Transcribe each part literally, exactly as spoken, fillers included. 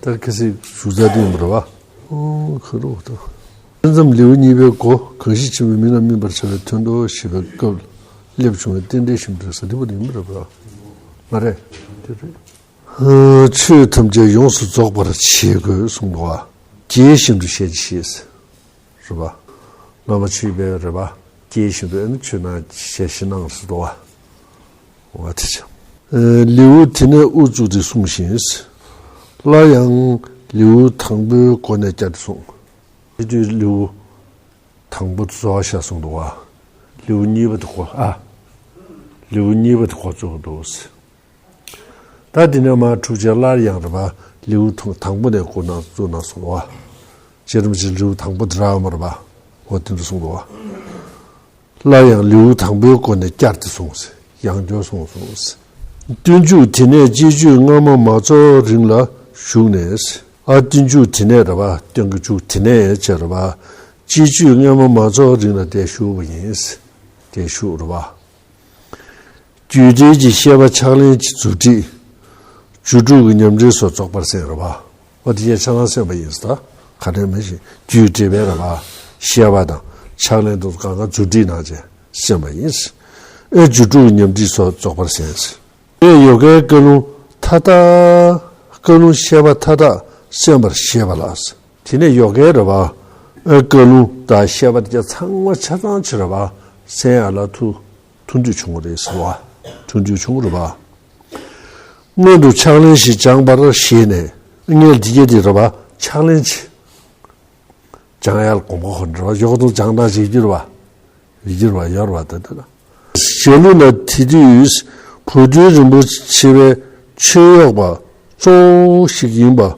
ལྟར་ཁ་སིག་བཞུགས་ཚར་དུས་ཡིན་པ་རེད་བ། ཨོ་ཁ་རོག་ཏུ། ཐུན་མཚམས་ལེའུ་གཉིས་པའི་མགོ་གང་ཞིག་ཆེན་པོའི་མིང་ལ་སྨིན་པར་བྱ་བའི་དོན་ཏོ་ཞེས་པའི་སྐབས་སླེབས་བྱུང་བའི་རྟེན་འབྲེལ་ཞིབ་འགྲེལ་ཟེར་འདི་པོ་དེ་ཡིན་པ་རེད་བ། མ་རེད། དེ་རེད། ཆོས་ཐམས་ཅད་ཡོངས་སུ་རྫོགས་པར་བྱེད་དགོས་གསུངས་འདུག་བ། དགྱེས་བཞིན་དུ་ཞལ་གྱིས་བཞེས། རེད་བ། བླ་མ་མཆོད་པའི་རེད་བ། དགྱེས་བཞིན་དུ་ཨེ་ནི་མཆོད་གནང་ཞལ་བཞེས་གནང་ཟེར་འདུག་བ། འོ་དེ་ཆ། ལེའུ་དེ་ནས་དབུ་བཙུགས་ཏེ་གསུངས་ཤིང་། སླར་ཡང་ལེའུ་དང་པོའི་སྒོ་ནས་བསྐྱར་ཏེ་གསུངས། དེ་དུས་ལེའུ་དང་པོ་རྫོགས་ཤག་གསུངས་འདུག་བ། ལེའུ་གཉིས་པ་དེ་གོ་ཨ། ལེའུ་གཉིས་པ་དེ་གོ་བཙུགས་འདུག་ད་དེ་ནས་མར་འཁྲུག་ཆ་སླར་ཡང་རེད་པ། ལེའུ་དང་དང་པོ་ནས་བསྐུར་ན་བཙུགས་ན་གསུངས་འདུག་བ། རྗེ་རིན་པོ་ཆེ་ལེའུ་དང་པོ་དེ་རག་མ་རེད་པ། འོ་དེ་འདྲ་གསུངས་འདུག་བ། སླར་ཡང་ལེའུ་དང་པོའི་སྒོ་ནས་བསྐྱར་ཏེ་གསུངས། ཡང་བསྐྱར་གསུངས་སོང་། སྟོན་མཇུག་དེ་ནས་སྤྱོད་འཇུག་སྔ་མ་མ་རྫོགས་རིང་ལ་བཞུགས་ནས། ཨ་སྟོན་མཇུག་དེ་ནས་རེད་པ། སྟོན་གྱི་མཇུག་དེ་ནས་བྱས་རེད་པ། སྤྱོད་འཇུག་སྔ་མ་མ་རྫོགས་རིང་ལ་དེ་བཞུགས་པ་ཡིན། དེ་བཞུགས་རེད་པ། རྒྱུད་འགྲེལ་གྱི་བཤད་པ་ཕྱག་ལེན་གྱི་མཛུབ་ཁྲིད། རྒྱུད་དྲུག་གི་ཉམས་འགྲེལ་སོགས་རྫོགས་པར་གསན་རེད་པ། འོ་དེ་ཡང་ཆ་ཚང་གསན་པ་ཡིན་ས། ག་ནས་མི་ཤེས། རྒྱུད་འགྲེལ་པའི་རེད་པ། བཤད་པ་དང་ཕྱག་ལེན་དུ་གང་ག་མཛུབ་ཁྲིད་གནང་བྱས་གསན་པ་ཡིན། ཨེ་རྒྱུད་དྲུག་གི་ཉམས་ཁྲིད་སོགས་རྫོགས་པར་གསན། ཨེ་ཡོ་གའི་བཀའ་ལུང་མཐའ་དག། བཀའ་ལུང་བཤད་པ་མཐའ་དག་གསན་པར་བཞེད་པ་ལ། དེ་ནས་ཡོ་གའི་རེད་པ། ཨེ་བཀའ་ལུང་དང་བཤད་པ་དེ་ཚང་མ་ཆ་ཚང་ཕྱིར་རེད་པ། གསན་ཡ་ལ་ཐུགས་མཐུན་འགྱུར་བྱུང་བ་རེད་ཟེར་བ། མཐུན་འགྱུར་བྱུང་རེད་པ། སྔོན་དུ་ཕྱག་ལེན་ཞིག་སྦྱངས་པར་བཞེད་ནས། སྔོན་དེ་གས་དེ་རེད་པ། ཕྱག་ལེན་ཞིག་སྦྱང་ཡ་ལ་དགོངས་པ་ཁོ་ན་རེད་པ། ཡོག་ཏུ་སྦྱང་སྟངས་ཤིག་གྱུར་པ། ཡི་གྱུར་པ་ཡོད་རེད་པ། ད་ལྟ་ཞལ་ལུང་ལ་དེ་དུས་བུ་སྟོན་རིན་པོ་ཆེ་བའི་ཆོས་གཡོག་པ་གཙོ་བོ་ཞིག་ཡིན་པ།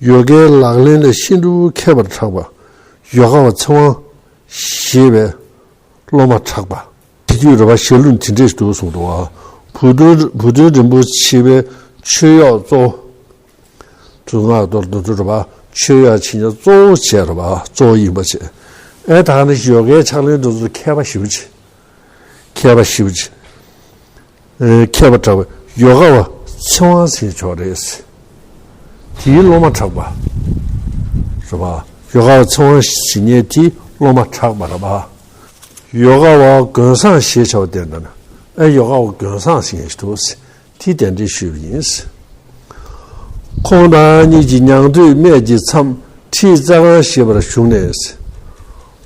ཡོ་གའི་ལག་ལེན་ལ་ཤིན་ཏུ་མཁས་པར་གྲགས་པ། ཡོ་ག་བ་ཚེ་དབང་ཞེས་པའི་སློབ་མ་གྲགས་པ། དེ་དུས་རེད་པ། ཞལ་ལུང་དེ་འདྲས་འདུག་གསུངས་འདུག་བ། བུ་སྟོན་བུ་སྟོན་རིན་པོ་ཆེ་བའི་ཆོས་གཡོག་གཙོ་བོ། གྲུབ་མཐའ་མདོར་བསྡུས་རེད་པ། ཆོས་གཡོག་བྱེད་མཁན་གཙོ་བོ་བྱས་རེད་པ། གཙོ་བོ་ཡིན་པ་བྱས། ཨེ་ད་ནི་ཡོ་གའི་ཕྱག་ལེན་དེ་ཚོར་མཁས་པ་ཞེ་པོ་ཅིག་མཁས་པ་ཞེ་པོ་ཅིག་ཨེ་མཁས་པ་གྲགས་པ་ཡོ་ག་བ་ཚེ་དབང་ཟེར་མཁན་ཅིག་ཡོད་རེད། དེའི་སློབ་མ་གྲགས་པ་རེད་པ། ཡོ་ག་བ་ཚེ་དབང་ཟེར་མཁན་དེའི་སློབ་མ་གྲགས་པ་རེད་པ། ཡོ་ག་བ་མགོན་བཟང་ཞེས་བྱ་བ་དེ་འདྲ་ན། ཨེ་ཡོ་ག་བ་མགོན་བཟང་ཟེར་མཁན་ཞིག་འདུག་དེ་གདན་འདྲེན་ཞུས་པ་ཡིན། ཁོང་རྣམ་གཉིས་ཀྱིས་ཉང་སྟོད་སྨད་ཀྱི་མཚམས་ཁྲི་རྩ་སྒང་ཞེས་པར་བཞུགས་ནས།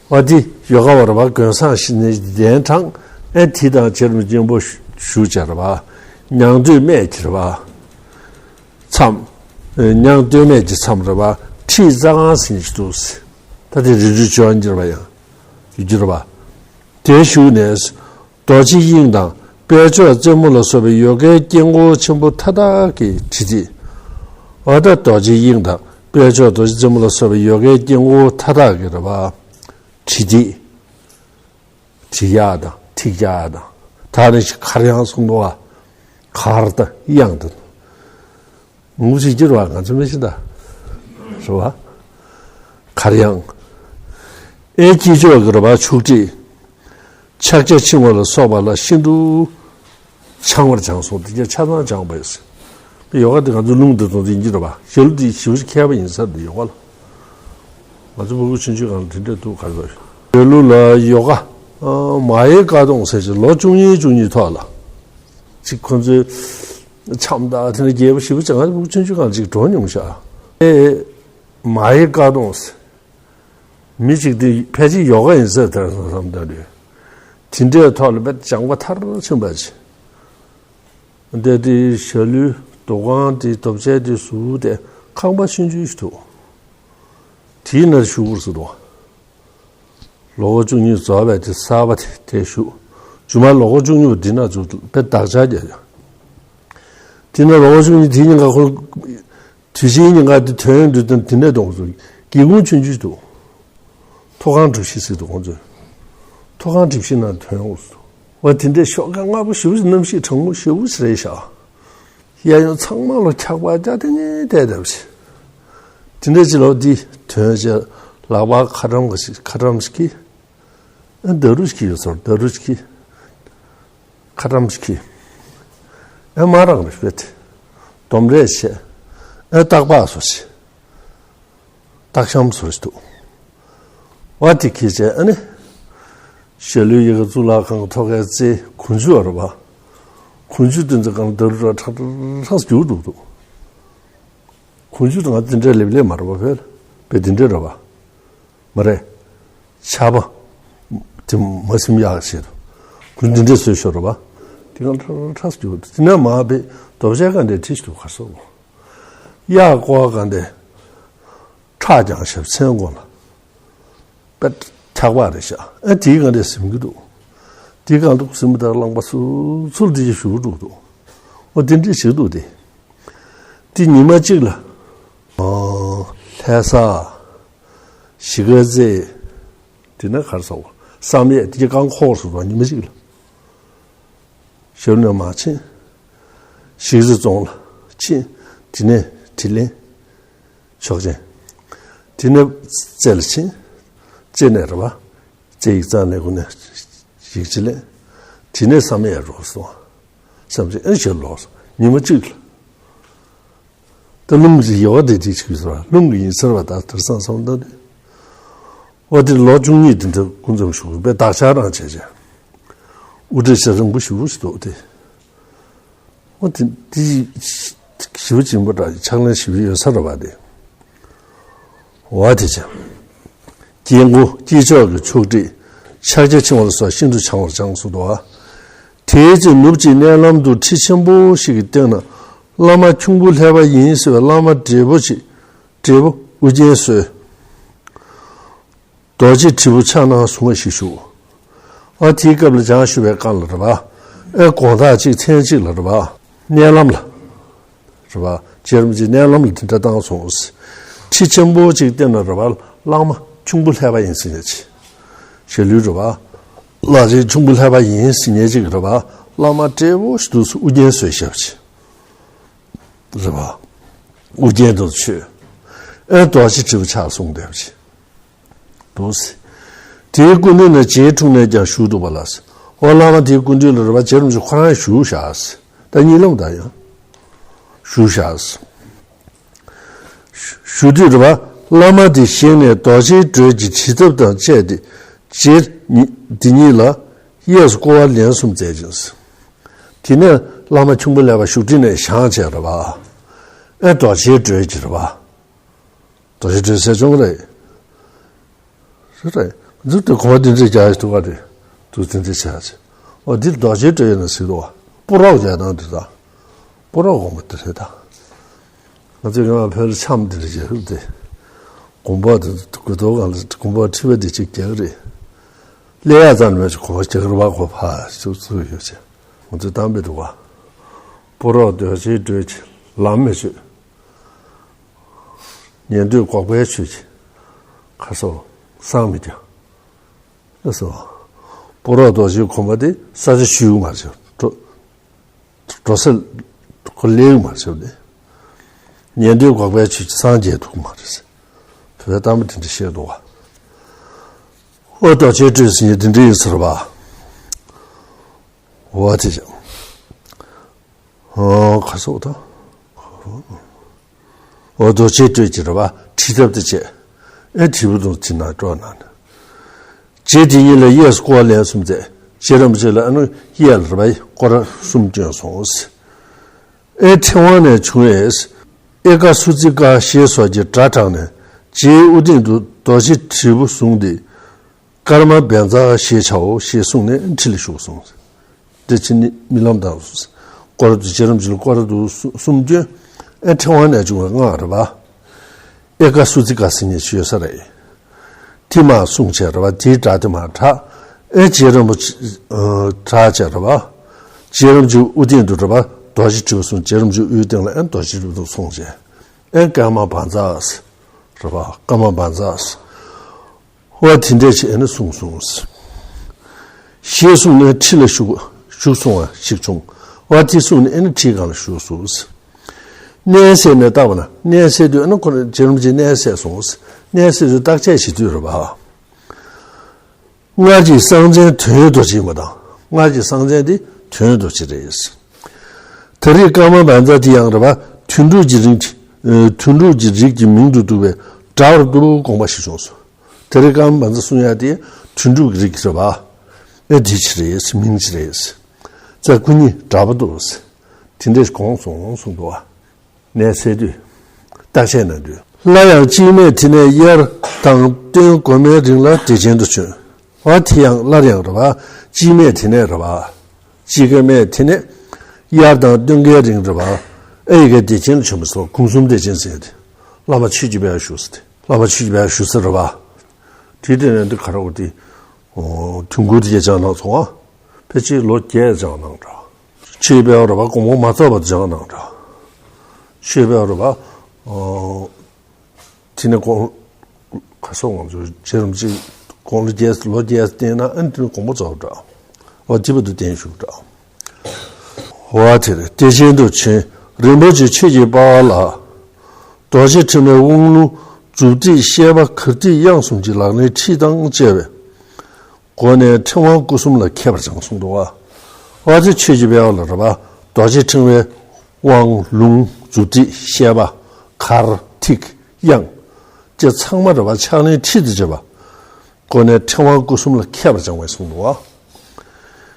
བ་དེ་ཡོ་ག་བ་རེད་པ། མགོན་བཟང་ཞེས་ནས་གདན་དྲངས། ཨེ་དེ་དང་རྗེ་རིན་པོ་ཆེ་མཉམ་པོ་བཞུགས་བྱས་རེད་པ། ཉང་སྟོད་སྨད་ཀྱི་རེད་པ། མཚམས། ཨེ་ཉང་སྟོད་སྨད་ཀྱི་མཚམས་རེད་པ། ཁྲི་རྩ་སྒང་ཟེར་མཁན་ཞིག་འདུག་ད་དེ་རི་ཁྲོད་ལྗོངས་འགྱུར་བ་ཡང་ཡོད་རྒྱུ་རེད་པ། དེར་བཞུགས་ནས། རྡོ་རྗེ་དབྱིངས་དང་དཔལ་མཆོག་རྩེ་མོ་ལ་སོགས་པའི་ཡོ་གའི་དཀྱིལ་འཁོར་ཆེན་པོ་མཐའ་དག་གི་བྲིས་ཏེ། འོ་ད་རྡོ་རྗེ་དབྱིངས་དང་དཔལ་མཆོག་རྡོ་རྗེ་རྩེ་མོ་ལ་སོགས་པའི་ཡོ་གའི་དཀྱིལ་འཁོར་མཐའ་དག་གི་རེད་པ། བྲིས་ཏེ། བྲིས་ཡག་དང་ཁྲིགས་ཡག་དང་། ད་ནི་མཁར་དབྱངས་གསུངས་འདུག་བ། མཁར་དང་དབྱངས་དང་། ངུ་ཅིག་གྱུར་བ་ང་ཚོ་མི་ཤེས་ད། རེད་བ། མཁར་དབྱངས། ཨེ་དཀྱིལ་ཆོག་གི་རེད་བ། ཆོག་ཁྲིགས། ཕྱག་རྒྱ་ཆེན་པོ་ལ་སོགས་པ་ལ་ཤིན་ཏུ་འཆང་བར་སྦྱངས་སོ། དེ་རྒྱ་ཆ་ཚང་སྦྱངས་པས། ཡོ་ག་དེ་ང་ཚོ་ལུང་དེ་ཚོ་དེ་ཡིན་གྱི་རེད་བ། ཞལ་དེ་ཞིབ་མཁས་པ་ཡིན་ས་དེ་ཡོ་ག་ལ། ང་ཚོ་ཕྲུ་གུ་ཆུང་ཆུང་སྒང་ལ་དེ་འདྲས་འདུག་ག་རེ་ཟེར། ཞལ་ལུང་ལ་ཡོ་ག་མ་ཧེ་བཀའ་གདོང་ཟེར་ཞིག་ལོ་བཅུ་གཉིས་བཅུ་གཉིས་ཐོག་ལ། ཅིག་ཁོ་ཚོའི་འཆམ་དང་དེ་འདྲ་རྒྱས་པོ་ཞེ་པོ་ཅིག་ང་ཚོ་ཕྲུ་གུ་ཆུང་ཆུང་སྒང་ཅིག་འགྲོ་མྱོང་ཤག་ཨེ་མ་ཧེ་བཀའ་གདོང་ཟེར། མི་གཅིག་དེ་ཕལ་ཆེར་ཡོ་ག་ཡིན་ས་དེར་སོང་བསམ་ད་དུས། དེ་འདྲའི་ཐོག་ལ་དཔེ་སྦྱངས་པ་མཐར་ཕྱིན་པ་ཅིག་འདི་དེ་ཞལ་ལུང་འདུ་ཁང་དེ་དོབ་ཆལ་དེ་ཟུར་དེ་ཁང་པ་ཆུང་ཆུང་ཞིག་འདུག་དེའི་ནང་བཞུགས་པར་ཟེར་འདུག་ལོ་ངོ་བཅུ་གཉིས་རྫོགས་པའི་དེ་གསར་པ་དེ་དེ་བཞུགས། རྗེས་མ་ལོ་ངོ་བཅུ་གཉིས་པ་འདི་ན་ཚུར་དཔེ་བདག་ཅག་རྒྱག་ཡ། དེ་ན་ལོ་ངོ་བཅུ་གཉིས་དེ་གཉིས་ཀ་ཁོ། དུས་ཆེན་གཉིས་ཀ་དེ་ཐོན་ཡོང་དུས་དེ་ནས་གཏོང་ཚུལ་སྒེའུ་ཁུང་ཆུང་ཆུང་འདུག་ཐོག་ཁང་གྲུ་བཞི་ཟེར་འདུག་ཁོང་ཚོས། ཐོག་ཁང་གྲུ་བཞི་ནང་ཐོན་ཡོང་ཚུལ། བ་དེ་འདྲའི་ཤོག་ཁ་སྔ་པོ་ཞེ་པོ་ཅིག་གནམ་གཤིས་གྲང་མོ་ཞེ་པོ་ཅིག་རེད་ཤག་གཡས་གཡོན་ཚང་མ་ལོ་འཁྱག་པ་རྒྱག་དེ་ནས་བསྡད་བསྡད་པ་ཞིག་དེ་འདྲ་ཅིག་ལོ་འདི་ཐོན་བྱས་ལག་པ་ཁ་ཊམ་ག་ཞིག་ཁ་ཊམ་ཞིག་གིས། ཨ་ཌ་རུ་ཞིག་གིས་ཡོད་ཚོར་ཌ་རུ་ཞིག་གིས། ཁ་ཊམ་ཞིག་གིས། ཨ་མ་རང་རེ་བེད། སྡོམ་རེས་བྱས། ཨ་སྟག་ལྤགས་བཟོ་ཞིག་སྟག་ཤམ་བཟོ་ཞིག་འདུག་བ་དེ་ཁྱེར་བྱས་ཨ་ནི། ཞྭ་ལུའི་ཡལ་ག་གཙུག་ལག་ཁང་གི་ཐོག་ཁའི་རྩེ་གུང་ཆུ་བ་རེད་བ། གུང་ཆུ་དེ་ཚོ་གང་དར་ར་ཁྲག་ཁྲག་ཁྲག་རྒྱུག་འདུག་འདུག་གུང་ཆུ་དང་དེ་འདྲའི་ལེབ་ལེབ་མ་རེད་བ། བོད་བོད་དེ་འདྲའི་རེད་བ། མ་རེད། ཆར་པ་དེ་མ་ཟིན་ཡག་བྱེད་དུ་གུང་འདི་འདྲས་བཟོས་ཤོར་བ། དེ་གང་ཁྲ་ཁྲ་སྐྱུག་དེ་ནས་མ་བེད་རྡོ་བཅལ་ག་འདྲས་ཁྲིད་འདུག་གར་སོང་། གཡག་ཀོ་བ་ག་འདྲས་ཁྲག་ཀྱང་ཞབས་མཚན་དགོན་ལ་པད་ཁྱག་པ་རེད་ཤག་ཨ་དེའི་ག་འདྲས་ཟིན་གི་འདུག་དེའི་གང་འདུག་ཟིན་པ་དང་རླངས་པ་སུ་ཚུར་དེ་ཞིག་ཞུ་འགྲོ་འདུག་འོ་དེ་འདྲས་ཞིག་འདུག་དེ། དེ་ཉི་མ་གཅིག་ལ། ལྷ་ས། གཞིས་ཀ་རྩེ། དེ་ནས་གར་སོང་བསམ་ཡས་དེ་རྐང་འཁོར་སོང་བ་ཉི་མ་གཅིག་ལ། ཞབས་ནས་མར་ཕྱིན། གཞིས་ཀ་རྩེ་རྫོང་ལ་ཕྱིན། དེ་ནས་དྲིན་ལན་ཆོག་མཆན། དེ་ནས་རྩེ་ལ་ཕྱིན། རྩེ་ནས་རེད་བ། རྩེ་ཡིག་ཚང་ལས་ཁུངས་ནས་ཡིག་ཆ་ལེན། དེ་ནས་བསམ་ཡས་རོགས་སོང་། བསམ་ཚེ་ཨེ་ཞེས་ལོག་སོང་ཉི་མ་གཅིག་ལ། ད་རླུང་གི་ཡོ་ག་དེ་དེ་ཅིག་ཟེར་བ་རླུང་གི་ཡིན་ཟེར་བ་ད་དེར་སང་སང་ད་དེ། འོ་དེ་ལོ་བཅུ་གཉིས་དེ་འདྲ་སྐུ་མཚམས་བཞུགས་པའི་བདག་ཆགས་རང་བྱས་བྱས། དབུ་སྐྲ་ཞེ་རིང་པོ་ཞེ་པོ་ཞིག་འདུག་སྟེ། འོ་དེ་དེ་ཞེ་པོ་ཅིག་ཡིན་པ་འདྲ་ཕྱག་ལེན་ཞེ་པོ་ཡོད་ས་རེད་བ་དེ། འོ་དེ་བྱས། སྐྱེ་དགུ་སྐྱེས་མཆོག་གི་ཆོག་ཁྲིགས། ཕྱག་རྒྱ་ཆེ་བ་ལ་སོགས་ཤིན་ཏུ་འཆང་བར་སྦྱངས་སུ་འདུག་བ། དེའི་ཚེ་ནུབ་ཀྱི་མནལ་ལམ་དུ་ཁྲི་ཆེན་པོ་ཞིག་གི་སྟེང་ན་བླ་མ་ཁྱུང་པོ་ལྷས་པ་ཡིན་ཟེར་བའི་བླ་མ་བགྲེས་པོ་ཅིག་བགྲེས་པོ་ཨུ་རྒྱན་བསོད། རྡོ་རྗེ་དྲིལ་བུ་ཕྱག་ན་བཟུང་བ་ཞིག་བཞུགས། ཨ་དེའི་སྐབས་ལ་སྦྱང་ཞུ་བའི་སྐབས་ལ་རེད་བ། ཨེ་དགོང་དག་ཅིག་མཚན་གཅིག་ལ་རེད་བ། མནལ་ལམ་ལ། རེད་བ། རྗེ་རིན་པོ་ཆེ་མནལ་ལམ་ལ་དེ་འདྲ་བཏང་སོང་། ཁྲི་ཆེན་པོ་ཅིག་སྟེང་ན་རེད་བ། བླ་མ་ཁྱུང་པོ་ལྷས་པ་ཡིན་ཟེར་ཉེ་ཅིག་ཞྭ་ལུའི་རེད་བ། བླ་རྗེ་ཁྱུང་པོ་ལྷས་པ་ཡིན་ཟེར་ཉེ་ཅིག་རེད་བ། བླ་མ་བགྲེས་པོ་ཞིག་འདུག་སེ་ཨུ་རྒྱན་བསོད་ཞབས་ཀྱི། རེད་བ། ཨུ་རྒྱན་དུ་མཆོད། ཨེ་རྡོ་རྗེ་དྲིལ་བུ་ཕྱག་བཟུང་བསྡད་པ་ཅིག་འདུག་སེ། དེའི་སྐུ་མདུན་ན་རྗེའི་དྲུང་ནས་ཀྱང་བཞུགས་འདུག་པ་ལགས། འོ་བླ་མ་དེའི་སྐུ་མདུན་ལ་རེད་བ་རྗེ་རིན་པོ་ཆེ་ཁོ་རང་བཞུགས་བཞག་ཟེར། ད་གཉིད་ལམ་ད་ཡང་། བཞུགས་བཞག་ཟེར། བཞུགས་དུས་རེད་བ་བླ་མ་དེ་བཞེངས་ནས་རྡོ་རྗེའི་འགྲོས་ཀྱི་བྲིས་ཐབས་དང་བཅས་ཏེ་རྗེ་འདི་ཉིད་ལ་གཡས་སུ་བསྐོར་བ་ལན་གསུམ་མཛད་ཅིང་། དེ་ནས་བླ་མ་ཁྱུང་པོ་ལྷས་པ་བཞུགས་ཁྲི་ནས་བཞེངས་བྱས་རེད་བ། ཨེ་རྡོ་རྗེའི་འགྲོས་ཀྱི་རེད་བ། རྡོ་རྗེ་འགྲོས་ཟེར་བྱུང་རེད། རེད་རེད། འཛུགས་ཏེ་གོང་བ་འདི་འདྲས་རྒྱག་ཡ་ཐུག་པ་རེད། འདུག་འདི་འདྲས་བྱས་ཚེ། འོ་འདི་རྡོ་རྗེ་འགྲོས་ཡིན་ན་ཟེར་འདུག་བ། སྤུ་རོགས་རྒྱག་སྟངས་འདི་དང་། སྤུ་རོགས་གོང་མ་འདི་རེད་ད། ང་ཚོས་སྔ་མ་བོད་ལ་འཆམ་འདི་འདྲས་རྒྱག་གི་རེད་དེ། དགོན་པ་འདི་དགོན་ཐོག་སྒང་ལ་དགོན་པ་ཁྲི་པ་འདི་གཅིག་རྒྱག་གི་རེད། སླེབས་ཡ་ཙམ་མེད་ཅིག་གོང་བ་རྒྱག་གི་རེད་བ་གོ་ཕ་ཚུགས་ཚུགས་ཡོད་ཅེ། ང་ཚོས་བཏང་པའི་འདུག་བ། སྤུ་རོགས་རྡོ་རྗེ་འགྲོས་ཀྱི་ལམ་མི་ཆོད། ཉན་ཐོས་འགོག་པའི་ཆོས་ཀྱི་ཁ་སོ་སང་མི་རྒྱ། ལགས་སོ། སྤུ་རོགས་རྡོ་རྗེའི་གོམ་པ་དེ་ས་ཆ་ཞུ་མ་བྱེད་འགྲོ། འགྲོ་ས་ཁོ་ལེགས་མ་བྱེད་དེ། ཉན་ཐོས་འགོག་པའི་ཆོས་ཀྱི་སངས་རྒྱས་ཐུག་མ་རེད། བོད་པའི་གཏམ་དཔེ་དེ་འདྲ་བཤད་འདུག་བ། ཨོ་རྡོ་རྗེ་སྤྲོས་ཟིན་ཡས་དེ་འདྲ་ཡིན་ཟེར་བ། འོ་དེ་བྱས། ཨོ་ཁ་སོག་དང་། འོ་རྡོ་རྗེ་སྤྲོས་ཀྱི་རེད་བ་ཁྲི་ཐབ་དེ་བྱས། ཨེ་དྲིལ་བུ་དང་ཁྲི་ནང་སྤྲོ་ན་ནི། རྗེ་དེ་ཉིད་ལ་གཡས་སུ་བསྐོར་བ་ལན་གསུམ་མཛད། རྗེ་རིན་པོ་ཆེ་ལ་ཨ་ནུ་གཡས་ལ་རེད་བ་སྐོར་གསུམ་བསྐྱོན་སོང་། ཨེ་ཕྲེང་བ་ནས་བྱུང་བས། ཨེ་ཀ་སུ་ཙི་ཀ་ཞེས་སོགས་ཀྱི་སྒྲ་བསྒྲགས་ནས་རྗེའི་དབུ་སྟེང་དུ་རྡོ་རྗེ་དྲིལ་བུ་བཟུང་སྟེ། ཀརྨ་བཛྲ་ཞེས་བྱའོ་ཞེས་གསུངས་ནས་ཁྲི་ལ་བཞུགས་གསུངས། དེ་ཕྱི་ནི་རྨི་ལམ་དང་། སྐོར་དུ་རྗེ་རིན་པོ་ཆེ་ལ་སྐོར་དུ་གསུམ་བསྐྱོན། ཨེ་ཕྲེང་བ་ནས་བྱུང་བའི་སྔགས་རེད་བ། ཨེ་ཀ་སུ་ཙི་ཀ་ཟེར་མཁན་ཞིག་ཡོད་ས་རེད། དེ་མར་གསུངས་བྱས་རེད་བ་དེའི་སྒྲ་དེ་མར་གྲགས། ཨེ་རྗེ་རིན་པོ་ཆེ་གྲགས་བྱས་རེད་བ། རྗེ་རིན་པོ་ཆེ་དབུ་སྟེང་དུ་རེད་བ་རྡོ་རྗེ་དྲིལ་བུ་གསུངས་རྗེ་རིན་པོ་ཆེ་དབུའི་སྟེང་ལ་ཨེ་རྡོ་རྗེ་དྲིལ་བུ་གསུངས་བྱས། ཨེ་ཀརྨ་བཛྲ་རེད་བ་ཀརྨ་བཛྲ། ཧོ་དེ་འདྲས་བྱས་ནས་གསུངས་སོང་། ཞེས་གསུངས་ནས་ཁྲི་ལ་བཞུགས་བཞུགས་སོང་བ་ཞིག་བྱུང་། ཧོ་དེ་གསུངས་ནས་ཨེ་ནི་ཁྲིའི་སྒང་ལ་བཞུགས་སོང་། མནལ་སད་ནས་བརྟག་པ་ན་མནལ་སད་དུས་ཨེ་ནི་ཁོ་རང་རྗེ་རིན་པོ་ཆེ་མནལ་སད་སོང་། མནལ་སད་དུས་བརྟག་དཔྱད་བྱེད་དུས་རེད་བ། སྔར་གྱི་གསང་མཚན་དོན་ཡོད་རྡོ་རྗེ་ཡིན་པ་དང་། སྔར་གྱི་གསང་མཚན་དེ་དོན་ཡོད་རྡོ་རྗེ་རེད། ད་རེས་ཀརྨ་བཛྲ་དེ་ཡང་རེད་བ་དུད་འགྲོ་གྱི་རིགས་ཀྱི་ དོན་གྲུབ་ཀྱི་རིགས་ཀྱི་མིང་དུ་འདུག་པའི་སྒྲ་བར་དུ་དགོངས་པ་ཞིག་བྱུང་སོང་། དེ་རིང་སྐར་མ་བཛྲ་གསུང་ཡ་དེ་དོན་གྲུབ་ཀྱི་རིགས་རེད་པ། ཨེ་དེ་ཅི་རེད། མིང་ཅི་རེད། ཙ་སྐུ་ཉིད་འདྲ་པོ་འདུག་དེ་འདྲས་དགོངས་སོང་གསུངས་འདུག་བ། ནས་ཟེར་དུས། བརྟག་དཔྱད་གནང་དུས། སླར་ཡང་སྐྱེ་དམན་དེ་ནས་དབྱར་དང་སྟོན་དགོས་མའི་རིང་ལ་བདེ་ཆེན་དུ་བྱོན། བ་དེ་ཡང་སླར་ཡང་རེད་པ། སྐྱེ་དམན་དེ་ནས་རེད་པ། སྐྱེ་དམན་དེ་ནས་དབྱར་དང་སྟོན་ཀའི་རིང་རེད་པ། ཨེ་ཡི་གེ་བདེ་ཆེན་དུ་བྱོན་པ་སོགས་གུང་གསུམ་བདེ་ཆེན་ཟེར་ཏེ། བླ་མ་ཆོས་ཀྱི་དཔལ་བཞུགས་ཟེར་ཏེ། བླ་མ་ཆོས་ཀྱི་དཔལ་བཞུགས་ཟེར་རེད་པ། དེ་དེ་ནས་འདི་ག་རེ་འོ་དེ། དུས་འཁོར་དེ་སྦྱངས་གནང་སོང་ཨ། ཕལ་ཆེར་ལོ་བརྒྱད་སྦྱངས་གནང་འདྲ། ཆོས་དཔལ་རེད་པ་དགོང་མོ་མ་ཚོགས་པར་སྦྱངས་གནང་འདྲ། ཆོས་དཔལ་རེད་པ། ཨོ། དེ་ནས་དགོང་། ག་སོགས་ང་ཚོ་རྗེ་རིན་པོ་ཆེ་དགུང་ལོ་བརྒྱད་ལོ་བརྒྱད་བསྟེན་ན་ཨ་ནི་དེ་ནས་དགོང་མོ་ཚོགས་འདྲ། འོ་དེ་བར་དུ་བསྟེན་བཞུགས་འདྲ། འོ་དེར་བདེ་ཆེན་དུ་བྱོན། རིན་པོ་ཆེ་ཆོས་ཀྱི་དཔལ་བ་ལ། རྡོ་རྗེ་ཕྲེང་བའི་དབང་ལུང་མཛུབ་ཐེལ་བཤད་པ་གར་ཐིག་དབྱངས་གསུམ་གྱི་ལག་ལེན་ཁྲིད་དང་བཅས་པའི། སྒོ་ནས་ཕྲེང་བ་སྐོར་གསུམ་ལ་མཁས་པར་སྦྱངས་གསུངས་འདུག་བ། བ་དེ་ཆོས་ཀྱི་དཔལ་བ་ལ་རེད་པ། རྡོ་རྗེ་ཕྲེང་བའི་དབང་ལུང་མཛུབ་ཐེལ་བཤད་པ་གར་ཐིག་དབྱངས་ཀྱི་ཚང་མ་རེད་པ་ཕྱག་ལེན་ཁྲིད་དུ་བྱེད་པ། སྒོ་ནས་ཕྲེང་བ་སྐོར་གསུམ་ལ་མཁས་པར་སྦྱངས་པས་གསུངས་འདུག་བ།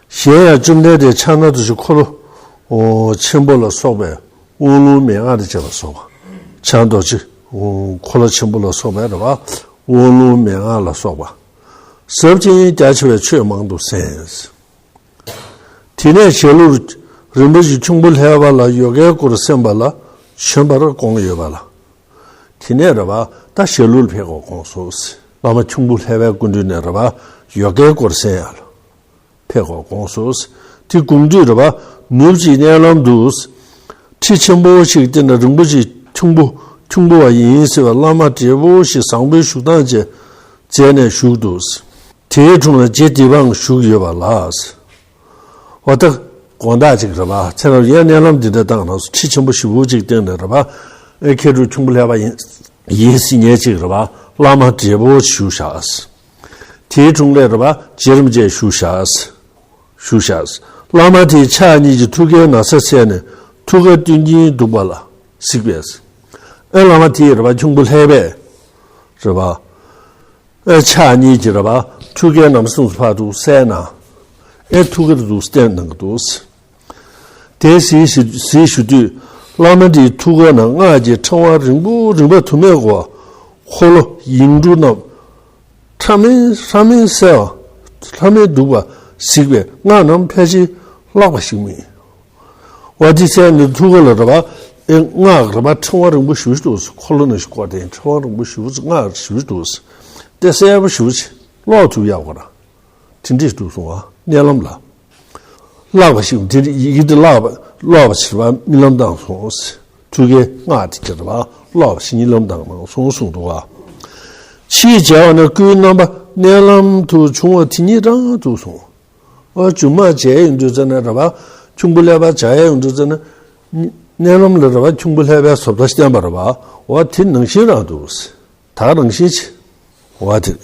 གཞན་ཡང་བཅོམ་ལྡན་འདས་ཕྱག་ན་རྡོ་རྗེ་འཁོར་ལོ་ཆེན་པོ་ལ་སོགས་པའི་དབང་ལུང་མན་ངག་དང་བཅས་པ་སོགས་པ། ཕྱག་ན་རྡོ་རྗེ་འཁོར་ལོ་ཆེན་པོ་ལ་སོགས་པའི་རེད་པ། དབང་ལུང་མན་ངག་ལ་སོགས་པ། ཟབ་ཅིང་རྒྱ་ཆེ་བའི་ཆོས་མང་དུ་གསན། དེ་ནས་ཞྭ་ལུར་རིན་པོ་ཆེ་ཁྱུང་པོ་ལྷས་པ་ལ་ཡོ་གའི་སྐོར་གསན་པ་ལ་བྱོན་པར་དགོངས་ཡོད་པ་ལ། དེ་ནས་རེད་པ་ད་ཞྭ་ལུར་ཕེབས་དགོས་དགོངས་སོ། བླ་མ་ཁྱུང་པོ་ལྷས་པའི་སྐུ་མདུན་ནས་རེད་པ་ཡོ་གའི་སྐོར་གསན་ཡ་ལ་ཕེབས་དགོས་དགོངས་སོ། དེ་དགོངས་དུས་རེད་པ་ནུབ་ཀྱི་མནལ་ལམ་དུ། ཁྲི་ཆེན་པོ་ཞིག་སྟེང་ན་རིན་པོ་ཆེ་ཁྱུང་པོ་ཁྱུང་པོ་བ་ཡིན་ཟེར་བའི་བླ་མ་བགྲེས་པོ་ཞིག་བཟང་པོའི་བཞུགས་སྟངས་ཅན་མཛད་ནས་བཞུགས་འདུག་དེའི་དྲུང་ལ་རྗེ་འདི་པའང་བཞུགས་ཡོད་པ་ལ། འོ་ད་དགོང་དག་ཅིག་རེད་པ་ཚེ་རབས་ཡན་མནལ་ལམ་འདི་འདྲ་བཏང་ན་ཁྲི་ཆེན་པོ་ཞེ་པོ་ཅིག་སྟེང་ནས་རེད་པ། ཨེ་མཁས་གྲུབ་ཁྱུང་པོ་ལྷས་པ་ཡིན་ཡིན་ཟེར་མཁན་ཅིག་རེད་པ་བླ་མ་བགྲེས་པོ་བཞུགས་ཤག་དེའི་དྲུང་ལ་རེད་པ་རྗེ་རིན་པོ་ཆེ་བཞུགས་ཤག་བཞུགས་ཤག་བླ་མ་དེས་ཕྱག་གཉིས་ཀྱིས་ཐུགས་ཀའི་ན་བཟའ་བཙལ་ནས་ཐུགས་ཀ་སྟོན་གྱིན་འདུག་པ་ལ་གཟིགས་པས། ཨེ་བླ་མ་དེས་རེད་པ་ཁྱུང་པོ་ལྷས་པས་རེད་པ། ཨེ་ཕྱག་གཉིས་ཀྱིས་རེད་པ་ཐུགས་ཀའི་ན་བཟའ་ཕར་ཚུར་བཙལ་ན། ཨེ་ཐུགས་ཀར་འདུག་བསྟན་གནང་གི་འདུག་དེ་གཟིགས་ཞུ་གཟིགས་ཞུ་དུས་བླ་མ་དེའི་ཐུགས་ཀ་ན་སྔགས་ཀྱི་ཕྲེང་བ་རིང་པོ་རིང་པོ་དུ་མས་བསྐོར་བ་འཁོར་ལོ་ཡིག་འབྲུ་རྣམས་ཕྲ་མེན་ཕྲ་མེན་གསལ་བ་ཕྲ་མེན་འདུག་པ་གཟིགས་པས་སྔགས་རྣམས་ཕལ་ཆེར་བརླག་པ་ཞིག་མིན། བ་དེ་ཚེ་ནི་ཐུགས་ཀ་ལ་རེད་པ། ཨེ་སྔགས་རེད་པ་ཕྲེང་བ་རིང་པོ་ཞེ་པོ་ཅིག་འདུག་འཁོར་ལོ་ནང་བཞིན་བསྐོར་ཏེ་ཕྲེང་བ་རིང་པོ་ཞེ་པོ་ཅིག་སྔགས་ཞེ་པོ་ཅིག་འདུག་དེ་གསལ་པོ་ཞེ་པོ་ཅིག་ཀློག་ཐུབ་ཡག་པ་ར། དེ་འདྲས་འདུག་གསུང་བ་མནལ་ལམ་ལ། བརླག་པ་ཞིག་དེ་ཡི་གེ་དེ་བརླག་པ་བརླག་པ་ཕྱིར་བ་རྨི་ལམ་བཏང་སོང་། ཐུགས་ཀའི་སྔགས་དེ་ཁྱེར་བ་བརླག་པ་ཞིག་རྨི་ལམ་བཏང་གནང་སོང་གསུངས་འདུག་བ། ཕྱིའི་བྱ་བ་ནི་སྐུའི་རྣམ་པ་མནལ་ལམ་དུ་བྱུང་བ་དེ་ཉིད་རང་དུ་གསུངས། ཨོ་སྒྱུ་མ་བྱས་ཡོང་དུས་ཙ་ན་རེད་པ། ཁྱུང་པོ་ལྷས་པ་བྱ་ཡ་ཡོང་དུས་ཙ་ན། མནལ་ལམ་ལ་རེད་པ་ཁྱུང་པོ་ལྷས་པའི་བཟོ་ལྟ་བསྟན་པ་རེད་པ། འོ་དེ་ནང་བཞིན་རང་འདུག་ད་རང་བཞིན་ཆེ། འོ་དེ།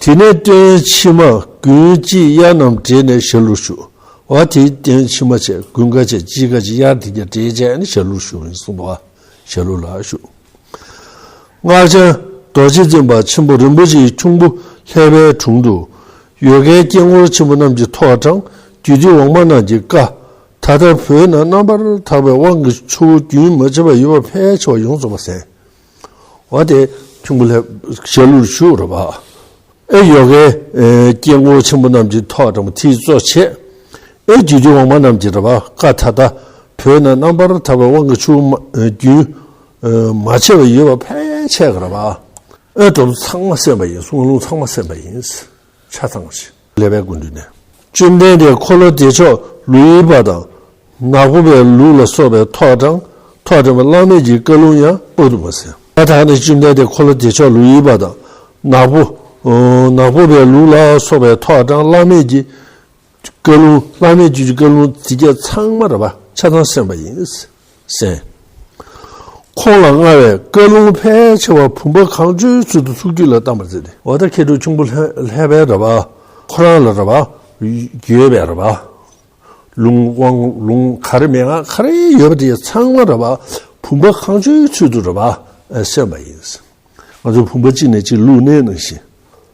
དེ་ནས་སྟོན་ཕྱི་མ་དགུན་དཔྱིད་དབྱར་རྣམས་བྲེས་ནས་ཞྭ་ལུར་བཞུགས། འོ་དེ་སྟོན་ཕྱི་མ་བྱས་དགུན་ཁ་བྱས་དཔྱིད་ཁ་བྱས་དབྱར་དེ་ག་བྲེས་བྱས་ནས་ཞྭ་ལུར་བཞུགས་ཡིན་གསུངས་པ། ཞྭ་ལུ་ལ་བཞུགས། སྔགས་འཆང་རྡོ་རྗེ་འཛིན་པ་ཆེན་པོ་རིན་པོ་ཆེའི་ཁྱུང་པོ་ལྷས་པའི་དྲུང་དུ། ཡོ་གའི་སྐྱེ་ངོར་ཆེན་པོ་རྣམས་ཀྱི་ཐོག་དྲངས་རྒྱུད་སྡེ་འོག་མ་རྣམས་ཀྱི་བཀའ། ད་ལྟ་བོད་ན་རྣམ་པར་དག་པའི་དབང་གི་ཆུ་བོ་རྒྱུན་མ་ཆད་པར་ཡོད་པ་ཕལ་ཆེ་བ་ཡོངས་རྫོགས་པ་གསན། འོ་དེ་ཁྱུང་པོ་ལྷས་ཞྭ་ལུར་བཞུགས་རེད་པ། ཨེ་ཡོ་གའི་ཨེ་སྐྱེ་ངོར་ཆེན་པོ་རྣམས་ཀྱི་ཐོག་དྲངས་པ་དེས་གཙོ་བྱས། ཨེ་རྒྱུད་སྡེ་འོག་མ་རྣམས་ཀྱི་རེད་པ་བཀའ་ད་ལྟ་བོད་ན་རྣམ་པར་དག་པའི་དབང་གི་ཆུ་བོ་མ་ཨེ་རྒྱུན་ཨེ་མ་ཆད་པར་ཡོད་པ་ཕལ་ཆེ་ག་རེད་པ། ཨེ་འགྲོ་ཚང་མ་གསན་པ་ཡིན་གསུང་ལུང་ཚང་མ་གསན་པ་ཡིན། ཆ་ཚང་ཞིག་ལས་པའི་སྐུ་མདུན་ནས། བཅོམ་ལྡན་འདས་འཁོར་ལོ་བདེ་མཆོག་ལོ་ཡི་པ་དང་། ནག་པོ་པའི་ལུགས་ལ་སོགས་པའི་ཐོག་དྲངས་ཐོག་དྲངས་པའི་བླ་མེད་ཀྱི་བཀའ་ལུང་ཡང་དཔག་ཏུ་མ་ཟད། ད་ཐག་ནས་བཅོམ་ལྡན་འདས་འཁོར་ལོ་བདེ་མཆོག་ལོ་ཡི་པ་དང་། ནག་པོ། ནག་པོ་པའི་ལུགས་ལ་སོགས་པའི་ཐོག་དྲངས་བླ་མེད་ཀྱི་བཀའ་ལུང་བླ་མེད་ཀྱི་བཀའ་ལུང་དེ་གས་ཚང་མ་རེད་པ་ཆ་ཚང་གསན་པ་ཡིན། གསན། ཁོང་ལ་མངའ་བའི་བཀའ་ལུང་ཕལ་ཆེ་བ་བུམ་པ་གང་བྱོའི་ཚུལ་དུ་ཐུགས་རྒྱུད་ལ་བཏང་བར་མཛད་དེ། འོ་ད་མཁས་གྲུབ་ཁྱུང་པོ་ལྷས་པའི་རེད་པ། ཁོ་རང་ལ་རེད་པ། ཡོད་པའི་རེད་པ། ལུང་དབང་ལུང་ག་རེ་མན་ངག་ག་རེ་ཡོད་པ་དེ་ཚང་མ་རེད་པ། བུམ་པ་གང་བྱོའི་ཚུལ་དུ་རེད་པ། ཨ་སོན་པ་ཡིན། ང་ཚོ་བུམ་པ་གཅིག་ནས་གཅིག་བླུགས་ནས་ནང་བཞིན།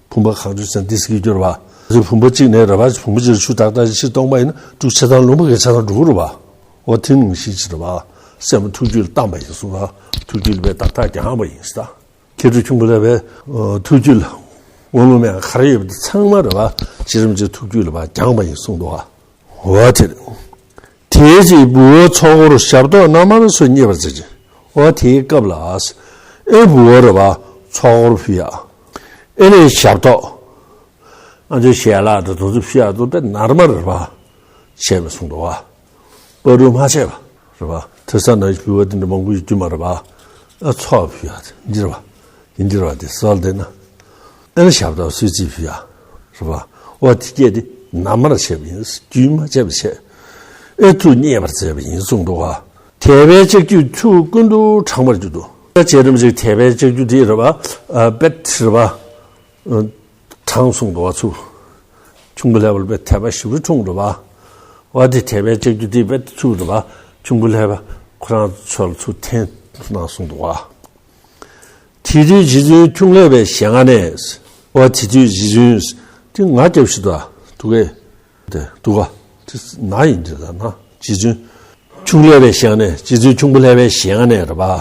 བུམ་པ་གང་བྱོའི་ཚུལ་འདི་སྐད་སྐྱོར་བ། ང་ཚོ་བུམ་པ་གཅིག་ནས་རེད་པ། བུམ་པ་གཅིག་ལ་ཆུ་དག་དག་ཕྱིར་གཏོང་པ་ཡིན་ན་འབྲུ་ཆ་ཚང་ལུང་པ་གི་ཆ་ཚང་འགྲོ་གི་རེད་པ། འོ་དེ་ནང་བཞིན་ཅིག་རེད་པ། སེམས་ཐུགས་རྒྱུད་ལ་བཏང་པ་ཡིན་གསུངས་པ། ཐུགས་རྒྱུད་ལ་བས་དག་དག་བརྒྱངས་པ་ཡིན་ཟེར། མཁས་གྲུབ་ཁྱུང་པོ་ལྷས་པའི་ཨ་ཐུགས་རྒྱུད་ལ་དབང་ལུང་མན་ངག་ག་རེ་ཡོད་པ་དེ་ཚང་མ་རེད་པ། རྗེ་རིན་པོ་ཆེ་ཐུགས་རྒྱུད་ལ་བ་བརྒྱངས་པ་ཡིན་གསུངས་འདུག་ག་འོ་དེ་རེད། དེའི་རྗེས་འབུལ་བ་ཚོགས་འཁོར་ཞབས་ཏོག་རྣམ་དམར་སོགས་མཉེས་པར་མཛད་ཅིང་། འོ་དེའི་སྐབས་ལ་ཨེ་འབུལ་བ་རེད་པ། ཚོགས་འཁོར་ཕུལ་ཡག་ཨེ་ནས་ཞབས་ཏོག་ཨ་ཅོ་ཞལ་ལག་དང་དུང་སོ་ཕུལ་ཡག་དུ་དཔེ་ནར་མ་རེད་པ། བྱས་པ་གསུངས་འདུག་ག་བ། བ་རུ་མ་བྱས་པ་རེད་པ། ཐོས་བསམ་ནང་བཞིན་འབུལ་བ་དེ་འདྲ་མང་པོ་ཡོད་རྒྱུ་མ་རེད་པ། ཨ་ཚོགས་ཕུལ་ཡག་དེ་འདི་རེད་པ། ཡིན་འདི་རེད་པ། དེ་གསོལ་དེ་ན། ཨེ་ན་ཞབས་ཏོག་གསོལ་ཚིགས་ཕུལ་ཡག་རེད་པ། འོ་དེ་སྐད་དེ་ནར་མར་བྱས་པ་ཡིན། རྒྱུན་མ་ཆད་པར་བྱས། ཨེ་ཐུགས་མཉེས་པར་མཛད་པ་ཡིན་གསུངས་འདུག་ག་དད་པས་ལྕགས་ཀྱུས་ཐུགས་ཀུན་ཏུ་དྲངས་པར་གྱུར་ཏོ། རྗེ་རིན་པོ་ཆེའི་དད་པའི་ལྕགས་ཀྱུ་དེ་རེད་པ། ཨ་དཔེ་རེད་པ། དྲངས་གསུངས་འདུག་ག་ཚུར། ཁྱུང་པོ་ལྷས་པ་ལ་དཔེ་དད་པ་ཞེ་པོ་འཁྲུངས་འདུག་ག་འོ་དེ་དད་པའི་ལྕགས་ཀྱུ་དེ་དཔེ་ཚུར་རེད་པ། ཁྱུང་པོ་ལྷས་པ་ཁོ་རང་ཚོ་ལ་ཚུར་འཐེན་གནང་གསུངས་འདུག་ག་དེ་དུས་རྗེ་བཙུན་ཁྱུང་ལྷས་པའི་ཞལ་སྔ་ནས། འོ་དེ་དུས་རྗེ་བཙུན་དེ་ང་རྒྱབ་ཞིག་ཏུ་འདུག་གས། དེ་འདུག་ག་དེ་ན་ཡིན་དེ་ད་ན་རྗེ་བཙུན། ཁྱུང་ལྷས་པའི་ཞལ་སྔ་ནས། རྗེ་བཙུན་ཁྱུང་པོ་ལྷས་པའི་ཞལ་སྔ་ནས་རེད་པ།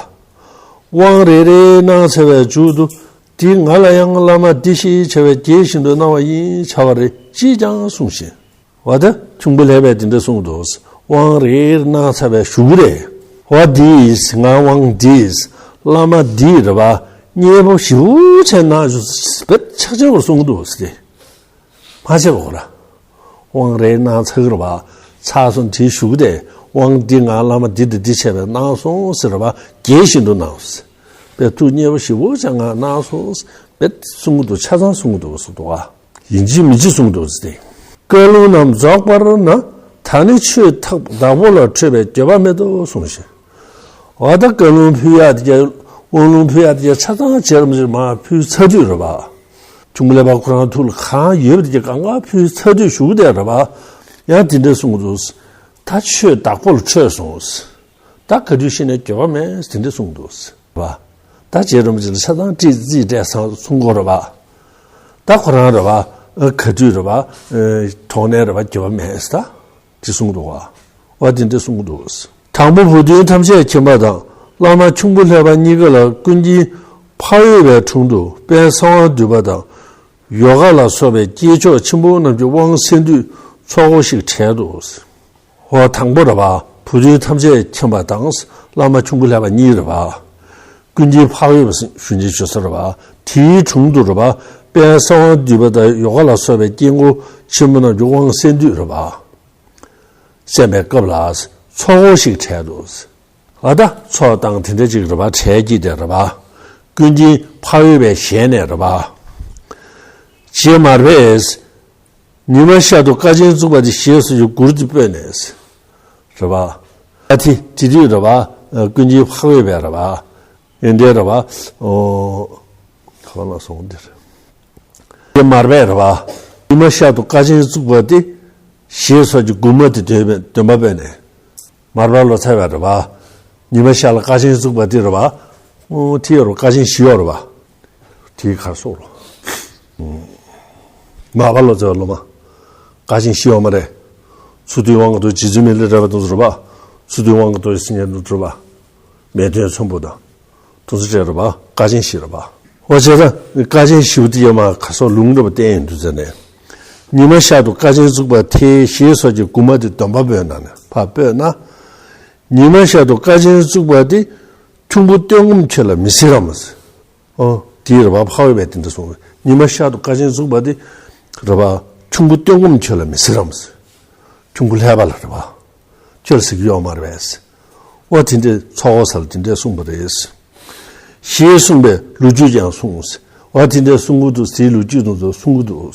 དབང་རེ་རེ་གནང་ཚར་བའི་མཇུག་ཏུ། འདི་ང་ལ་ཡང་བླ་མ་འདི་ཞེས་བྱ་བས་དགྱེས་བཞིན་དུ་གནང་བ་ཡིན་བྱ་བ་རེ་ཅིས་ཀྱང་གསུངས་ཤིང་། འོ་ད་ཁྱུང་པོ་ལྷས་པས་འདི་འདྲ་གསུངས་འདུག་དབང་རེ་རེ་གནང་ཚར་བའི་གཞུག་གུ་རེད། འོ་འདི་ང་དབང་འདི་བླ་མ་འདི་རེད་པ། མཉེས་པོ་ཞེ་པོ་བྱས་གནང་བཞུགས་ཟེར་བས་ཆག་ཆག་པར་གསུངས་འདུག་ཟེར་ཏེ། མ་བྱས་པ་གོ་ར། དབང་རེ་གནང་ཚར་གི་རེད་པ། ཚར་སོང་དེའི་གཞུག་གུ་དེ་དབང་འདི་ང་བླ་མ་འདི་དང་འདི་བྱས་པས་གནང་སོང་ཟེར་རེད་པ། དགྱེས་བཞིན་དུ་གནང་ཟེར། དཔེ་ཐུགས་མཉེས་པོ་ཞེ་པོ་བྱས་གནང་སོང་ཟེར་བས་གསུང་གི་འདུག་ཆ་ཚང་གསུང་གི་འདུག་གསུངས་འདུག་ག་ཡིན་གཅིག་མིན་གཅིག་གསུང་གི་འདུག་ཟེར་ཏེ། བཀའ་ལུང་རྣམས་རྫོགས་པར་ན། ད་ནི་ཆོས་བདག་པོ་ལ་འཕྲོད་པའི་འགྱོད་པ་མེད་དོ་གསུངས་ཤིང་། འོ་ད་བཀའ་ལུང་ཕུལ་ཡག་དེ་ག་དབང་ལུང་ཕུལ་ཡག་དེ་ག་ཆ་ཚང་རྗེ་རིན་པོ་ཆེས་མར་ཕུལ་ཚར་དུས་རེད་པ། ཁྱུང་པོ་ལྷས་པ་ཁོ་རང་ཐུགས་ལ་གང་ཡོད་པ་དེ་ག་གང་ག་ཕུལ་ཚར་དུས་གཞུག་གུ་དེ་རེད་པ། ཡང་དེ་འདྲ་གསུངས་འདུག་ད་ཆོས་བདག་པོ་ལ་འཕྲོད་སོང་། ད་ག་དུས་ཤི་ནས་འགྱོད་པ་མེད་དེ་འདྲ་གསུངས་འདུག་རེད་པ། ད་རྗེ་རིན་པོ་ཆེ་ལ་ཆ་ཚང་ཀྲིག་ཀྲིག་སྤྲད་སོང་གསུང་གི་ཡོད་རེད་པ། ད་ཁོ་རང་རེད་པ། ག་དུས་རེད་པ། གྲོངས་ནས་རེད་པ། འགྱོད་པ་མེད་ད། དེ་གསུངས་འདུག་ག་འོ་དེ་འདྲ་གསུངས་འདུག་དང་པོ་བུ་སྟོན་ཐམས་ཅད་མཁྱེན་པ་དང་བླ་མ་ཁྱུང་པོ་ལྷས་པ་གཉིས་ཀ་ལ་ཀུན་མཁྱེན་འཕགས་འོད་པའི་དྲུང་དུ་དཔལ་གསང་བ་འདུས་པ་དང་ཡོ་ག་ལ་སོགས་པའི་སྐྱེས་མཆོག་ཆེན་པོ་རྣམས་ཀྱི་དབང་གསན་དུས་ཚོགས་འཁོར་ཞིག་གྲལ་དུ། འོ་དང་པོ་རེད་པ། བུ་སྟོན་ཐམས་ཅད་མཁྱེན་པ་དང་བླ་མ་ཁྱུང་པོ་ལྷས་པ་གཉིས་རེད་པ། ཀུན་མཁྱེན་འཕགས་འོད་པ་ཞུ་མཁན་བྱོན་ས་རེད་པ། དེའི་དྲུང་དུ་རེད་པ། དཔལ་གསང་བ་འདུས་པ་དང་ཡོ་ག་ལ་སོགས་པའི་སྐྱེས་མཆོག་ཆེན་པོ་རྣམས་ཀྱི་དབང་གསན་དུས་རེད་པ། གསན་པའི་སྐབས་ལ་ཚོགས་འཁོར་ཞིག་གྲལ་དུ། ཨ་ད་ཚོགས་བཏང་དེ་འདྲ་ཅིག་རེད་པ། གྲལ་གྱི་དེ་རེད་པ། ཀུན་མཁྱེན་འཕགས་འོད་པའི་ཞལ་ནས་རེད་པ། རྗེ་མར་པས་ཉི་མ་ཤར་དུ་དཀའ་ཆེན་བཙུགས་པ་དེ་ཞེས་སོགས་ཀྱི་མགུར་དེ་སྤོས་ནས། རེད་པ། ཨ་དེ་དེ་དུས་རེད་པ། ཀུན་མཁྱེན་འཕགས་འོད་པས་རེད་པ། ཡོན་ཏན་རེད་པ། ཨོ། གང་ལ་སོང་འདིར། དེ་མར་པས་རེད་པ། ཉི་མ་ཤར་དུ་དཀའ་ཆེན་བཙུགས་པ་དེ། ཞེས་སོགས་ཀྱི་མགུར་མ་དེ་འདོན་པའི་འདོན་པ་སྤོས་ནས། མར་པ་ལོ་ཙཱ་བས་རེད་པ། ཉི་མ་ཤར་ལ་དཀའ་ཆེན་བཙུགས་པ་དེ་རེད་པ། ཨོ་དེ་ཡོད་རེད་པ། དཀའ་ཆེན་བཞི་ཡོད་རེད་པ། དེའི་ཁར་སོགས་ལོ། མར་པ་ལོ་ཙཱ་བའི་སློབ་མ། དཀའ་ཆེན་བཞི་ཡོད་མ་རེད། ཚུར་འདུས་དབང་གི་རྡོ་རྗེ་བཙུན་མི་ལས་འབྲེལ་བ་དང་རེད་པ། ཚུར་འདུས་དབང་གི་རྡོ་རྗེ་སེམས་ཉིད་དང་རེད་པ། མེ་སྟོན་ཚོམ་བུ་དང་། དུ་ཚོ་བྲལ་རེད་པ། དཀའ་ཆེན་བཞི་རེད་པ། འོ་བྱས་ཙང་དཀའ་ཆེན་བཞི་པོ་དེ་ཡོད་མ་ཁ་སོགས་ལུང་རེད་པ་བསྟན་ཡོང་དུས་ཙ་ནས། ཉི་མ་ཤར་དུ་དཀའ་ཆེན་བཙུགས་པ་དེ་ཞེས་སོགས་ཀྱི་མགུར་མ་དེ་འདོན་པ་སྤོས་ན་ནས་ཕར་སྤོས་ན། ཉི་མ་ཤར་དུ་དཀའ་ཆེན་བཙུགས་པ་དེ་ཁྱུང་པོ་སྟོན་ངོམ་ཁྱོད་ལ་མི་སྲིད་རམ། ཨོ། དེའི་རེད་པ། འཕགས་འོད་པས་དེ་འདྲ་གསུངས། ཉི་མ་ཤར་དུ་དཀའ་ཆེན་བཙུགས་པ་དེ་རེད་པ། ཁྱུང་པོ་སྟོན་ངོམ་ཁྱོད་ལ་མི་སྲིད་རམ། ཁྱུང་པོ་ལྷས་པ་ལ་རེད་པ། ཁྱོད་ལ་སྲིད་ཀྱི་ཡོད་མ་རེད་པས། ཨོ་དེ་འདྲའི་ཚོགས་འཁོར་ས་ལ་དེ་འདྲའི་གསུངས་པ་རེད། ཞེས་གསུངས་པའི་ལོ་རྒྱུས་ཀྱང་གསུངས། ཨོ་དེ་འདྲའི་གསུང་གི་འདུག་དེའི་ལོ་རྒྱུས་དེ་ཚོ་གསུང་གི་འདུག་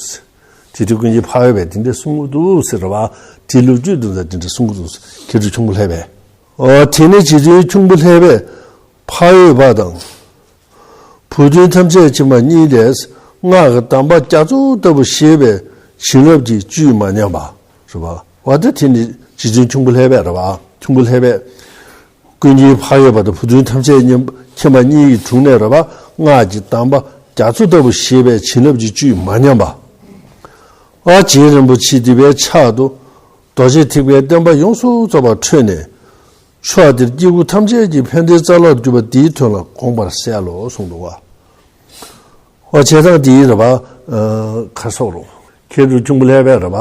དེ་དུས་ཀུན་མཁྱེན་འཕགས་འོད་པས་དེ་འདྲའི་གསུང་གི་འདུག་ཟེར་རེད་པ། དེའི་ལོ་རྒྱུས་དེ་ཚོ་དེ་འདྲའི་གསུང་གི་འདུག་མཁས་གྲུབ་ཁྱུང་པོ་ལྷས་པས། ཨོ་དེ་ནས་རྗེ་བཙུན་ཁྱུང་པོ་ལྷས་པས་འཕགས་འོད་པ་དང་། བུ་སྟོན་ཐམས་ཅད་མཁྱེན་པ་གཉིས་ལས་སྔགས་ཀྱི་གདམས་པ་རྒྱ་མཚོ་ལྟ་བུ་བཞེས་པའི་བྱིན་རླབས་ཀྱི་བཅུད་མ་ཉམས་པ་རེད་པ། འོ་ད་དེ་ནི་རྗེ་བཙུན་ཁྱུང་པོ་ལྷས་པས་རེད་པ། ཁྱུང་པོ་ལྷས་པས་ ཀུན་མཁྱེན་འཕགས་ཡུལ་པ་དང་བུ་སྟོན་ཐམས་ཅད་མཁྱེན་པ་གཉིས་ཀྱི་དྲུང་ནས་རེད་པ། སྔགས་ཀྱི་གདམས་པ་རྒྱ་མཚོ་ལྟ་བུ་བཞེས་པའི་བྱིན་རླབས་ཀྱི་བཅུད་མ་ཉམས་པ། ཨ་རྗེ་རིན་པོ་ཆེ་འདི་པའི་ཕྱག་ཏུ་རྡོ་རྗེ་ཐེག་པའི་བསྟན་པ་ཡོངས་སུ་རྫོགས་པ་འཕྲོས་ནས། ཕྱོགས་འདིར་སྐྱེ་དགུ་ཐམས་ཅད་ཀྱི་ཕན་བདེའི་རྩ་ལག་ཏུ་གྱུར་པ་འདིའི་དོན་ལ་དགོངས་པར་གསལ་ལོ་གསུངས་འདུག་པ། ཨོ་བྱས་ཙང་དེའི་རེད་པ། ཁ་སོགས་རུང་། ཁྱེད་དུ་ཁྱུང་པོ་ལྷས་པས་རེད་པ།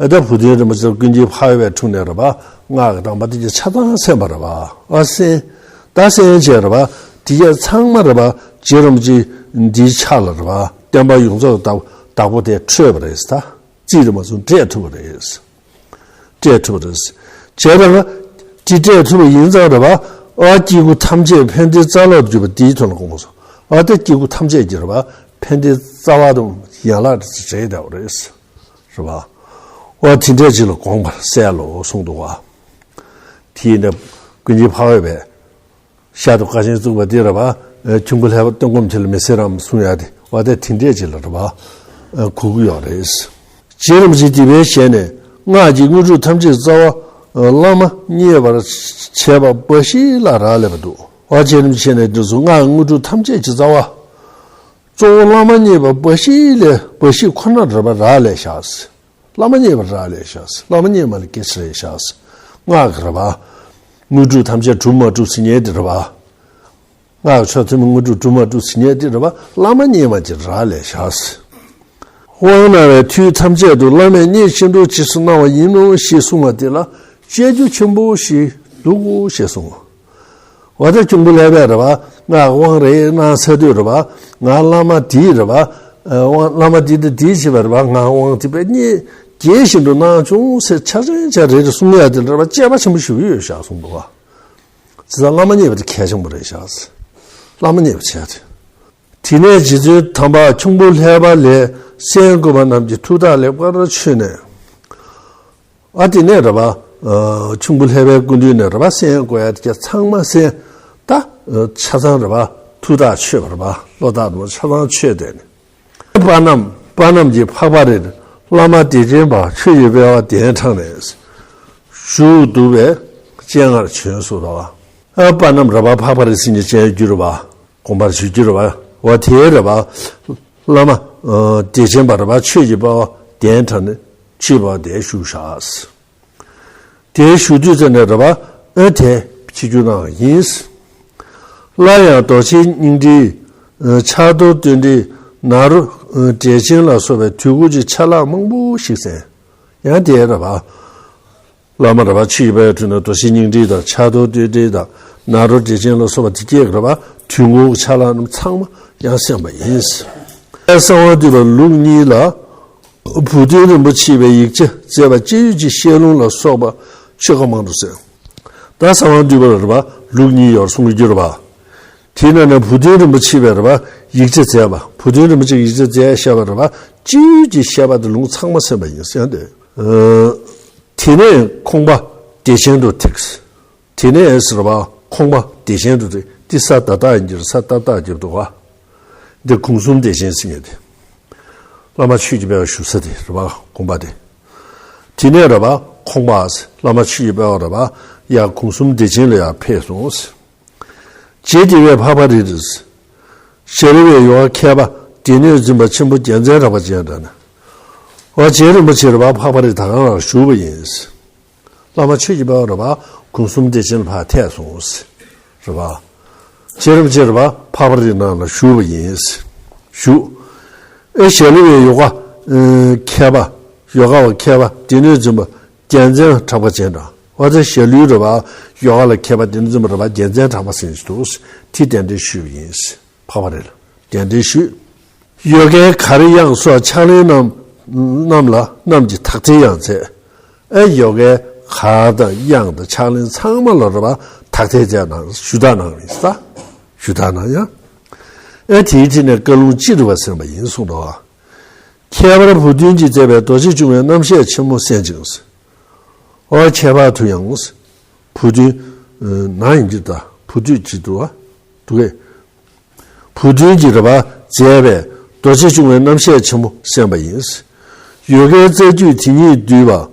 ཨ་ད་བུ་སྟོན་རིན་པོ་ཆེ་ཀུན་མཁྱེན་འཕགས་ཡུལ་པའི་དྲུང་ནས་རེད་པ། སྔགས་ཀྱི་གདམས་པ་དེ་གྱི་ཆ་ཚང་གསན་པ་རེད་པ། ཨ་གསན། ད་གསན་བྱས་རེད་པ། དེ་གྱི་ཚང་མ་རེད་པ། རྗེ་རིན་པོ་ཆེ་འདིའི་ཕྱག་ལ་རེད་པ། བསྟན་པ་ཡོངས་རྫོགས་བདག་བདག་པོ་དེ་འཕྲོད་པ་རེད་ད། རྩིས་རེད་མ་སོང་སྤྲད་ཐུབ་པ་རེད། སྤྲད་ཐུབ་པ་རེད། བྱས་ཙང་དེ་སྤྲད་ཐུབ་པ་ཡིན་ཙང་རེད་པ། ཨ་སྐྱེ་དགུ་ཐམས་ཅད་ཕན་བདེའི་རྩ་ལག་ཏུ་གྱུར་པ་དེའི་དོན་ལ་དགོངས་པ་སོང་། ཨ་ད་སྐྱེ་དགུ་ཐམས་ཅད་ཀྱི་རེད་པ། ཕན་བདེའི་རྩ་བ་དང་ཡན་ལག་རེད་བསྡད་པ་རེད། རེད་པ། ཨ་དེ་འདྲས་ཅིག་ལ་དགོངས་པར་གསལ་ལོ་གསུངས་འདུག་པ། དེ་ཡིན་ན་ཀུན་མཁྱེན་འཕགས་ཡུལ་པས། ཤར་དུ་དཀའ་ཆེན་བཙུགས་པ་དེ་རེད་པ། ཁྱུང་པོ་ལྷས་པ་སྟོན་ཁོམ་ཆེ་ལ་མི་སེར་རམ་གསུང་ཡ་དེ་བ་དེ་དེ་འདྲས་ཅིག་ལ་རེད་པ། གོ་གི་ཡོད་རེད། རྗེ་རིན་པོ་ཆེ་འདི་པའི་ཞལ་ནས་སྔགས་ཀྱི་དངོས་གྲུབ་ཐམས་ཅད་རྩ་བ། བླ་མ་མཉེས་པར་བྱེད་པ་འབའ་ཞིག་ལ་རག་ལས་པ་འདུག། ཨ་རྗེ་རིན་པོ་ཆེ་ནས་འདི་ཚོ་སྔགས་དངོས་གྲུབ་ཐམས་ཅད་ཀྱི་རྩ་བ། གཙོ་བོ་བླ་མ་མཉེས་པ་འབའ་ཞིག་ལས་འབའ་ཞིག་ཁོ་ན་རེད་པ་རག་ལས་བཞག། བླ་མ་མཉེས་པ་རག་ལས་བཞག། བླ་མ་མཉེས་མ་ལ་སྐད་ཆ་རེད་བཞག། སྔགས་ཀྱི་རེད་པ། དངོས་གྲུབ་ཐམས་ཅད་གྲུབ་མ་གྲུབ་ཟེར་མཁན་དེ་རེད་པ། སྔགས་ཕྱོགས་ཐུན་མོང་དངོས་གྲུབ་གྲུབ་མ་གྲུབ་ཟེར་མཁན་དེ་རེད་པ། བླ་མ་མཉེས་མ་ཅིག་རག་ལས་བཞག། དབང་གནང་བའི་དུས་ཐམས་ཅད་དུ་བླ་མས་མཉེས་ཤིན་ཏུ་རྗེས་སུ་གནང་བ་ཡིན་ནོ་ཞེས་གསུངས་པ་དེ་ལ་དཔྱད་རྒྱུ་ཆེན་པོ་ཞིག་འདུག་གོ་ཞེས་གསུངས། འོ་ད་ཁྱུང་པོ་ལྷས་པས་རེད་པ། ང་དབང་རེ་གནང་ཚར་དུས་རེད་པ། ང་བླ་མ་དེས་རེད་པ། དབང་བླ་མ་དེ་དང་དེས་བྱས་པ་རེད་པ། ང་དབང་དེ་པས་མཉེས་རྒྱས་ཤིན་ཏུ་གནང་བྱུང་ཟེར་ཆ་ཚང་ཆ་རེ་རེ་གསུང་ཡ་དེ་རེད་པ། དཔྱད་པ་ཆེན་པོ་ཞིག་ཡོད་བཞག་གསུངས་འདུག་པ། དེ་ཚོ་བླ་མ་མཉེས་པ་དེ་གལ་ཆེན་པོ་རེད་བཞག། བླ་མ་མཉེས་པ་བྱས་ཏེ། དེ་ནས་རྗེ་བཙུན་དམ་པ་ཁྱུང་པོ་ལྷས་པ་ལས་གསན་དགོས་པ་རྣམས་ཀྱི་ཐུགས་ཐག་ལེགས་པར་ཆོད་ནས། ཨ་དེ་ནས་རེད་པ། ཁྱུང་པོ་ལྷས་པའི་སྐུ་མདུན་ནས་རེད་པ། གསན་དགོས་ཡ་དེ་ཚང་མ་གསན། ད་ཆ་ཚང་རེད་པ། ཐུགས་ཐག་ཆོད་པ་རེད་པ། བློ་ཐག་རེད་པ། ཆ་ཚང་ཆོད་བསྡད་ནས། དཔའ་རྣམས་དཔའ་རྣམས་ཀྱིས་འཕགས་པ་རིར་བླ་མ་བདེ་ཆེན་པ་ཆོས་ཀྱི་དཔལ་བ་གདན་དྲངས་ནས་བཞུགས་འདུག་པས་སྤྱན་སྔར་བྱོན་སོ། ཨ་དཔའ་རྣམས་རེད་པ། འཕགས་པ་རི་སེང་གེ་ཅན་གྱུར་པ། དགོངས་པར་ཞུ་རྒྱུར་བ་བ་དེའི་རེད་པ། བླ་མ་བདེ་ཆེན་པ་རེད་པ། ཆོས་ཀྱི་དཔལ་བ་གདན་དྲངས་ནས་ཆོས་པ་དེ་བཞུགས་བཞག། དེའི་བཞུགས་དུས་ཙམ་ནས་རེད་པ། ཨེ་དེ་ཕྱི་རྒྱུ་གནང་བ་ཡིན། སླར་ཡང་རྡོ་རྗེ་སྙིང་ཏིག། ཕྱག་རྡོར་སྟོད་འགྲེལ། ནཱ་རོ་འགྲེལ་ཆེན་ལ་སོགས་པའི་དུས་འཁོར་གྱི་ཆ་ལག་མང་པོ་ཞིག་གསན། ཡང་དེའི་རེད་པ། བླ་མ་རེད་པ། ཆོས་ཀྱི་དཔལ་བ་དྲུང་ནས་རྡོ་རྗེ་སྙིང་ཏིག་དང་། ཕྱག་རྡོར་སྟོད་འགྲེལ་དང་། ནཱ་རོ་འགྲེལ་ཆེན་ལ་སོགས་པ་དེ་སྐད་རེད་པ། དུས་འཁོར་གྱི་ཆ་ལག་རྣམས་ཚང་མ་ཡང་གསན་པ་ཡིན། གསང་བ་འདུས་པ་ལུགས་གཉིས་ལ། བུ་སྟོན་རིན་པོ་ཆེ་བའི་ཡིག་ཆ་མཛད་པ་སྤྱི་ཡོངས་ཀྱི་བཤད་ལུང་ལ་སོགས་པ་ཆོས་བཀའ་མང་དུ་གསན། ད་གསང་བ་འདུས་པ་ལ་རེད་པ། ལུགས་གཉིས་ཡོད་གསུང་གི་རེད་པ། དེའི་ནང་ནས་བུ་སྟོན་རིན་པོ་ཆེ་བས་རེད་པ། ཡིག་ཆ་མཛད་པ། བུ་སྟོན་རིན་པོ་ཆེ་ཡིག་ཆ་མཛད་བཤད་པ་རེད་པ། སྤྱི་ཡོངས་ཀྱི་བཤད་པ་དང་ལུང་ཚང་མ་གསན་པ་ཡིན་ཟེར་ཏེ། དེ་ནས་ཁོང་པ་བདེ་ཆེན་དུ་ཐེགས། དེ་ནས་ཟེར་བ་ཁོང་པ་བདེ་ཆེན་དུ་ཏི་ས་ཏ་ཏ་ཡིན་གྱི་རེད། ས་ཏ་ཏ་རྒྱབ་འདུག་ག། འདི་གུང་གསུམ་བདེ་ཆེན་ཟེར་མཁན་དེ། བླ་མ་ཆོས་ཀྱི་དཔལ་བ་བཞུགས་ས་དེ་རེད་པ། དགོན་པ་དེ། དེ་ནས་རེད་པ། ཁོང་པ་བླ་མ་ཆོས་ཀྱི་དཔལ་བ་རེད་པ། ཡར་གུང་གསུམ་བདེ་ཆེན་ལ་ཡར་ཕེབས་སོང་། རྗེ་འདི་པས་འཕགས་པ་རི་རི། ཞྭ་ལུ་པའི་ཡོ་ག་མཁས་པ་སྡེ་སྣོད་འཛིན་པ་ཆེན་པོ་རྒྱལ་མཚན་གྲགས་པ་ཅན་དང་ནི། འོ་རྗེ་རིན་པོ་ཆེ་རེད་པ། འཕགས་པ་རི་དར་ཁང་ལ་བཞུགས་པ་ཡིན། བླ་མ་ཆོས་ཀྱི་དཔལ་བ་རེད་པ། གུང་གསུམ་བདེ་ཆེན་ལ་ཕར་ཐེགས་སོང་། རེད་པ། རྗེ་རིན་པོ་ཆེ་རེད་པ། འཕགས་པ་རི་ནང་ལ་བཞུགས་པ་ཡིན། བཞུགས། ཨེ་ཞྭ་ལུ་པའི་ཡོ་ག་མཁས་པ། ཡོ་ག་བ་མཁས་པ་སྡེ་སྣོད་འཛིན་པ་རྒྱལ་མཚན་གྲགས་པ་ཅན་དང་། འོ་ད་ཞྭ་ལུའི་རེད་པ། ཡོ་ག་ལ་མཁས་པ་སྡེ་སྣོད་འཛིན་པ་རེད་པ། རྒྱལ་མཚན་གྲགས་པ་ཟེར་མཁན་ཞིག་འདུག། དེ་གདན་འདྲེན་ཞུས་པ་ཡིན། འཕགས་པ་རི་ལ་གདན་འདྲེན་ཞུས། ཡོ་གའི་གར་དབྱངས་སོགས་ཕྱག་ལེན་རྣམས་རྣམས་ལ་རྣམས་ཀྱིས་དག་ཐེར་ཡང་མཛད། ཨེ་ཡོ་གའི་གར་དང་དབྱངས་དང་ཕྱག་ལེན་ཚང་མ་ལ་རེད་པ། དག་ཐེར་མཛད་གནང་། ཞུ་དག་གནང་བ་ཡིན་ས། ཞུ་དག་གནང་ཡང་། ཨེ་དེའི་རྗེས་ནས་བཀའ་ལུང་ཅི་རིགས་པ་གསན་པ་ཡིན་གསུངས་འདུག། ཁྱད་པར་བུ་སྟོན་གྱིས་མཛད་པའི་རྡོ་རྗེ་འཆང་བའི་རྣམ་བཤད་ཆེན་མོ་གསན་ཅིང་། འོ་ཁྱད་པར་དུ་ཡང་། བུ་སྟོན། ན་ཡིན་གྱི་ད་བུ་སྟོན་གྱི་འདུག་བ། འདུག་གས། བུ་སྟོན་གྱིས་རེད་པ། མཛད་པའི་རྡོ་རྗེ་འཆང་བའི་རྣམ་བཤད་ཆེན་མོ་གསན་པ་ཡིན། ཡོ་གའི་རྩ་རྒྱུད་དེ་ཉིད་བསྡུས་པ།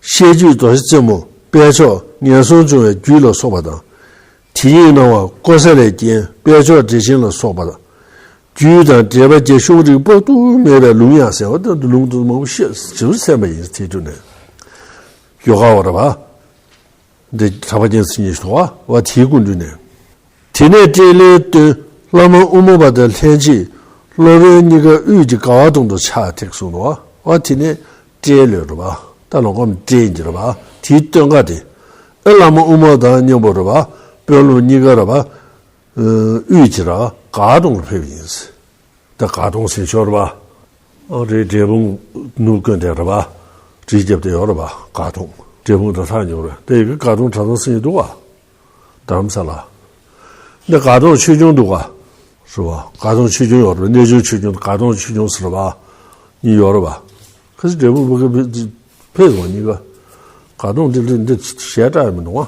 བཤད་རྒྱུད་རྡོ་རྗེ་རྩེ་མོ། དཔལ་མཆོག་ངན་སོང་སྦྱོང་བའི་རྒྱུད་ལ་སོགས་པ་དང་། དེ་ཉིད་སྣང་བ་ཀོ་ས་ལའི་རྒྱན་དཔལ་མཆོག་འགྲེལ་ཆེན་ལ་སོགས་པ་དང་། རྒྱུད་དང་འགྲེལ་པ་བརྒྱད་གཞུང་རིགས་དཔག་ཏུ་མེད་པའི་ལུང་ཡང་གསལ་བ་ལྟར་དུ་ལུང་དུ་མང་པོ་ཞེས་ཇི་ལྟར་གསན་པ་ཡིན། དེ་དུས་ནས་ཡོ་ག་བ་ར་བ། འདི་གྲགས་པ་རྒྱན་ཚིག་གཉིས་སུ་བ་བ་དེའི་སྐུ་མདུན་ནས། དེ་ནས་སྤྲེལ་ལེའི་སྟོན་བླ་མ་དབུ་མ་པ་དང་ལྷན་ཅིག་སློབ་དཔོན་གཉིས་ཀ་དབུས་ཀྱི་དགའ་བ་དོང་དུ་ཕྱག་ཐེག་གསུངས་འདུག་བ། དེ་ནས་སྤྲེལ་ལོས་རུ་བ་ད་ལོ་ཀོམ་སྤྲེལ་གྱི་རུ་བ་དེའི་སྟོན་ཀ་དེ་ཨེ་བླ་མ་དབུ་མ་དང་མཉམ་པོ་རུ་བ་དཔོན་སློབ་གཉིས་ཀ་རུ་བ་དབུས་ཀྱི་རུ་བ་དགའ་བ་དོང་ལ་ཕེབས་ཡིན། ད་དགའ་གདོང་ཟེར་ཤོར་བ། ཨ་རེ་འབྲས་སྤུངས་ནུབ་ཀུན་དེ་རེད་བ། རི་རྒྱབ་དེ་ཡོད་རེད་བ། དགའ་གདོང་འབྲས་སྤུངས་དང་ཐག་ཉེ་བོ་རེད། དེ་ཡི་གེ་དགའ་གདོང་གྲྭ་ཚང་ཟེར་གྱི་འདུག་བ། རྡ་རམ་ས་ལ། འདི་དགའ་གདོང་ཆོས་སྐྱོང་འདུག་བ། རེད་བ། དགའ་གདོང་ཆོས་སྐྱོང་ཡོད་རེད། གནས་ཆུང་ཆོས་སྐྱོང་དགའ་གདོང་ཆོས་སྐྱོང་ཟེར་བ། གཉིས་ཡོད་རེད་བ། ཁ་སི་འབྲས་སྤུངས་བུ་ག་བི་ཕེབས་སོང་གཉིས་ཀ། དགའ་གདོང་འདི་འདི་འདི་ཞལ་བཀྲ་ཡ་མི་འདུག་བ།